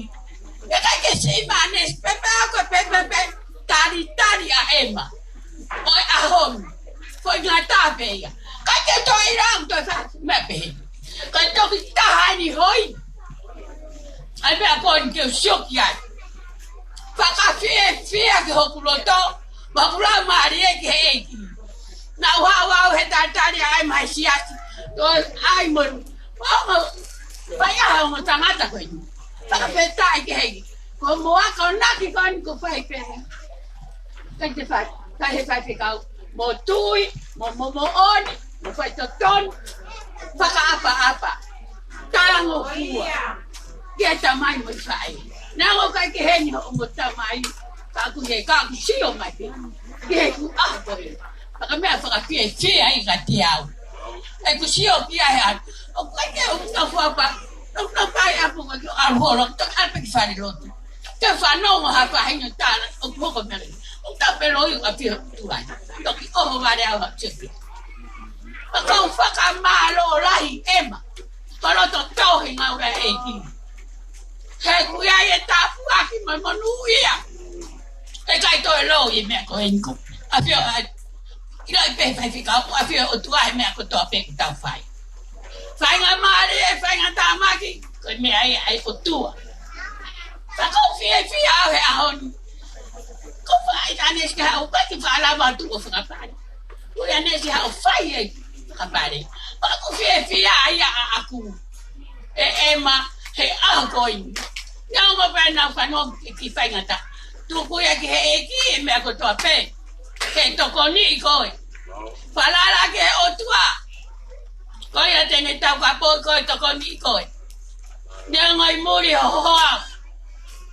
Ka ʻikai ke siʻi mai ʻanesi pē pea ko e pē pē pē. Talitali ʻa ʻEma. ʻO e ʻaho ni. Ko e ngata pē ia. ʻIkai ke toe ʻilo ʻoku toe fai ha fuʻu meʻa pehē. Ko e toki taha eni hoi. ʻAi pē ʻa ko eni ke u sio ki ai. Fakafiefia ki hoku loto, mo hoku laumālie ki he ʻEiki. Naʻa ku haʻu au he talitali ʻa ʻEma he siasi. Ko ai mo, mo, mo, fai ʻa e ongo tangata ko eni. Fakafetaʻi ki he ʻEiki. Ko mo ako naki ko eni ko fai pē. Kai te fai, kai he faifekau. Mo tui, mo, mo, moʻoni, mo faitotonu, fakaʻapaʻapa. Talangofua. Ki he tamai mo e faʻē. Naʻa ku ʻikai ke ʻi heni hoʻomo tamai. Ka ʻoku ʻi he ka ʻoku sio mai pē. Ki he ku ʻaho ko ē. Fakameʻa fakafiefia ia kiate au. ʻEku sio ki ai ʻa. ʻOku ʻikai ke u ka fuapa. ʻOku na fai ʻapu ka ki ʻalu holo. Toki ʻalu pē ki falelotu. Te fanongo ha faʻahinga tala, ʻoku hoko mele. ʻOku ta pelo i ka pio tuai. Toki ʻohovale au ha tiopi. Ka ʻoku ou fakamālō lahi ʻEma. Ko loto tohi ngāue ʻa e ʻEiki. He ʻoku ʻi ai e tāpuaki mo e monūʻia. ʻE ʻikai toe loi e meʻa ko eni ko. ʻAfio ai. ʻIlo ai pē faifekau, ʻoku ʻafio ʻOtua he meʻa kotoa pē ʻoku tau fai. Faingamālie, faingatāmaki, ko e meʻa ia ʻa e ʻOtua. Ka ʻoku ou fiefia au he ʻaho ni. Ko e fai ʻanesi ke haʻu pē ki falava atu ʻo fakapale. Ko ʻanesi haʻu fai e fakapale. Ka ʻoku ou fiefia ai ʻaʻaku. ʻE ʻEma, he ʻaho ko eni. Naʻa mo pē naʻa fanongo ki, ki faingataʻa. Tuku ia ki he ʻEiki e meʻa kotoa pē. Ke tokoniʻi koe. Falala ki he ʻOtua. Ko ia te ne taukapoʻi koe, tokoniʻi koe. Neongo ʻi muli ho hoa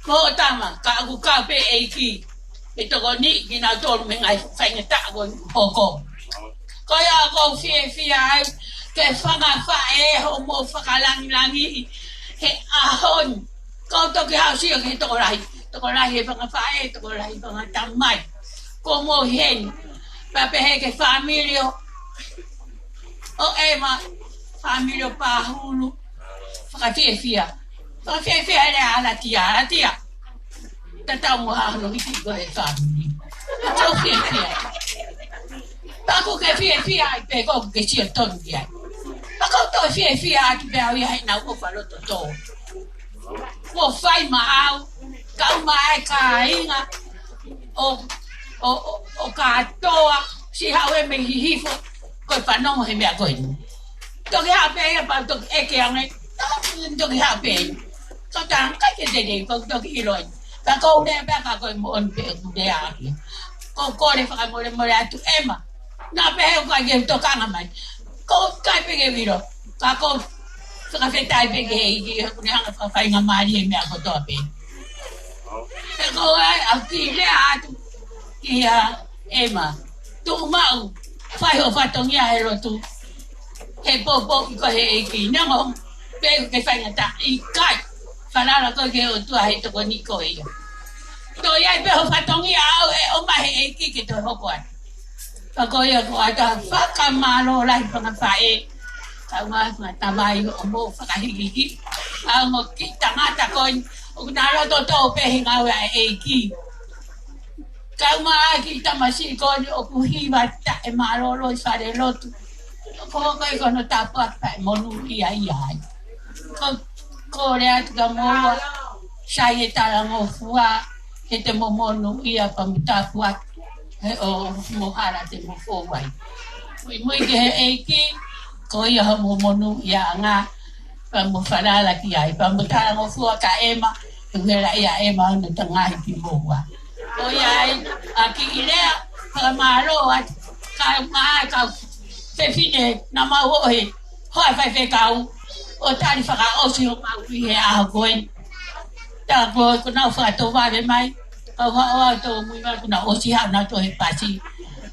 mo ho tama, ka ʻoku kau pē ʻEiki. Ke tokoniʻi kinautolu mei he ngaahi faingataʻa kuo hoko. Ko ia ʻoku ou fiefia ai, ke fanga faʻē hoʻomo fakalangilangiʻi he ʻaho ni. Ko e toki haʻu sio ki he tokolahi, tokolahi e fanga faʻē, tokolahi fanga tamai. Ko mo heni, pea pehē ki he fāmili ʻo, ʻo ʻEma, fāmili ʻo Pahulu, fakafiefia. Fakafiefia he lea ʻa Latia, Latia. Tatau mo ha hono hiki ko e fāmili. Tatau fiefia. Pea ʻoku ke fiefia ai pē ʻoku ke sio tonu ki ai. Pea ʻoku ou toe fiefia atu pē au ia he naʻa ku faloto tō. Kuo fai maʻau, kau mai kāinga, ʻo, ʻo, ʻo, ʻo kātoa, siʻi haʻu ē mei Hihifo, ko e fanongo he meʻa ko eni. Toki haʻu pē ia pea toki ʻeke ange, toki haʻu pē ia. Ka ʻoku ʻikai ke te lei, ko toki ʻiloʻi. Ka ʻoku ou lea pē ka ko e moʻoni pē ʻoku ou lea ʻaki. ʻOku ou kole fakamolemole atu ʻEma. Naʻa pehē ʻoku ʻikai ke u tokanga mai. ʻOku ʻikai pē ke u ʻilo. Ka ʻoku ou fakafetaʻi pē ki he ʻEiki, he ʻoku ne hanga fakafaingamālie e meʻa kotoa pē. He ko e ʻai, ʻa ki lea atu, kia ʻEma. Tuʻu maʻu, fai ho fatongia he lotu. He poupou ʻi ko he ʻEiki. Neongo, pē ke faingataʻa ʻikai. Falala koe ki he ʻOtua he tokoniʻi koe ia. Toe ʻi ai pē ho fatongia ʻaʻau ʻe ʻomai he ʻEiki ke toe hoko ai. Ka ko ia ko ʻata fakamālō lahi fanga faʻē. Kae ʻumaʻā fanga tamai hoʻomo fakahikihiki. ʻA e ongo kiʻi tangata ko eni. ʻOku na loto tō pē he ngāue ʻa e ʻEiki. Kae ʻumaʻā e kiʻi tamasiʻi ko eni ʻoku hiva taʻemālōlō ʻi falelotu. Ko ko e ko hono tāpuaki pea monūʻia ai. Ko, kole atu kia moua. Sai e talangofua. Ke te mo monūʻia pea mo tāpuaki. He ʻoku mo hala te mo fou ai. Muimui ki he ʻEiki, ko ia hoʻomo monūʻiaʻanga, pea mo falala ki ai, pea mo talangofua kia ʻEma, he ʻoku hela ʻia ʻEma hono tangata ki moua. Ko ia ai, ʻa ki lea, fakamālō atu, kae ʻumaʻā e kau fefine, naʻa mau ō he hoa faifekau, ʻo tali fakaʻosi homau ui he ʻaho ko eni. Tā ko, ko nau fakatovave mai, kau haʻu au tōmui mai, ko nau ʻosi haʻu nautolu he pasi,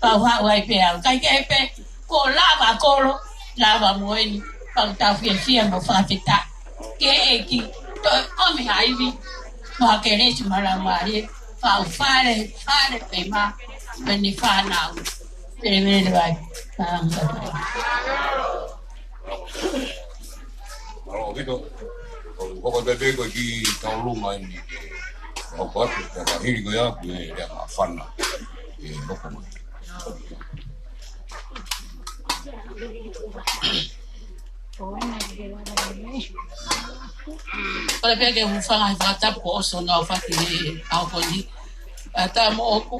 kau haʻu ai pē au. Kae kehe pē, ko lava kolo, lava mo eni, pea ʻoku tau fiefia mo fakafetaʻi. Ki he ʻEiki, toe ʻomi ha ivi, mo ha kelesi mo e laumālie, pea ʻoku fale, fale pē mā, mo ʻene fānau. Pele vai. Mālō ʻaupito. ʻOku ou pehē ko e kiʻi tauʻolunga eni ke hoko atu, ka hili ko ia, ko e lea māfana. ʻE hoko mai. Kole pē ke u hūfanga he fakatapu kuo ʻosi hono aofaki he ʻaho ko eni. ʻA tā moʻoku.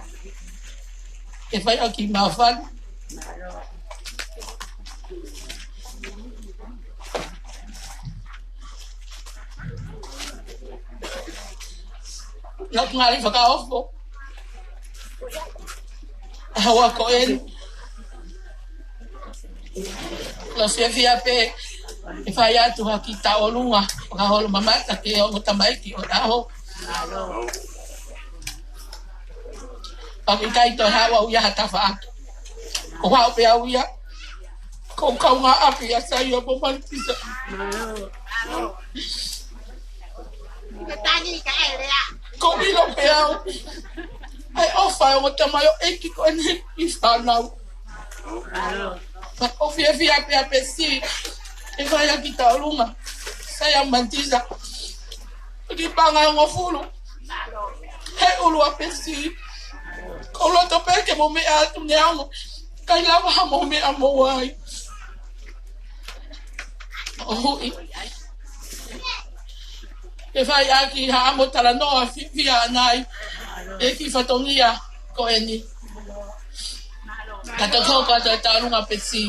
Ke fai ʻaki e māfana. Naʻa ku ngali fakaofo. ʻAho ko eni. Naʻa ku fiefia pē ʻe fai atu ha kiʻi tauʻolunga fakaholo mamata ki he ongo tamaiki ʻo e ʻaho. Pea ʻikai toe haʻu au ia ha tafaʻaki. ʻOku haʻu pē au ia ko e kaungāʻapi ʻa Saia mo Manitisa. ʻOku ou ʻilo pē au ʻa e ʻofa ʻa e ongo tamaioʻeiki ko eni ki he fānau. Pea ʻoku ou fiefia pē ʻa Pesi ʻe fai ʻaki e tauʻolunga. Saia mo Manitisa. Ki he paʻanga ʻe hongofulu. He ʻulu ʻa Pesi. ʻOku ou loto pē ke mo meʻa atu neongo ʻikai lava ha mo meʻa mo ai. ʻO hui. Ke fai ʻaki ha amo talanoa fiefia ʻanai ʻi he kiʻi fatongia ko eni. Ka tau hoko atu e tauʻolunga Pesi.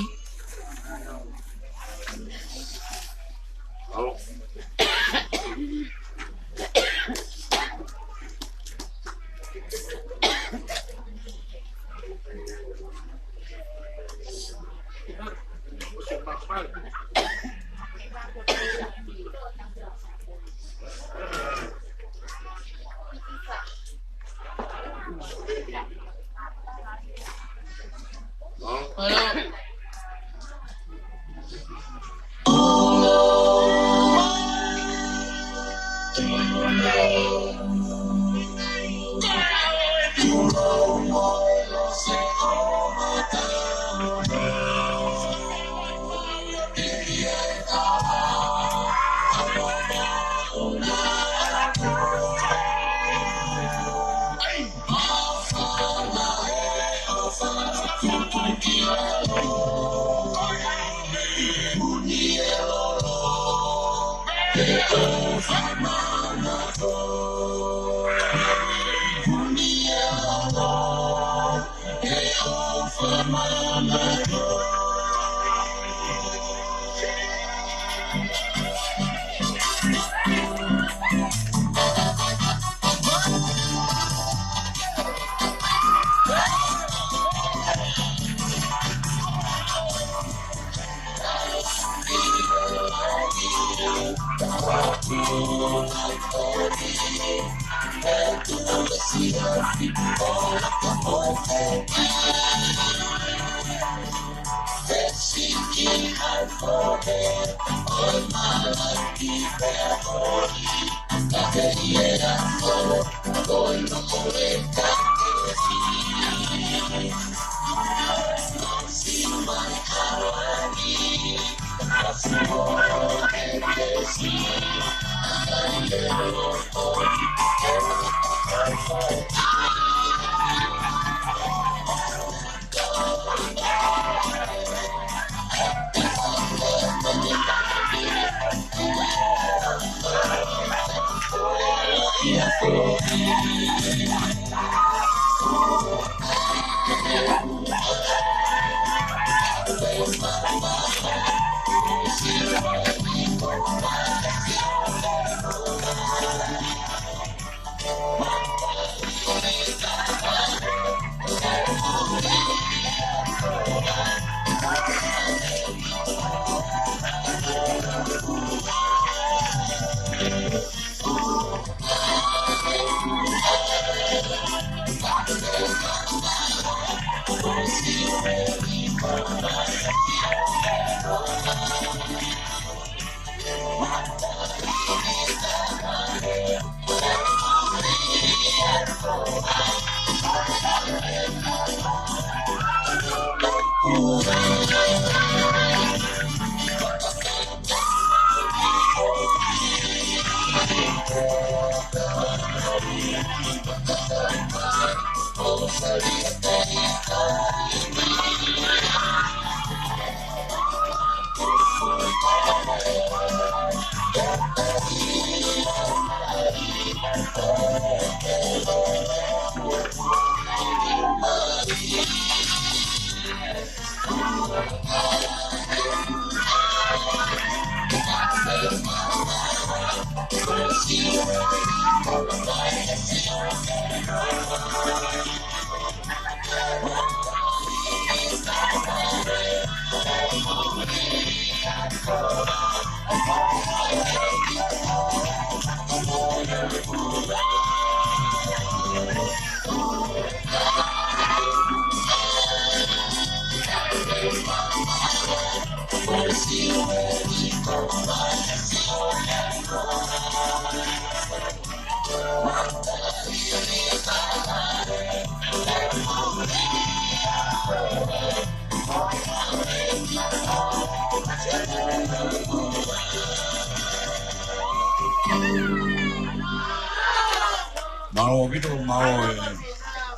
Mālō ʻaupito, mālō e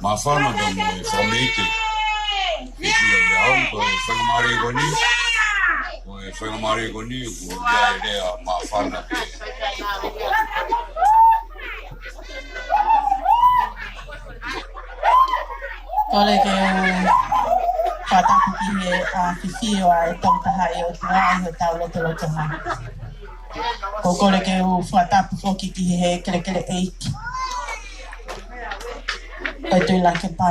māfana pea mo e fakameʻite. ʻE kilo le au, ko e faingamālie ko eni. Ko e faingamālie ko eni, kuo ʻi ai e lea māfana pē. Kole ke u fakatapu ki he, ʻa, fifio ʻa e Tongataha ʻi ʻOtua ʻi hotau lotolotonga. Ko e kole ke u fakatapu foki ki he kelekele ʻeiki ʻo e Tuʻi Lakepa.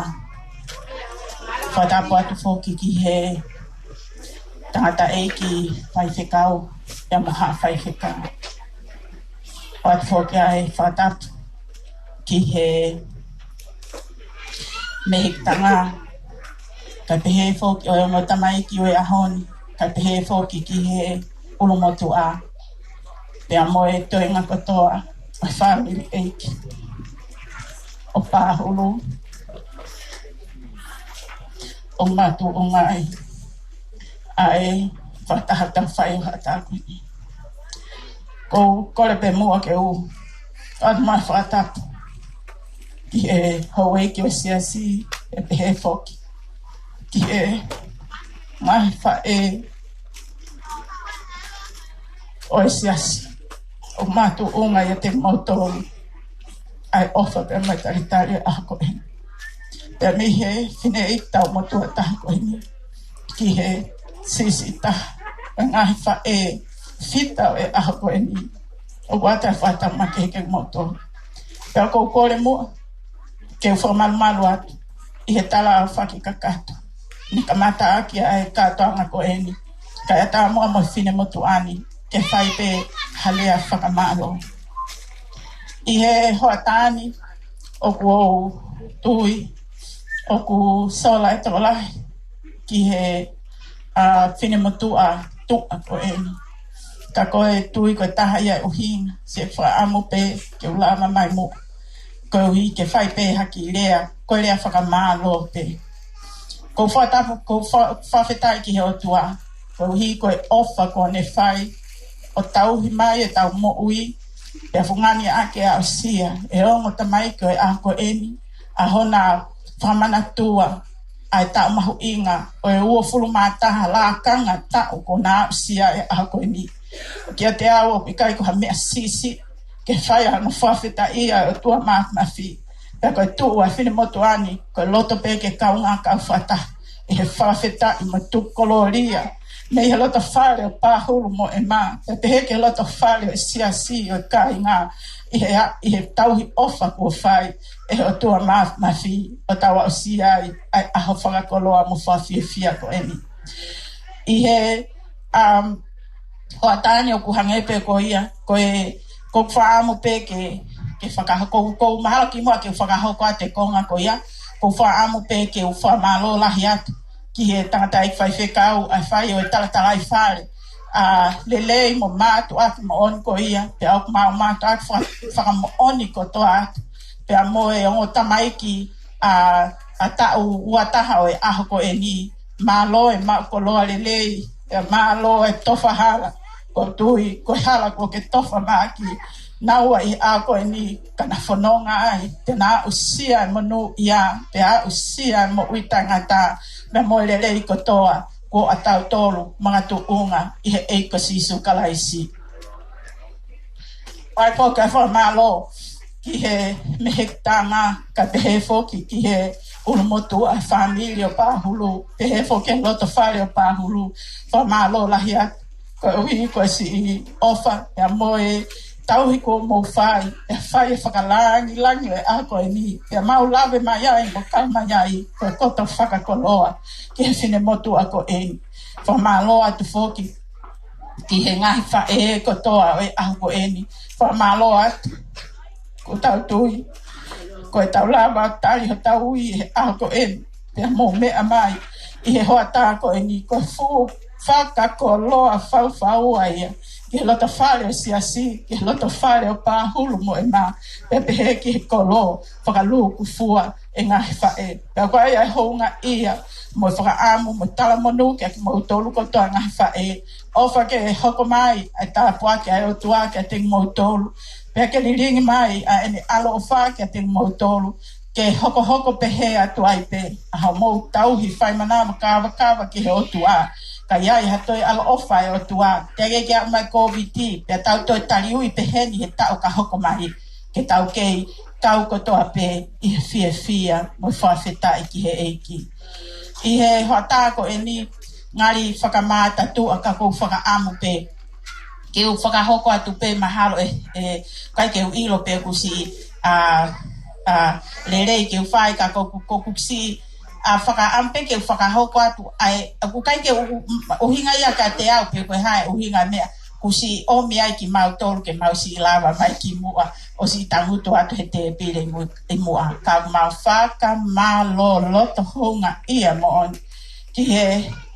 Fakatapu atu foki ki he tangataʻeiki faifekau, ʻa ia mo haʻa faifekau. ʻOatu foki ʻa e fakatapu ki he mehikitanga, kae pehē foki ʻo e ongo tamaiki ʻo e ʻaho ni, kae pehē foki ki he ʻulumotuʻa, pea mo e toenga kotoa ʻo e fāmili ʻeiki ʻo Pāhulu, ʻo mātuʻunga ai ʻa e fakataha tau fai ʻo haʻatākuini. Ko u kole pē muʻa ke u ʻoatu mai e fakatapu ki he houʻeiki ʻo e siasi, ʻe pehē foki ki he ngaahi faʻē ʻo e siasi ʻoku mātuʻunga ʻiate kimoutolu ʻa e ʻofa pea mo e talitali ʻo e ʻaho ko eni. Pea mei he fineʻeiki tau motuʻa taha ko eni ki he siʻisiʻi taha ʻo e ngaahi faʻē fita ʻo e ʻaho ko eni, ʻoku ʻoatu e fakatapu makehe kiate kimoutolu. Pea ko u kole muʻa ke u fakamalumalu atu ʻi he tala ʻo e fakakakato ni, kamata ʻaki ʻa e kātoanga ko eni, kae ʻatā muʻa mo e finemotuʻa ni ke fai pē ha lea fakamālō. ʻI he hoʻatā ni, ʻoku ou tui ʻoku sola e tokolahi ki he, ʻa, finemotuʻa tuʻa ko eni. Ka ko e tui ko e taha ia e ʻuhinga, se fakaʻamu pē ke u lava mai muʻa, koeʻuhi ke fai pē ha kiʻi lea, ko e lea fakamālō pē. Ko u fakatapu, ko u fa-, fakafetaʻi ki he ʻOtua, koeʻuhi ko e ʻofa kuo ne fai ʻo tauhi mai ʻetau moʻui, pea fungani ʻaki ʻa e aʻusia ʻe he ongo tamaiki ʻo e ʻaho ko eni ʻa hona fakamanatua ʻa e taʻu mahuʻinga ʻo e uofulu mā taha lakanga taʻu kuo na aʻusia ʻi he ʻaho ko eni. Kiate au ʻoku ʻikai ko ha meʻa siʻisiʻi ke fai ai hono fakafetaʻia e ʻOtua Māfimafi. Pea ko e tuʻu ʻa e finemotuʻa ni, ko e loto pē ke kaungā kau fakataha ʻi he fakafetaʻi mo e tuku kolōlia mei he loto fale ʻo Pāhulu mo ʻEma, pea pehē ki he loto fale ʻo e siasi ʻo e kāinga ʻi he, ʻi he tauhi ʻofa kuo fai ʻe he ʻOtua Māfimafi ʻo tau aʻusia ai ʻa e ʻaho fakakoloa mo fakafiefia ko eni. ʻI he, um, hoʻatā ni ʻoku hangē pē ko ia, ko e, ko u fakaʻamu pē ke, ke fakahoko, ko u mahalo kimuʻa ke u fakahoko atu e konga ko ia, ko u fakaʻamu pē ke u fakamālō lahi atu ki he tangataʻeiki faifekau ʻa e fai ʻo e talatalaifale, ʻa, lelei mo mātuʻaki moʻoni ko ia, pea ʻoku mau mātuʻaki faka-, fakamoʻoni kotoa atu, pea mo e ongo tamaiki, ʻa, ʻa taʻu ua taha ʻo e ʻaho ko eni, Mālō e maʻu koloa lelei, e mālō e tofa hala. ʻOku ou tui ko e hala kuo ke tofa mai ʻaki naua ʻi he ʻaho ko eni, ka na fononga ai, te na aʻusia e monūʻia, pea aʻusia e moʻui taʻengata, mo e lelei kotoa, ko kitautolu makatuʻunga ʻi he ʻEiki ko Sīsū Kalaisi. ʻOku ou fakamālō ki he mehekitama, kae pehē foki ki he ʻulumotuʻa fāmili ʻo Pahulu, pehē foki ki he lotofale ʻo Pahulu. Fakamālō lahi atu koeʻuhi ko e siʻi ʻofa, pea mo e tauhi kuo mou fai, ʻe fai e fakalāngilangi ʻo e ʻaho ko eni, pea mau lave mai ai, mo kau mai ai, ko e koto fakakoloa ki he finemotuʻa ko eni. Fakamālō atu foki ki he ngaahi faʻē kotoa ʻo e ʻaho ko eni. Fakamālō atu, ʻoku tau tui ko e tau lava tali hotau ui he ʻaho ko eni, pea mou meʻa mai ʻi he hoʻatā ko eni, ko e fuʻu fakakoloa faufaua ia ki he lotofale ʻo e siasi, ki he lotofale ʻo Pahulu mo ʻEma, pea pehē ki he kolo fakalūkufua e ngaahi faʻē. Pea ko ia e houngaʻia mo e fakaʻamu mo e talamonū kiate kimoutolu kotoa ngaahi faʻē. ʻOfa ke hoko mai e tāpuaki ʻa e ʻOtua kiate kimoutolu, pea ke lilingi mai ʻa ʻene ʻaloʻofa kiate kimoutolu, ke hokohoko pehē atu ai pē ʻa hoʻomou tauhi fai manava kavakava ki he ʻOtua. Ka ʻi ai ha toe ʻaloʻofa ʻa e ʻOtua, teʻeki ke aʻu mai Kōviti, pea tau toe taliui pehē ni he taʻu ka hoko mai, ke tau kei kau kotoa pē ʻi he fiefia mo e fakafetaʻi ki he ʻEiki. ʻI he hoʻatā ko eni, ngali fakamātatuʻa ka ʻoku ou fakaʻamu pē ke u fakahoko atu pē, mahalo ʻe, ʻe ʻikai ke u ʻilo pē kuo siʻi, ʻa, ʻa, lelei ke u fai, ka ʻoku, ʻoku siʻi, ʻa, fakaʻamu pē ke u fakahoko atu ai, ʻoku ʻikai ke u, u, ʻuhinga ia kiate au pe ko e hā e ʻuhinga e meʻa, kuo siʻi ʻomi ai kimautolu ke mau siʻi lava mai kimuʻa ʻo siʻi tangutu atu he tēpile ʻi mu-, ʻi muʻa. Ka mau fakamālō loto houngaʻia moʻoni ki he,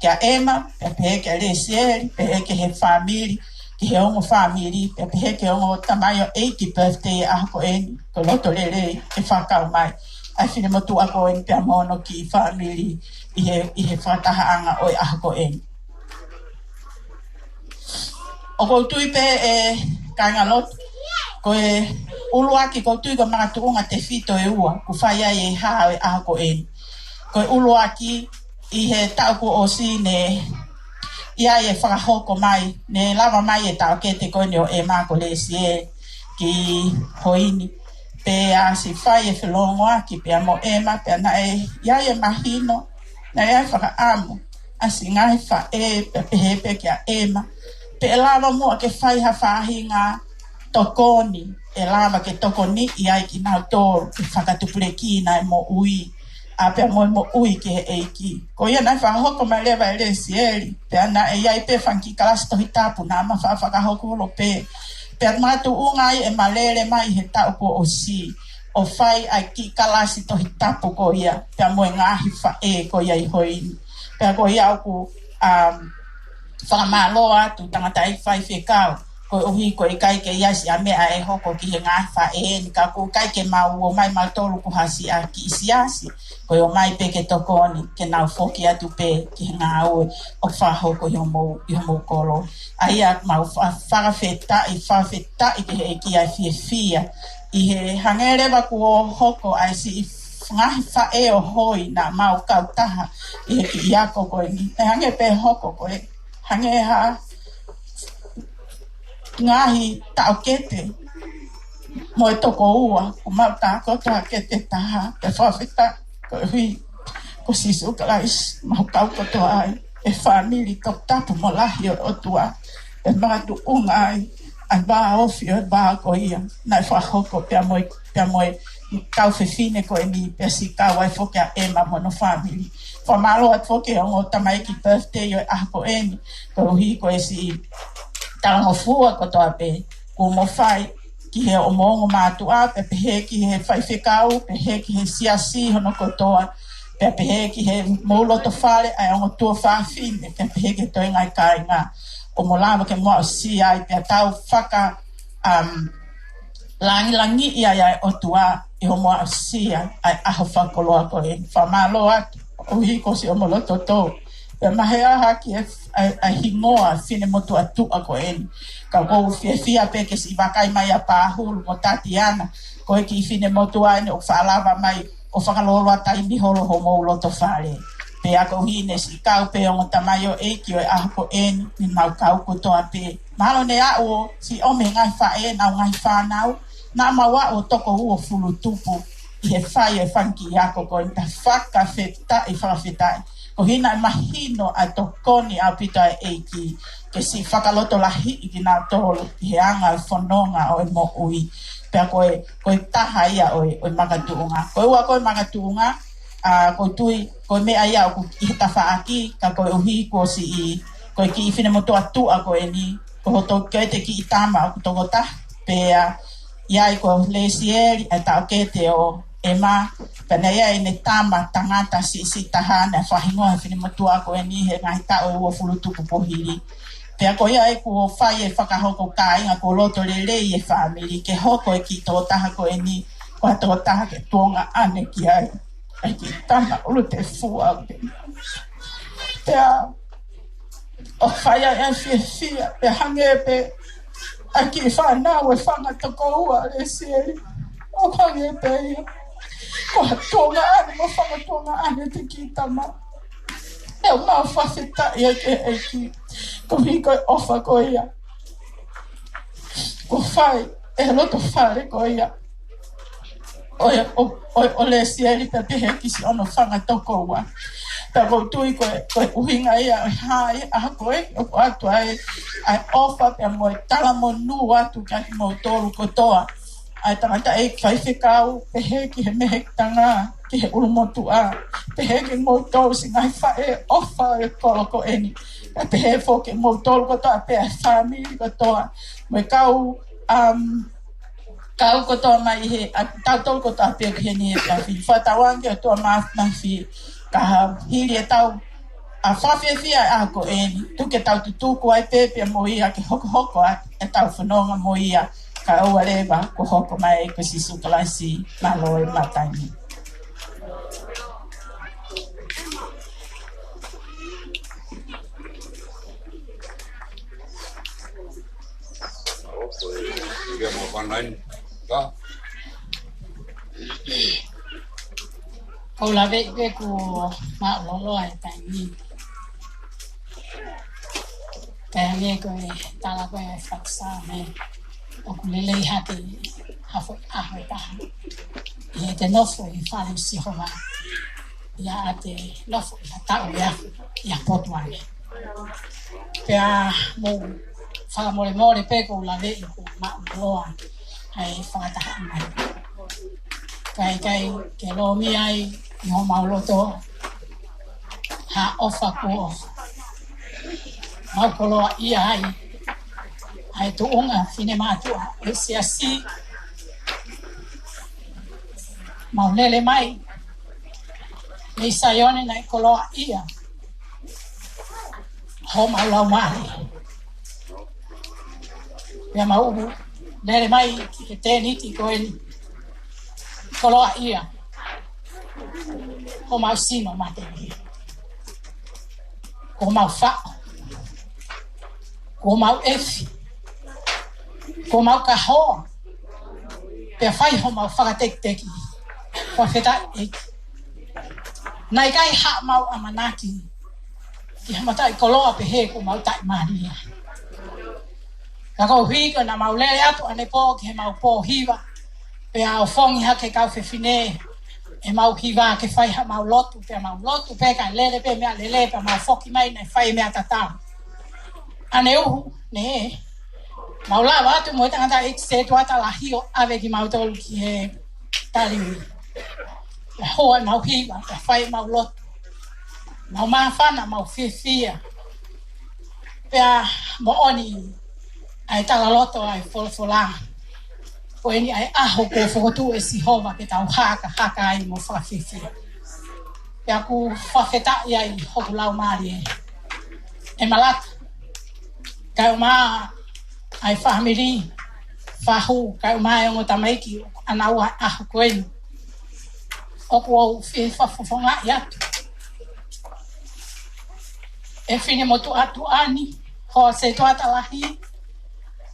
kia ʻEma, pea pehē kia Lesieli, pehē ki he fāmili, ki he ongo fāmili, pea pehē ki he ongo tamaioʻeiki birthday ʻaho ko eni, ko e loto lelei ke fakakau mai ʻa e finemotuʻa ko eni pea mo hono kiʻi fāmili ʻi he, ʻi he fakatahaʻanga ʻo e ʻaho ko eni. ʻOku ou tui pē ʻe kāingalotu, ko e ʻuluaki, ʻoku ou tui ko e makatuʻunga tefito ʻe ua ʻoku fai ai e hā ʻo e ʻaho ko eni. Ko e ʻuluaki, ʻi he taʻu kuo ʻosi ne ʻi ai e fakahoko mai, ne lava mai e taʻokete ko eni ʻo ʻEma ko Lesieli ki Hoini. Pea siʻi fai e felōngoaki pea mo ʻEma, pea naʻe ʻi ai e mahino, naʻe ʻi ai e fakaʻamu ʻa siʻi ngaahi faʻē, pea pehē pē kia ʻEma pe ʻe lava muʻa ke fai ha faʻahinga tokoni ʻe lava ke tokoniʻi ai kinautolu ke fakatupulekina e moʻui, ʻa, pea mo e moʻui ki he ʻEiki. Ko ia naʻe fakahoko mai leva ʻe Lesieli, pea naʻe ʻi ai pē fanga kiʻi kalasi Tohi Tapu naʻa ma fa-, fakahoko holo pē. Pea makatuʻunga ai ʻema lele mai he taʻu kuo ʻosi ʻo fai ʻa e kiʻi kalasi Tohi Tapu ko ia pea mo e ngaahi faʻē ko ia ʻi Hoini. Pea ko ia ʻoku, um, fakamālō atu tangataʻeiki faifekau, koeʻuhi ko e ʻikai ke ʻi ai siʻa meʻa ʻe hoko ki he ngaahi faʻē ni, ka ʻoku ʻikai ke mau ōmai mautolu ko ha siʻa kiʻi siasi, ko e ōmai pē ke tokoni, ke nau foki atu pē ki he ngāue ʻoku fakahoko ʻi homou, ʻi homou kolo. ʻA ia mau fa-, fakafetaʻi, fakafetaʻi ki he ʻEiki ʻa e fiefia ʻi he hangē leva kuo hoko ai siʻi ngaahi faʻē ʻo Hoi naʻa mau kautaha ʻi he kiʻi ako ko eni. ʻE hangē pē hoko ko e, hangē ha ngaahi taʻokete mo e tokoua, kuo mau tākoto hake te taha, pea fakafetaʻi koeʻuhi ko Sīsū Kalaisi, mau kau kotoa ai e fāmili toputapu mo lahi ʻo e ʻOtua, ʻe makatuʻunga ai ʻa e vāofi ʻo e vā ko ia naʻe fakahoko pea mo e, pea mo e kau fefine ko eni, pea siʻi kau ai foki ʻa ʻEma mo hono fāmili. Fakamālō atu foki he ongo tamaiki birthday ʻo e ʻaho ko eni, koeʻuhi ko e siʻi talangofua kotoa pē kuo mo fai ki he ongo mātuʻa, pea pehē ki he faifekau, pehē ki he siasi hono kotoa, pea pehē ki he mou lotofale ʻa e ongo tuofāfine, pea pehē ki he toenga ʻi kāinga, ʻo mo lava ke mo aʻusia ai, pea tau faka, um, langilangiʻi ai ʻa e ʻOtua ʻi hoʻomo aʻusia ʻa e ʻaho fakakoloa ko eni. Fakamālō atu, ʻoku ʻi ai siʻomo loto tou Pea mahea hake e, e, e hingoa finemotuʻa tuʻa ko eni. Ka ʻoku ou fiefia pē ke siʻi vakai mai ʻa Pāhulu mo Tatiana. Ko e kiʻi finemotuʻa eni ʻoku faʻa lava mai ʻo fakalōloa taimi holo homou loto fale. Pea ko e hine siʻi kau pē ongo tamaioʻeiki ʻo e ʻaho ko eni, ne mau kau kotoa pē. Mahalo ne aʻu ʻo siʻi ʻomi e ngaahi faʻē, ʻenau ngaahi fānau, naʻa mau aʻu ʻo toko uofulu tupu ʻi he fai e fanga kiʻi ako ko eni. Pea fakafetaʻi, fakafetaʻi. Ko e hine mahino ʻa e tokoni ʻaupito ʻa e ʻEiki ke siʻi fakalotolahiʻi kinautolu ʻi he anga e fononga ʻo e moʻui. Pea ko e, ko e taha ia ʻo e, ʻo e makatuʻunga. Ko e ua ko e makatuʻunga, ʻa, ʻoku ou tui, ko e meʻa ia ʻoku ʻi he tafaʻaki, ka koeʻuhi kuo siʻi, ko e kiʻi finemotuʻa tuʻa ko eni, ko hoto kete kiʻi tama ʻoku toko taha, pea ʻi ai ko Lesieli, ʻa e taʻokete ʻo ʻEma, pea naʻe ʻi ai ʻene tama tangata siʻisiʻi taha naʻe fakahingoa he finemotuʻa ko eni he ngaahi taʻu ʻe uofulu tupu kuo hili. Pea ko ia ʻoku fai e fakahoko kāinga, kuo loto lelei e fāmili ke hoko e kiʻi tokotaha ko eni ko ha tokotaha ke tuongaʻane ki ai. ʻA e kiʻi tama ʻulu te fua au te. Pea ʻoku fai ai e fiefia, pea hangē pē ʻa e kiʻi fānau e fanga tokoua, Lesieli. ʻOku hangē pē ia ko ha tuongaʻane, mo fanga tuongaʻane te kiʻi tama. ʻOku mau fakafetaʻi ai ki he ʻEiki koeʻuhi ko e ʻofa ko ia kuo fai ʻe he loto fale ko ia ʻo e, ʻo, ʻo, ʻo Lesieli pea pehē ki siʻono fanga tokoua. Pea ʻoku ou tui ko e, ko e ʻuhinga ia ʻo e hā e ʻaho ko ē, ʻoku ʻoatu ai ʻa e ʻofa pea mo e talamonū atu kiate kimoutolu kotoa. ʻA e tangataʻeiki faifekau, pehē ki he mehekitanga, ki he ʻulumotuʻa, pehē kimoutolu siʻi ngaahi faʻē ʻofa ʻo e kolo ko eni. Pea pehē foki kimoutolu kotoa pē ʻa e fāmili kotoa. Mo e kau, um, kau kotoa mai he, ʻa tautolu kotoa pē ki heni he tafi. Fakatauange ʻOtua Māfimafi, ka hili ʻetau ʻa e fakafiefia ʻa e ʻaho ko eni, tuku ke tau tutuku ai pē pea mo ia ke hokohoko atu ʻetau fononga mo ia, kae ʻoua leva kuo hoko mai ko Sīsū Kalaisi, mālō e matangi. ʻOku ou laveʻi pē kuo māʻuloloa e taimi. Pea hangē ko e tala ko ē ʻa e fakasāme, ʻoku lelei hake ha foʻi ʻaho ʻe taha ʻi heʻete nofo ʻi he fale ʻo Sihova, ʻi heʻete nofo ʻi ha taʻu ʻe afe ʻi ha potu ange. Pea mou fakamolemole pē ʻoku ou laveʻi kuo māʻuloloa ʻa e fakatahaʻanga. Ka ʻikai ke lōmia ai ʻi homau loto ha ʻofa kuo mau koloaʻia ai ʻa e tuʻunga finemātuʻa ʻo e siasi. Mau lele mai mei Saione naʻe koloaʻia homau laumālie. Pea mau lele mai ki he tēniti ko eni, koloaʻia homau sino matelie. Kuo mau faʻo, kuo mau ʻefi, kuo mau kahoa, pea fai homau fakatekiteki. Fakafetaʻi ʻEiki. Naʻe ʻikai haʻamau ʻamanaki ki ha mataʻikoloa pehē kuo mau taʻimālie. Ka koeʻuhi ko ʻenau mau lele atu ʻanepō ki heʻemau pō hiva, pea ʻofongi hake kau fefine ʻemau hiva ke fai haʻamau lotu, pea mau lotu pē kae lele pē meʻalele, pea mau foki mai naʻe fai meʻa tatau. ʻAneuhu, ne mau lava atu mo e tangataʻeiki setuata lahi ʻo ʻave kimautolu ki he taliui. Pea hoa ʻemau hiva, pea fai ʻemau lotu. Mau māfana, mau fiefia. Pea moʻoni ʻa e talaloto ʻa e folofola ko eni, ʻa e ʻaho kuo fokotuʻu ʻe Sihova ke tau hakahaka ai mo fakafiefia. Pea ʻoku fakafetaʻi ai hoku laumālie ʻe Malata, kaeʻumaʻā ʻa e fāmili, Fahu, kaeʻumaʻā e ongo tamaiki ʻoku ʻanaua he ʻaho ko eni. ʻOku ou fie fakafofongaʻi atu e finemotuʻa tuʻa ni, hoa setuata lahi,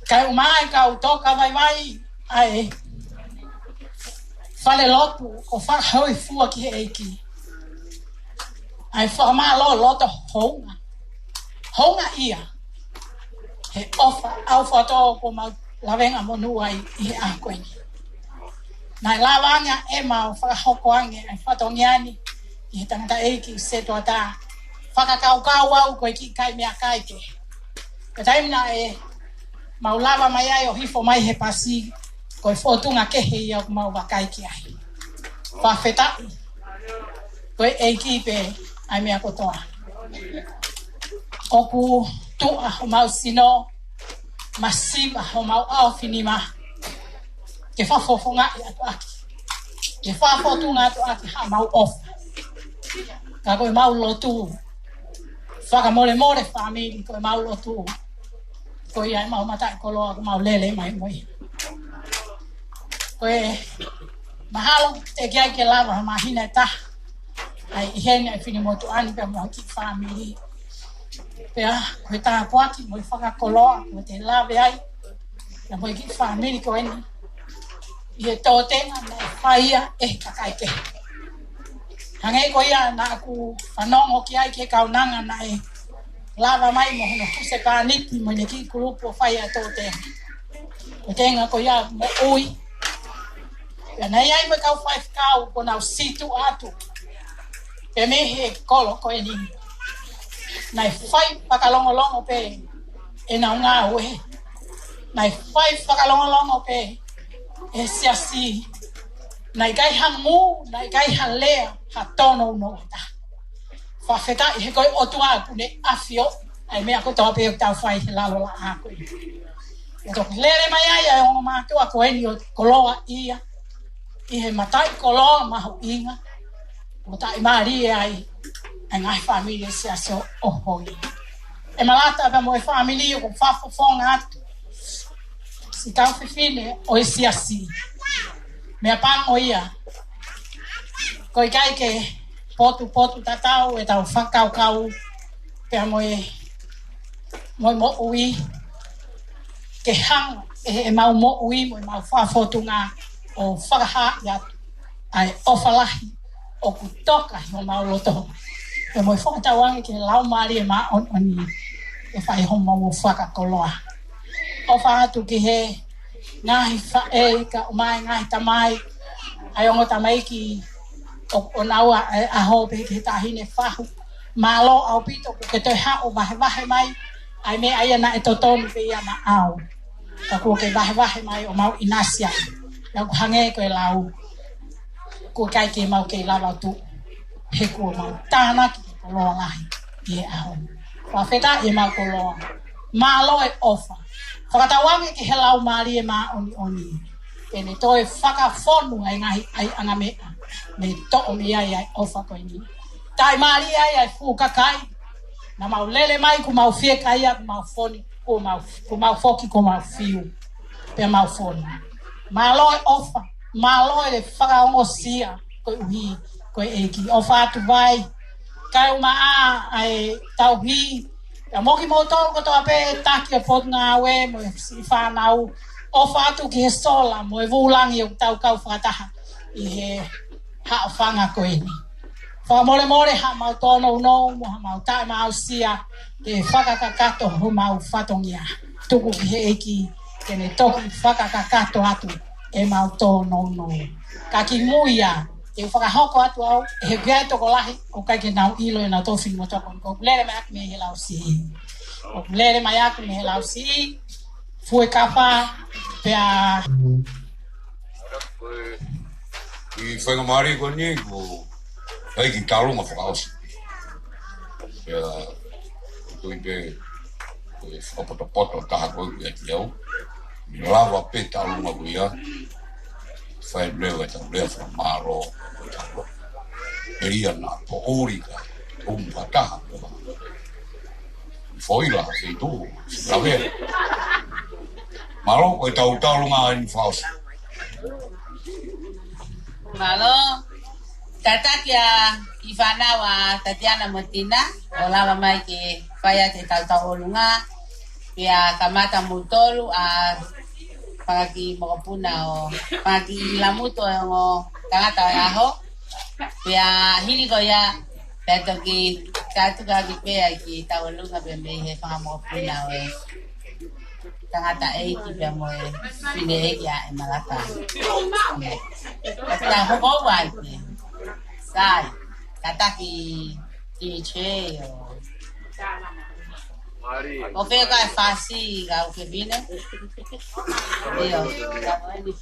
kae ʻumaʻā e kau toka vaivai ʻa e falelotu ʻoku fakahōifua ki he ʻEiki. ʻA e fakamālō loto hounga. Hounga ia he ʻofa ʻaufato kuo mau lavengamonū ai ʻi he ʻaho ko eni. Naʻe lava ange ʻa ʻEma ʻo fakahoko ange ʻa e fatongia ni ʻi he tangataʻeiki setuata. Fakakaukau au ko e kiʻi kai meʻakai pē. Ko e taimi naʻe mau lava mai ai ʻo hifo mai he pasi, ko e fōtunga kehe ia ʻoku mau vakai ki ai. Fakafetaʻi. Ko e ʻEiki pē ʻa e meʻa kotoa. ʻOku tuʻa homau sino, masiva homau ʻaofinima, ke fakafofongaʻi atu ʻaki, ke fakafōtunga atu ʻaki haʻamau ʻofa. Ka ko ʻemau lotu fakamolemole fāmili, ko ʻemau lotu, ko ia ʻemau mataʻikoloa ʻoku mau lele mai mo ia. Ko e mahalo teʻeki ai ke lava ha māhina ʻe taha ʻa e ʻi heni ʻa e finemotuʻa ni pea mo e kiʻi fāmili. Pea ko e tāpuaki mo e fakakoloa kuo te lave ai, pea mo e kiʻi fāmili ko eni, ʻi he tōtenga naʻe fai ia ʻe he kakai kehe. Hangē ko ia naʻa ku fanongo ki ai ki he kaunanga naʻe lava mai mo hono husepāniti mo ʻene kiʻi kulupu ʻo fai ʻa e tōtenga. Ko e tenga ko ia moʻui. Pea naʻe ʻi ai mo e kau faifekau kuo nau situʻa atu pē mei he kolo ko eni. Naʻe fai fakalongolongo pē ʻenau ngāue. Naʻe fai fakalongolongo pē ʻe he siasi. Naʻe ʻikai ha mū, naʻe ʻikai ha lea, ha tōnounou ʻe taha. Fakafetaʻi he ko e ʻOtua kuo ne ʻafioʻi ʻa e meʻa kotoa pē ʻoku tau fai he lalo laʻā ko ē. ʻE toki lele mai ai ʻa e ongo mātuʻa ko eni ʻo koloaʻia ʻi he mataʻikoloa mahuʻinga, ʻo taʻimālie ai ʻa e ngaahi fāmili ʻo e siasi ʻo Hoi. ʻEma Lata pea mo e fāmili ʻoku fakafofonga atu. Siʻi kau fefine ʻo e siasi. Meʻapango ia. Ko e ʻikai ke potupotu tatau ʻetau fakakaukau pea mo e, mo e moʻui. Ke hanga ʻe heʻemau moʻui mo ʻemau fakafōtunga ʻo fakahaaʻi atu ʻa e ʻofa lahi ʻoku toka ʻi homau loto. Pea mo e fakatauange ki he Laumālie Māʻoniʻoni ʻe fai homau fakakoloa. ʻOfa atu ki he ngaahi faʻē kae ʻumaʻā e ngaahi tamai, ʻa e ongo tamaiki ʻo, ʻo naua ʻa e ʻaho pē ki he taʻahine fahu. Mālō ʻaupito kuo ke toe haʻu ʻo vahevahe mai ʻa e meʻa ia naʻe totonu pē ia naʻa ʻau. Ka kuo ke vahevahe mai ʻo mau ʻinasi ai. Pea ʻoku hangē ko e lau, ʻoku ʻikai ke mau kei lava ʻo tuʻu, he kuo mau tānaki ke koloa lahi ʻi he ʻaho ni. Fakafetaʻi ʻemau koloa. Mālō e ʻofa. Fakatauange ki he Laumālie Māʻoniʻoni ke ne toe fakafonu ʻa e ngaahi ʻaiʻanga meʻa ne toʻo mei ai ʻa e ʻofa ko eni. Taʻimālie ai ʻa e fuʻu kakai naʻa mau lele mai, kuo mau fiekaia, kuo mau fonu, kuo mau, kuo mau foki, kuo mau fiu, pea mau fonu. Mālō e ʻofa, mālō e fakaongosia koeʻuhi ko e ʻEiki. ʻOfa atu Vai, kae ʻumaʻā ʻa e tauhi, pea mo kimoutolu kotoa pē taki ʻo e potungāue mo e siʻi fānau. ʻOfa atu ki he sola mo e vūlangi ʻoku tau kau fakataha ʻi he haʻofanga ko eni. Fakamolemole haʻamau tōnounou mo haʻamau taʻemaʻusia ke fakakakato homau fatongia. Tuku ki he ʻEiki ke ne toki fakakakato atu ʻemau tōnounou. Ka kimui ia, te u fakahoko atu au, he ʻoku ʻi ai e tokolahi ʻoku ʻikai ke nau ʻilo ʻenau tofi mo toko. ʻOku lele mai ʻaku mei he Lausiʻi. ʻOku lele mai ʻaku mei he Lausiʻi. Fuekafa, pea ʻi he faingamālie ko eni, ko hai ki talunga fakaʻosi. Pea ko i pē, ko e fakapotopoto taha ko ia ki au. Ni lava pē talunga ko ia. Fai leva e tau lea fakamālō. Ko e tau lea. ʻE ia naʻa poʻuli ka umu fakataha. Foila, se tu, lave. Mālō, ko e tau talunga eni fakaʻosi. Mālō. Tataki ā Kiʻi fānau ʻa Tatiana mo Tina, ʻo lava mai ke fai atu ʻetau tauʻolunga, pea kamata moutolu ʻa fanga kiʻi mokopuna ʻo fanga kiʻi lamutu ʻo e ongo tangata ʻo e ʻaho. Pea hili ko ia, pea toki kātuka ʻaki pē ʻa e kiʻi tauʻolunga pē mei he fanga mokopuna ʻo e tangataʻeiki pea mo e fineʻeiki ʻa ʻEmalata. Ka hoko ua ai pē. Sai, kātaki D J ʻo. ʻO fē ka e fasi ka u ke vine? ʻIo, ka moeni.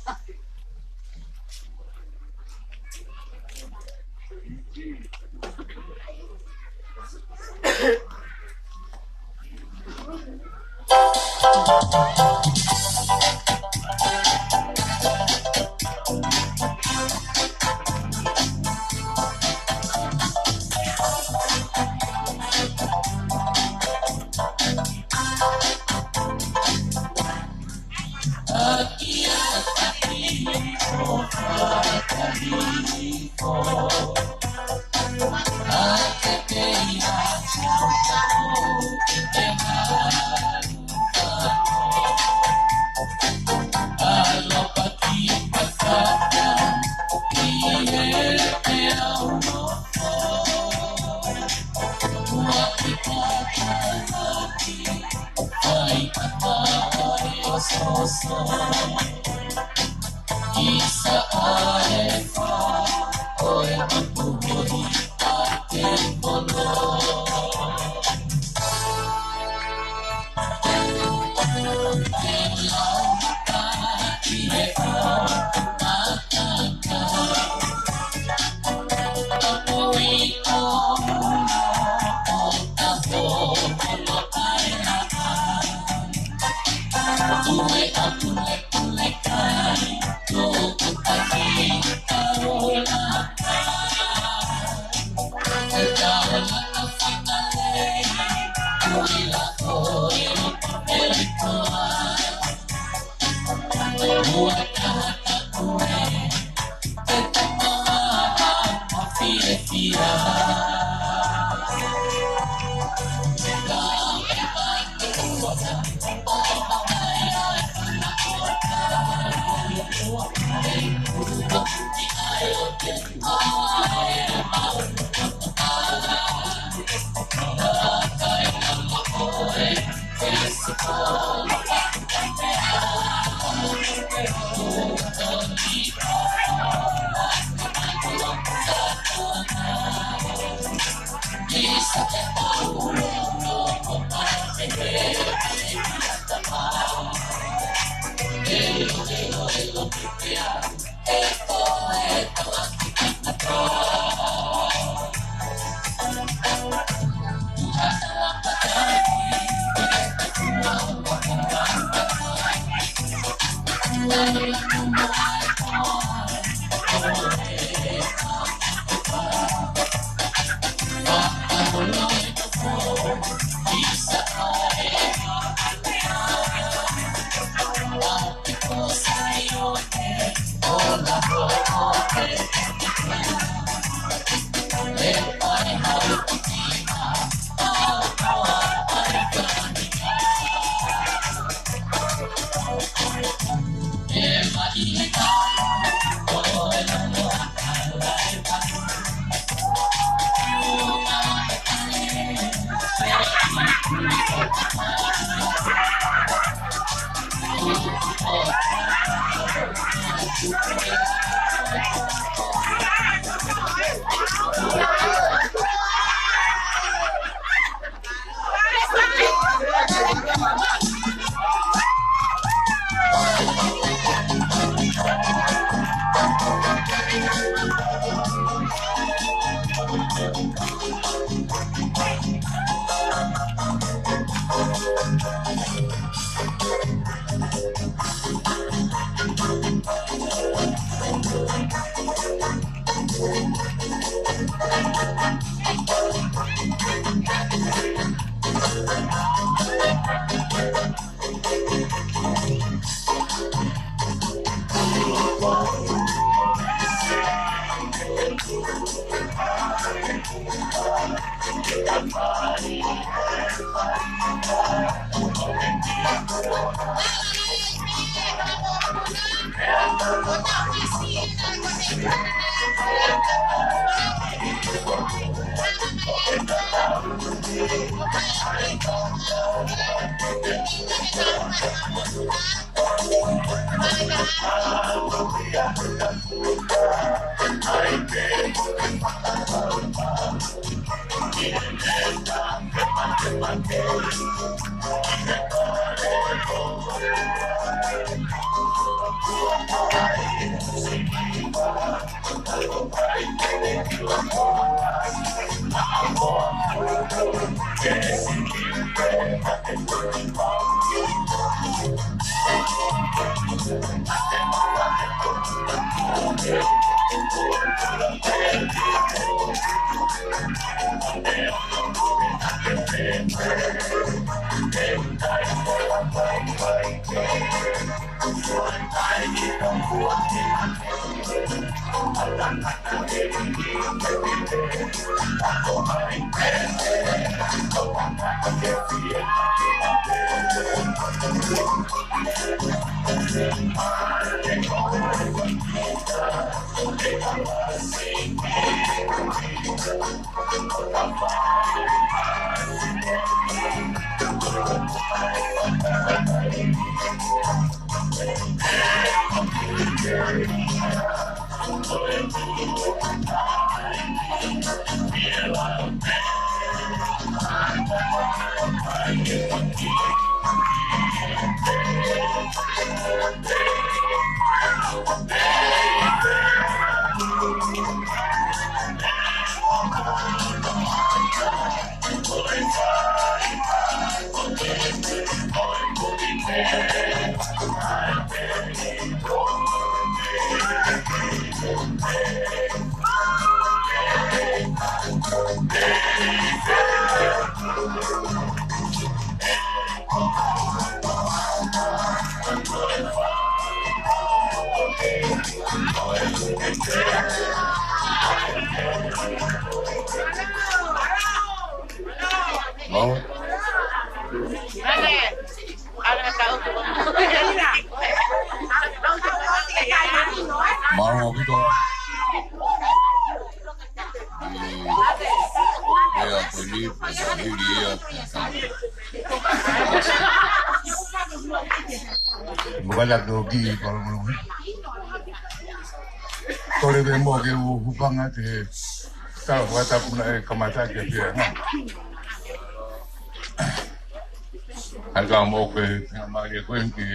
Mau. Mau, mau, pito. Ia, puni, puni, ia. Bukan aku di kalau. Kole pē muʻa ke u hūfanga he tala fakatapu naʻe kamata ke pia na. Hanga mo ke mali ko eni ke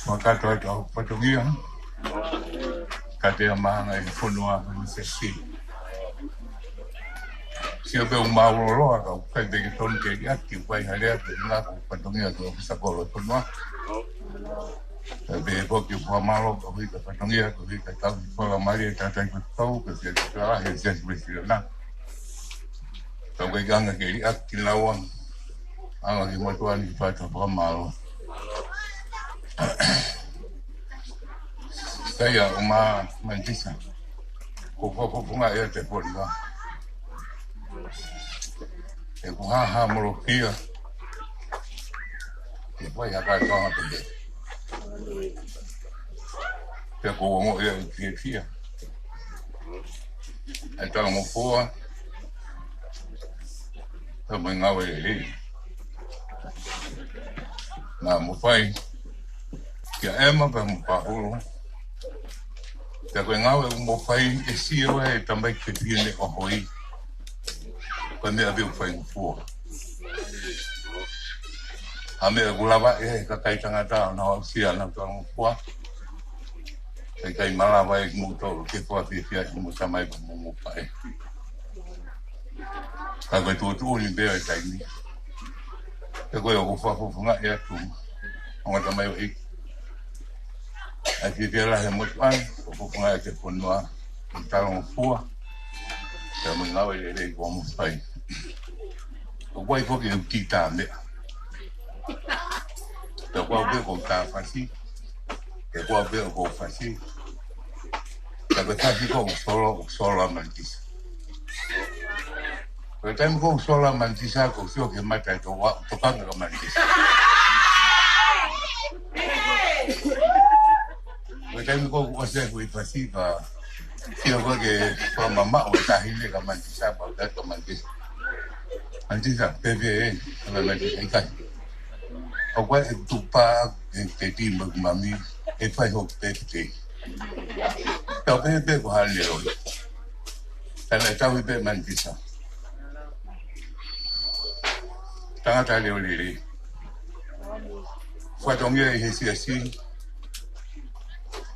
fakatapu atu ʻa e fatongia. Ka te amanga e fonua mo se si. Sio pē ʻoku mālōlō ʻa ka ʻoku ʻikai pē ke tonu ke liʻaki, ʻoku ʻikai ha lea pē ngā ko e fatongia ko e ʻofisa kolo fonua. Pea pehē foki ʻoku fakamālō koeʻuhi ko e fatongia, koeʻuhi ko e tau ki fala mali e tātai ko e tau, ko e fia ki fala he sia ki fala na. Tau kai anga ke liʻaki kinaua, anga ki motuʻa ni ki fata fakamālō. Kaia o ma mantisa. Ko ko ko funga e te pori ka. E ko ha ha molokia. E pai ha ka toa pe. Te ko ongo e ki e fia. E tala mo fua. Ka mai ngāue e hei. Na mo fai. Kia ema pea mo pahulu. Kia koe ngāue mo fai e si e wa e tamai ke pia ne o hoi. Ko e meʻa pē ʻoku fai mo fua. Ha meʻa ʻoku lava e kakai tangata ʻo na ʻausia na tala mo fua. Kai kai malava e mo tolu ke fua fia fia mo tamai mo mo fai. Ka ko e tuʻutuʻuni pē ʻa e taimi. Ka ko e ʻoku fakafofonga ʻe atu. ʻOnga tamai ʻo ʻi. ʻAi ke ke lahi mo tuʻai, ʻoku fofonga ʻe te fonua. Tala mo fua. Ka mo ngāue lelei ko mo fai. ʻOku ʻai foki e uki tā meʻa. Ka ko au pē ko tā fasi. Ka ko au pē ko fasi. Ka ko fasi ko solo, solo a mantisa. Ko e taimi ko ē ʻoku sola Manitisa, ʻoku ou sio ki he mata ʻe toko ua, tokanga kia Manitisa. Ko e taimi ko ē ʻoku ʻosi ʻeku ʻi fasi pea sio ko ē ke fakamamaʻo e taʻahine kia Manitisa, pea u tala kia Manitisa, Manitisa, pēpē ē, ʻa Manitisa ʻikai. ʻOku ʻikai ke tupa ke te ti mo mami, ʻe fai hoku pēpē. Tau pēpē ko hale oi. Tana e tau i pē Manitisa. Tangata leʻo lelei. Fatongia ʻi he siasi.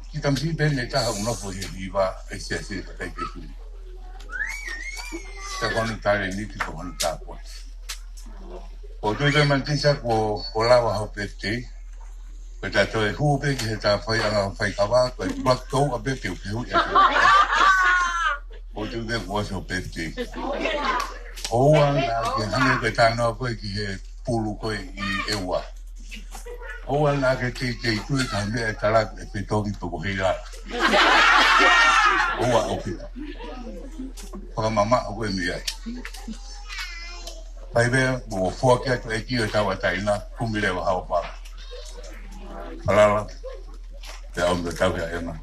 Kiʻi tamasiʻi pē ʻe taha ʻoku nofo he hiva ʻi he siasi ʻe kakai ke tui. Tau kona tale ni ki tau kona tāpoti. ʻOku ou tui pē Manitisa kuo, kuo lava hoʻo pēpē. Ko e tato e hū pē ki he tā faiʻanga faikava, ko e black toe a pē te u pehu ia. ʻOku ou tui pē kuo ʻosi hoʻo pēpē. ʻOua naʻa ke hangē ko e tānoa ko ē ki he pulu ko ē ʻi ʻEua. ʻOua naʻa ke teitei tui ki ha meʻa ʻe talaatu ʻe fetongi pe ko hila. ʻOua ʻaupito. Fakamamaʻo ko e meʻa ai. Fai pē, mo foaki atu e kio tauʻatāina, kumi leva hao pala. Falala, pea ʻomi ʻo tau kia ʻEma.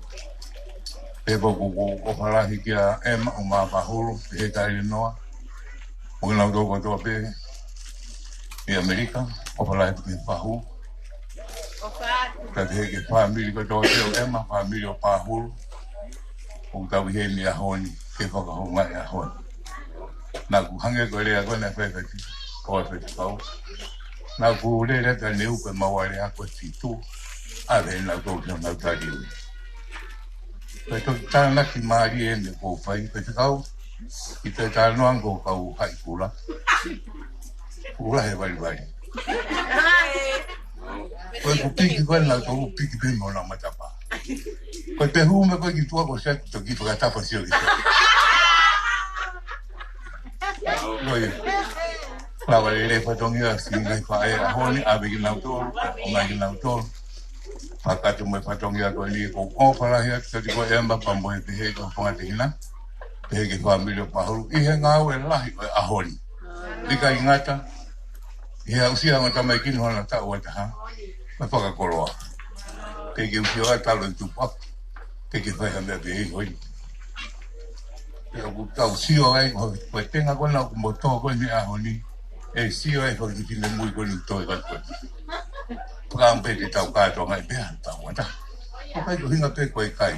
Pea ʻoku ou ʻofa lahi kia ʻEma ʻo Mapahulu, he talanoa. Mo kinautolu kotoa pē ʻi ʻAmelika, ʻofa lahi ki he fahu. Ka ke he ke fāmili kotoa pē ʻo ʻEma, fāmili ʻo Pahulu. ʻOku tau ʻi heni he ʻaho ni, ke fakahoungaʻi e ʻaho ni. Naʻa ku hangē ko e lea ko ē naʻe fai ʻe Feti, ko e Feti Pau. Naʻa ku lele atu ʻanenai ʻoku ʻi ai maua lea ko e fitu, ʻave naʻa ku tau tali ui. Ko e toki tānaki mālie eni ʻoku ou fai, Feti Pau, ʻi he talanoa ko ē kau haʻi kula. Kula he valivali. Ko e ku piki ko ē naʻa ku piki pē mo na matapā. Ko e te hū me ko e ki tuʻa ko se toki fakatapa sio ki tuʻa. Ko ia. Lava lelei fatongia si ngai faʻē ʻaho ni, ʻave kinautolu, ʻomai kinautolu. Fakatu mo e fatongia ko eni ʻoku ou ʻofa lahi atu kiate koe ʻEma pea mo e pehē ki ho fanga tehina. Pehē ki he fāmili ʻo Pahulu. ʻI he ngāue lahi ʻo e ʻaho ni. ʻIkai ngata, ʻi he aʻusia ʻa e tamaiki ni hono taʻu ʻe taha, mo e fakakoloa. Teʻeki ke u sio ai talu e tupu aku, teʻeki ke fai ha meʻa pē ʻi hoi. Pea ʻoku tau sio ai, ko e tenga ko ena ʻoku mo tō ko eni he ʻaho ni, ʻe sio ai ko e kiʻi finemui ko eni toe kai ko eni. Pea ka pē te tau kātoa ngai pē ha tau ata. ʻOku ʻikai ko e ʻuhinga pē ko e kai.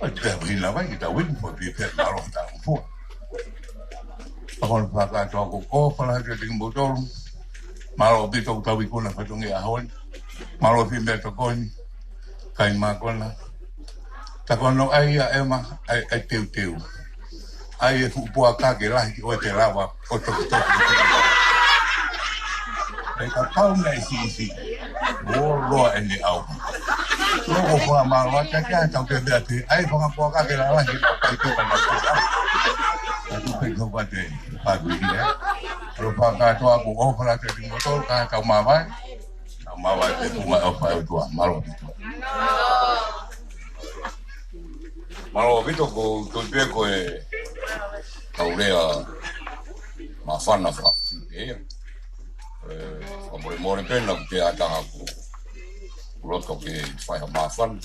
ʻOku ʻikai ko e ʻuhinga vai ke tau inu ko e pē pē mālō tau fua. Pea ko hono fakakātoa ʻoku ou ʻofa lahi atu kiate kimoutolu. Mālō ʻaupito ʻoku tau ikuna fatongia ʻaho ni. Mālō e fie meʻatokoni. Kai mākona. Ta ko hono ʻai ʻa ʻEma, ʻai, ʻai teuteu. ʻAi e fuʻu puaka ke lahi ki ʻoe te lava ʻo tokitoki. ʻE kapau naʻe siʻisiʻi. ʻO loa ʻene ʻau. Loko fakamālō atu kia tau ke meʻa te. ʻAi fanga puaka ke lalahi ki ʻoe te lava ʻo tokitoki. Ka tu pe tau pate. Pākuili ē. Alo fakakātoa ʻoku ou ʻofa lahi atu kiate kimoutolu ka tau māvae. Tau māvae pē ʻumaʻā e ʻofa ʻa e ʻOtua. Mālō ʻaupito. Mālō ʻaupito, ʻoku ou tui pē ko e kau lea māfana fakaʻosi pē ia. ʻE, fakamolemole pē naʻa ku pehē ʻe taha ʻoku loto ke fai ha māfana.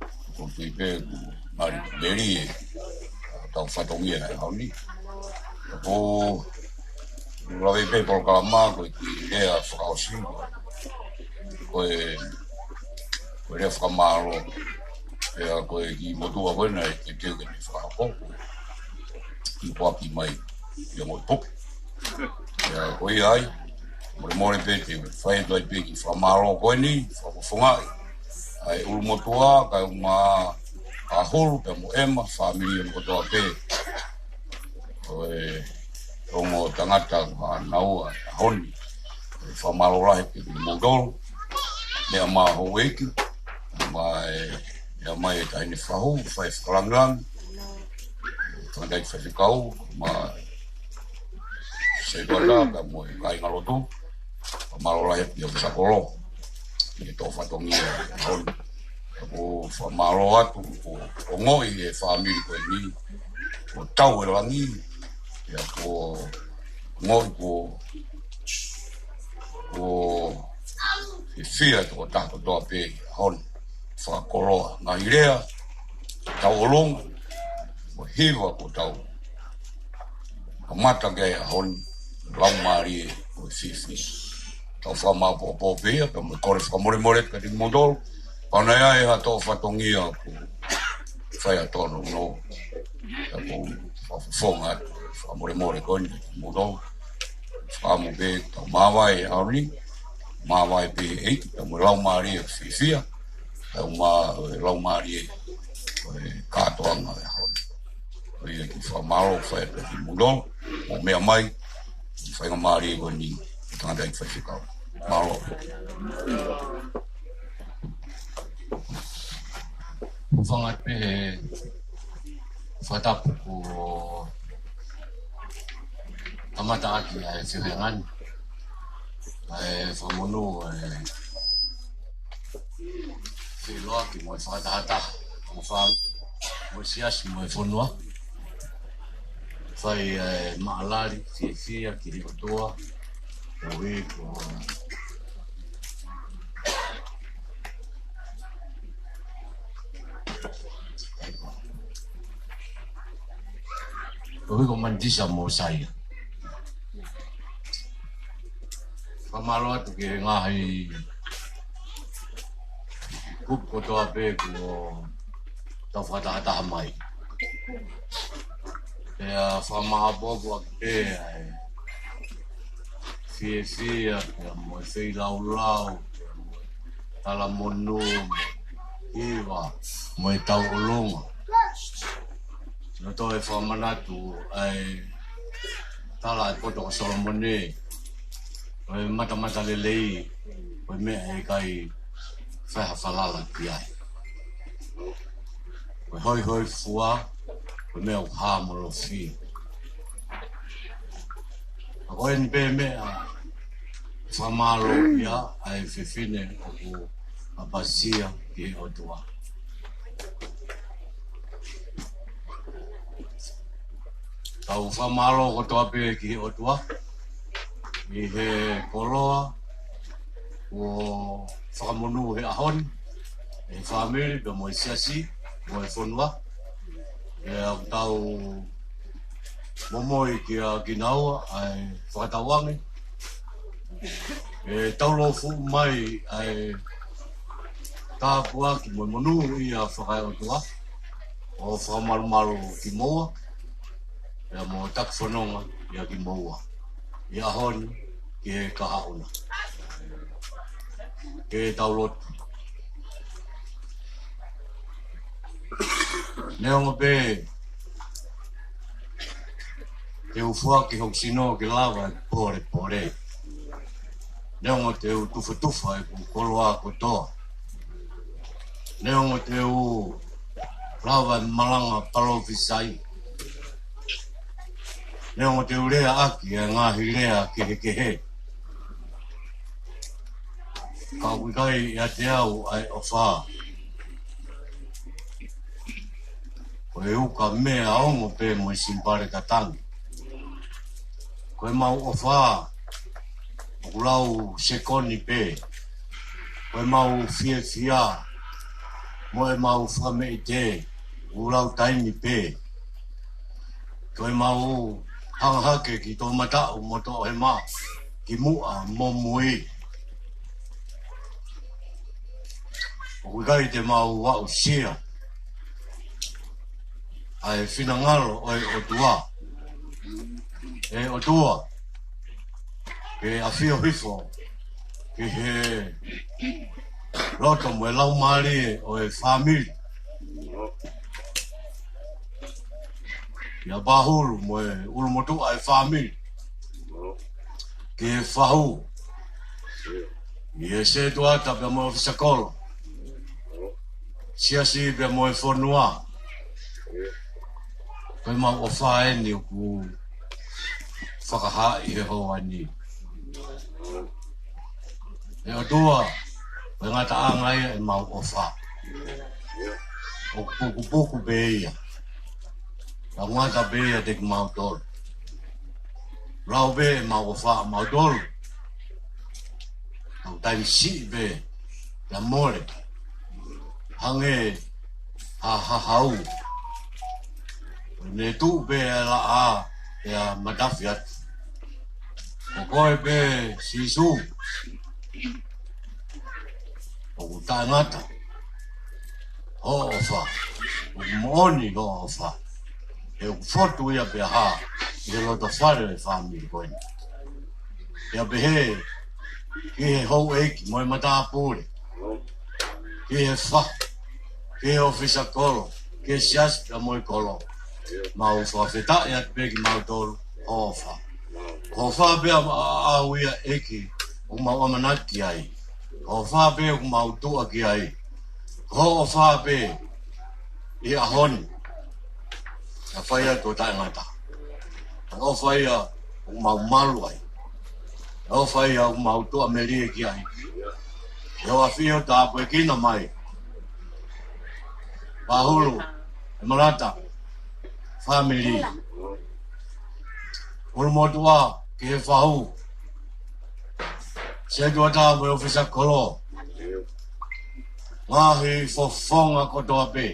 ʻOku ou tui pē ʻoku mali melie ʻetau fatongia he ʻaho ni. ʻOku ou lave pē polokalama ko e kiʻi lea fakaʻosi. Ko e, ko e lea fakamālō. Pea ko e kiʻi motuʻa ko ena ʻe teu ke ne fakahoko. Kiʻi poaki mai ʻi he ongo poki. Pea ko ia ai, molemole pē te u fai atu ai pē kiʻi fakamālō ko eni, fakafofongaʻi ʻa e ʻulumotuʻa, kae ʻumaʻā Pahulu, pea mo ʻEma, fāmili ʻo kotoa pē. Ko e ongo tangata ko ʻAnaua, ʻAhoni. Fakamālō lahi kiate kimoutolu. Meʻa mai houʻeiki, mai, meʻa mai e taʻahine fahu, fai fakalāngilangi. Tangataʻeiki faifekau, mai Setuata, pea mo e kāingalotu. Fakamālō lahi atu kia Sakolo. Ki he tō fatongia ʻAhoni. ʻOku ou fakamālō atu, ʻoku ou ongoʻi e fāmili ko eni. ʻOku tau e langi. Pea ko e ngoi ko, ko e fiefia ʻa e tokotaha kotoa pē he ʻaho ni. Fakakoloa ngaahi lea, tau ʻolunga, mo e hiva kuo tau kamata ki ai he ʻaho ni, laumālie mo e fiefia. Tau fakamāʻopoʻopo pē ia, pea mo e kole fakamolemole kiate kimoutolu. Kapau naʻe ʻi ai ha tō fatongia kuo fai ha tōnounou, pea ʻoku ou fakafofonga atu e fakamolemole ko eni kiate kimoutolu. Fakaʻamu pē ke tau māvae he ʻaho ni, māvae pē ʻEiki, pea mo e laumālie fiefia, pea mo e laumālie ʻo e kātoanga he ʻaho ni. Ko ia ke fakamālō fai atu kiate kimoutolu, mou meʻa mai, faingamālie ko eni, ʻe tangata ʻi faifekau. Mālō. Hūfanga pē he fakatapu kuo kamata ʻaki ʻa e feohiʻanga ni. ʻA e fakamonū, ʻa e feʻiloaki mo e fakatahataha mo e fāmili, mo e siasi, mo e fonua. Fai ʻa e maʻalali fiefia ki he ʻOtua, ʻo hiko. Ko hiko Manitisa Mōsaia. Fakamālō atu ki he ngaahi kupu kotoa pē kuo tau fakatahataha mai. Pea fakamāʻopoʻopo ʻaki pē ʻa e fiefia, pea mo e feilaulau, pea mo e talamonū, mo e hiva, mo e tauʻolunga. Loto e fakamanatu ʻa e tala ʻa e poto ko Solomone, ko e matamatalelei, ko e meʻa ʻe ʻikai fai ha falala ki ai. Ko e hoihoifua, ko e meʻa ʻoku hāmolofia. Ka ko eni pē meʻa fakamālōʻia ʻa e fefine ʻoku ʻapasia ki he ʻOtua. Tau fakamālō kotoa pē ki he ʻOtua ʻi he koloa kuo fakamonū he ʻaho ni, ʻe he fāmili, pea mo e siasi, mo e fonua. Pea ʻoku tau momoi kiate kinaua ʻa e fakatauange ke tau lōfuʻu mai ʻa e tāpuaki mo e monūʻia fakaeʻotua ʻo fakamalumalu kimoua, pea mo e taki fononga ʻia kimoua ʻi he ʻaho ni ki he kahaʻu na. Ke tau lotu. Neongo pē te u foaki hoku sino ke lava ʻeku polepole. Neongo te u tufatufa ʻeku koloa kotoa. Neongo te u lava e malanga palōfisai. Neongo te u lea ʻaki e ngaahi lea kehekehe. Ka ʻoku ʻikai ʻiate au ʻa e ʻofa. Ko e ukamea ongo pē mo e simipale katangi. Ko e mau ʻofa, ʻoku lau sekoni pē. Ko e mau fiefia, mo e mau fakameʻite, ʻoku lau taimi pē. Ko e mau hanga hake ki toʻomataʻu mo toʻohema, ki muʻa mo mui. ʻOku ʻikai te mau aʻusia ʻa e finangalo ʻo e ʻOtua. ʻE ʻOtua, ke ʻafio hifo ki he loto mo e laumālie ʻo e fāmili. ʻIa Pahulu mo e ʻulumotuʻa e fāmili. Ki he fahu. ʻI he setuata pea mo e ʻofisa kolo. Siasi pea mo e fonua. Ko e mau ʻofa eni ʻoku fakahā ʻi he houa ni. ʻE ʻOtua, ko e ngataʻanga ia e mau ʻofa. ʻOku pukupuku pē ia. Ka ngata pē ia ʻiate kimautolu. Lau pē ʻemau ʻofa mautolu. Tau taimi siʻi pē, pea mole. Hangē ha hahau. Ko e meʻa tuʻu pē ʻa e laʻā, pea matafi atu. Ko koe pē Sīsū. ʻOku taʻengata hoʻo ʻofa. ʻOku moʻoni hoʻo ʻofa. He ʻoku fotu ia pea hā ʻi he loto fale ʻo e fāmili ko eni. Pea pehē ki he houʻeiki mo e matāpule, ki he fahu, ki he ʻōfisa kolo, ki he siasi pea mo e kolo. Mau fakafetaʻi atu pē kimautolu hoʻo ʻofa. Ko hoʻo ʻofa pē ʻa, ʻa, ʻa au ia ʻEiki ʻoku mau ʻamanaki ai. Ko hoʻo ʻofa pē ʻoku mau tuʻa ki ai. Ko hoʻo ʻofa pē ʻi he ʻaho ni. Naʻe fai atu ʻo taʻengata. Ko hoʻo ʻofa ia ʻoku mau malu ai. Ko hoʻo ʻofa ia ʻoku mau tuʻamelie ki ai. Ke ʻofa ʻo tāpuekina mai. Pahulu, ʻEmalata, fāmili. Ulu motuʻa ki he fahu. Setuata mo e ʻōfisa kolo. Ngaahi fofonga kotoa pē.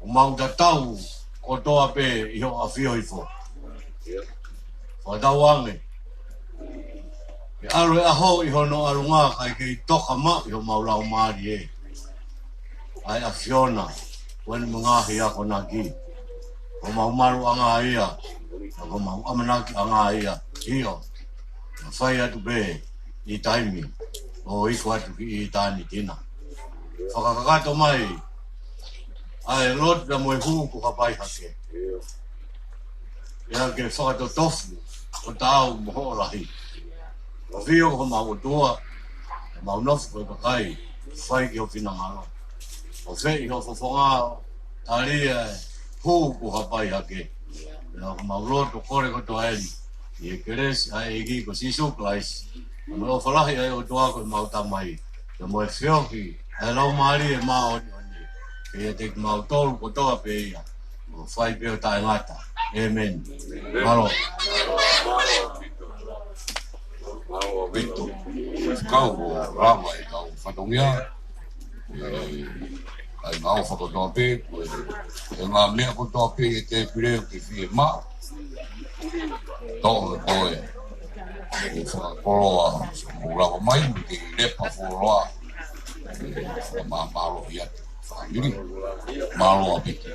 ʻOku mau tatau kotoa pē ʻi hoʻo ʻafio hifo. Fakatauange ke ʻalu e ʻaho ʻi hono ʻalunga kae kei toka maʻu ʻi homau laumālie ʻa e ʻAfiona ko eni mo e ngaahi akonaki. Ko homau maluʻanga ia, ko homau ʻamanakiʻanga ia. ʻIo, naʻa fai atu pē ʻi taimi ʻo iku atu ki ʻitāniti na. Fakakakato mai ʻa e lotu pea mo e hū kuo hapai hake. ʻIo ke fakatotofu ʻo taau mo hoʻo lahi. ʻAfio ko homau ʻOtua, ʻemau nofo ko e kakai fai ki ho finangalo. ʻOfeʻi ho fofonga, tali e hū kuo hapai hake. Pea ko ʻemau lotu kole kotoa eni ʻi he kelesi ʻa e ʻEiki ko Sīsū Kalaisi, mo e ʻofa lahi ʻa e ʻOtua ko ʻemau Tamai, pea mo e feohi ʻa e Laumālie Māʻoniʻoni, ke ʻiate kimautolu kotoa pē ia, ʻo fai pē ʻo taʻengata. ʻĒmeni. Mālō. Mālō ʻaupito. Kau ʻo lava e kau fatongia. ʻE, ʻa e ngaahi ʻofa kotoa pē, ko e, ʻe ngaahi meʻa kotoa pē ʻi he tēpile ʻoku ke fiemaʻu. Toʻo ʻe koe. ʻE fakakoloa, mo lava mai, mo ke lepa fuoloa. ʻE, fakamālō atu. Fāmili. Mālō ʻaupito.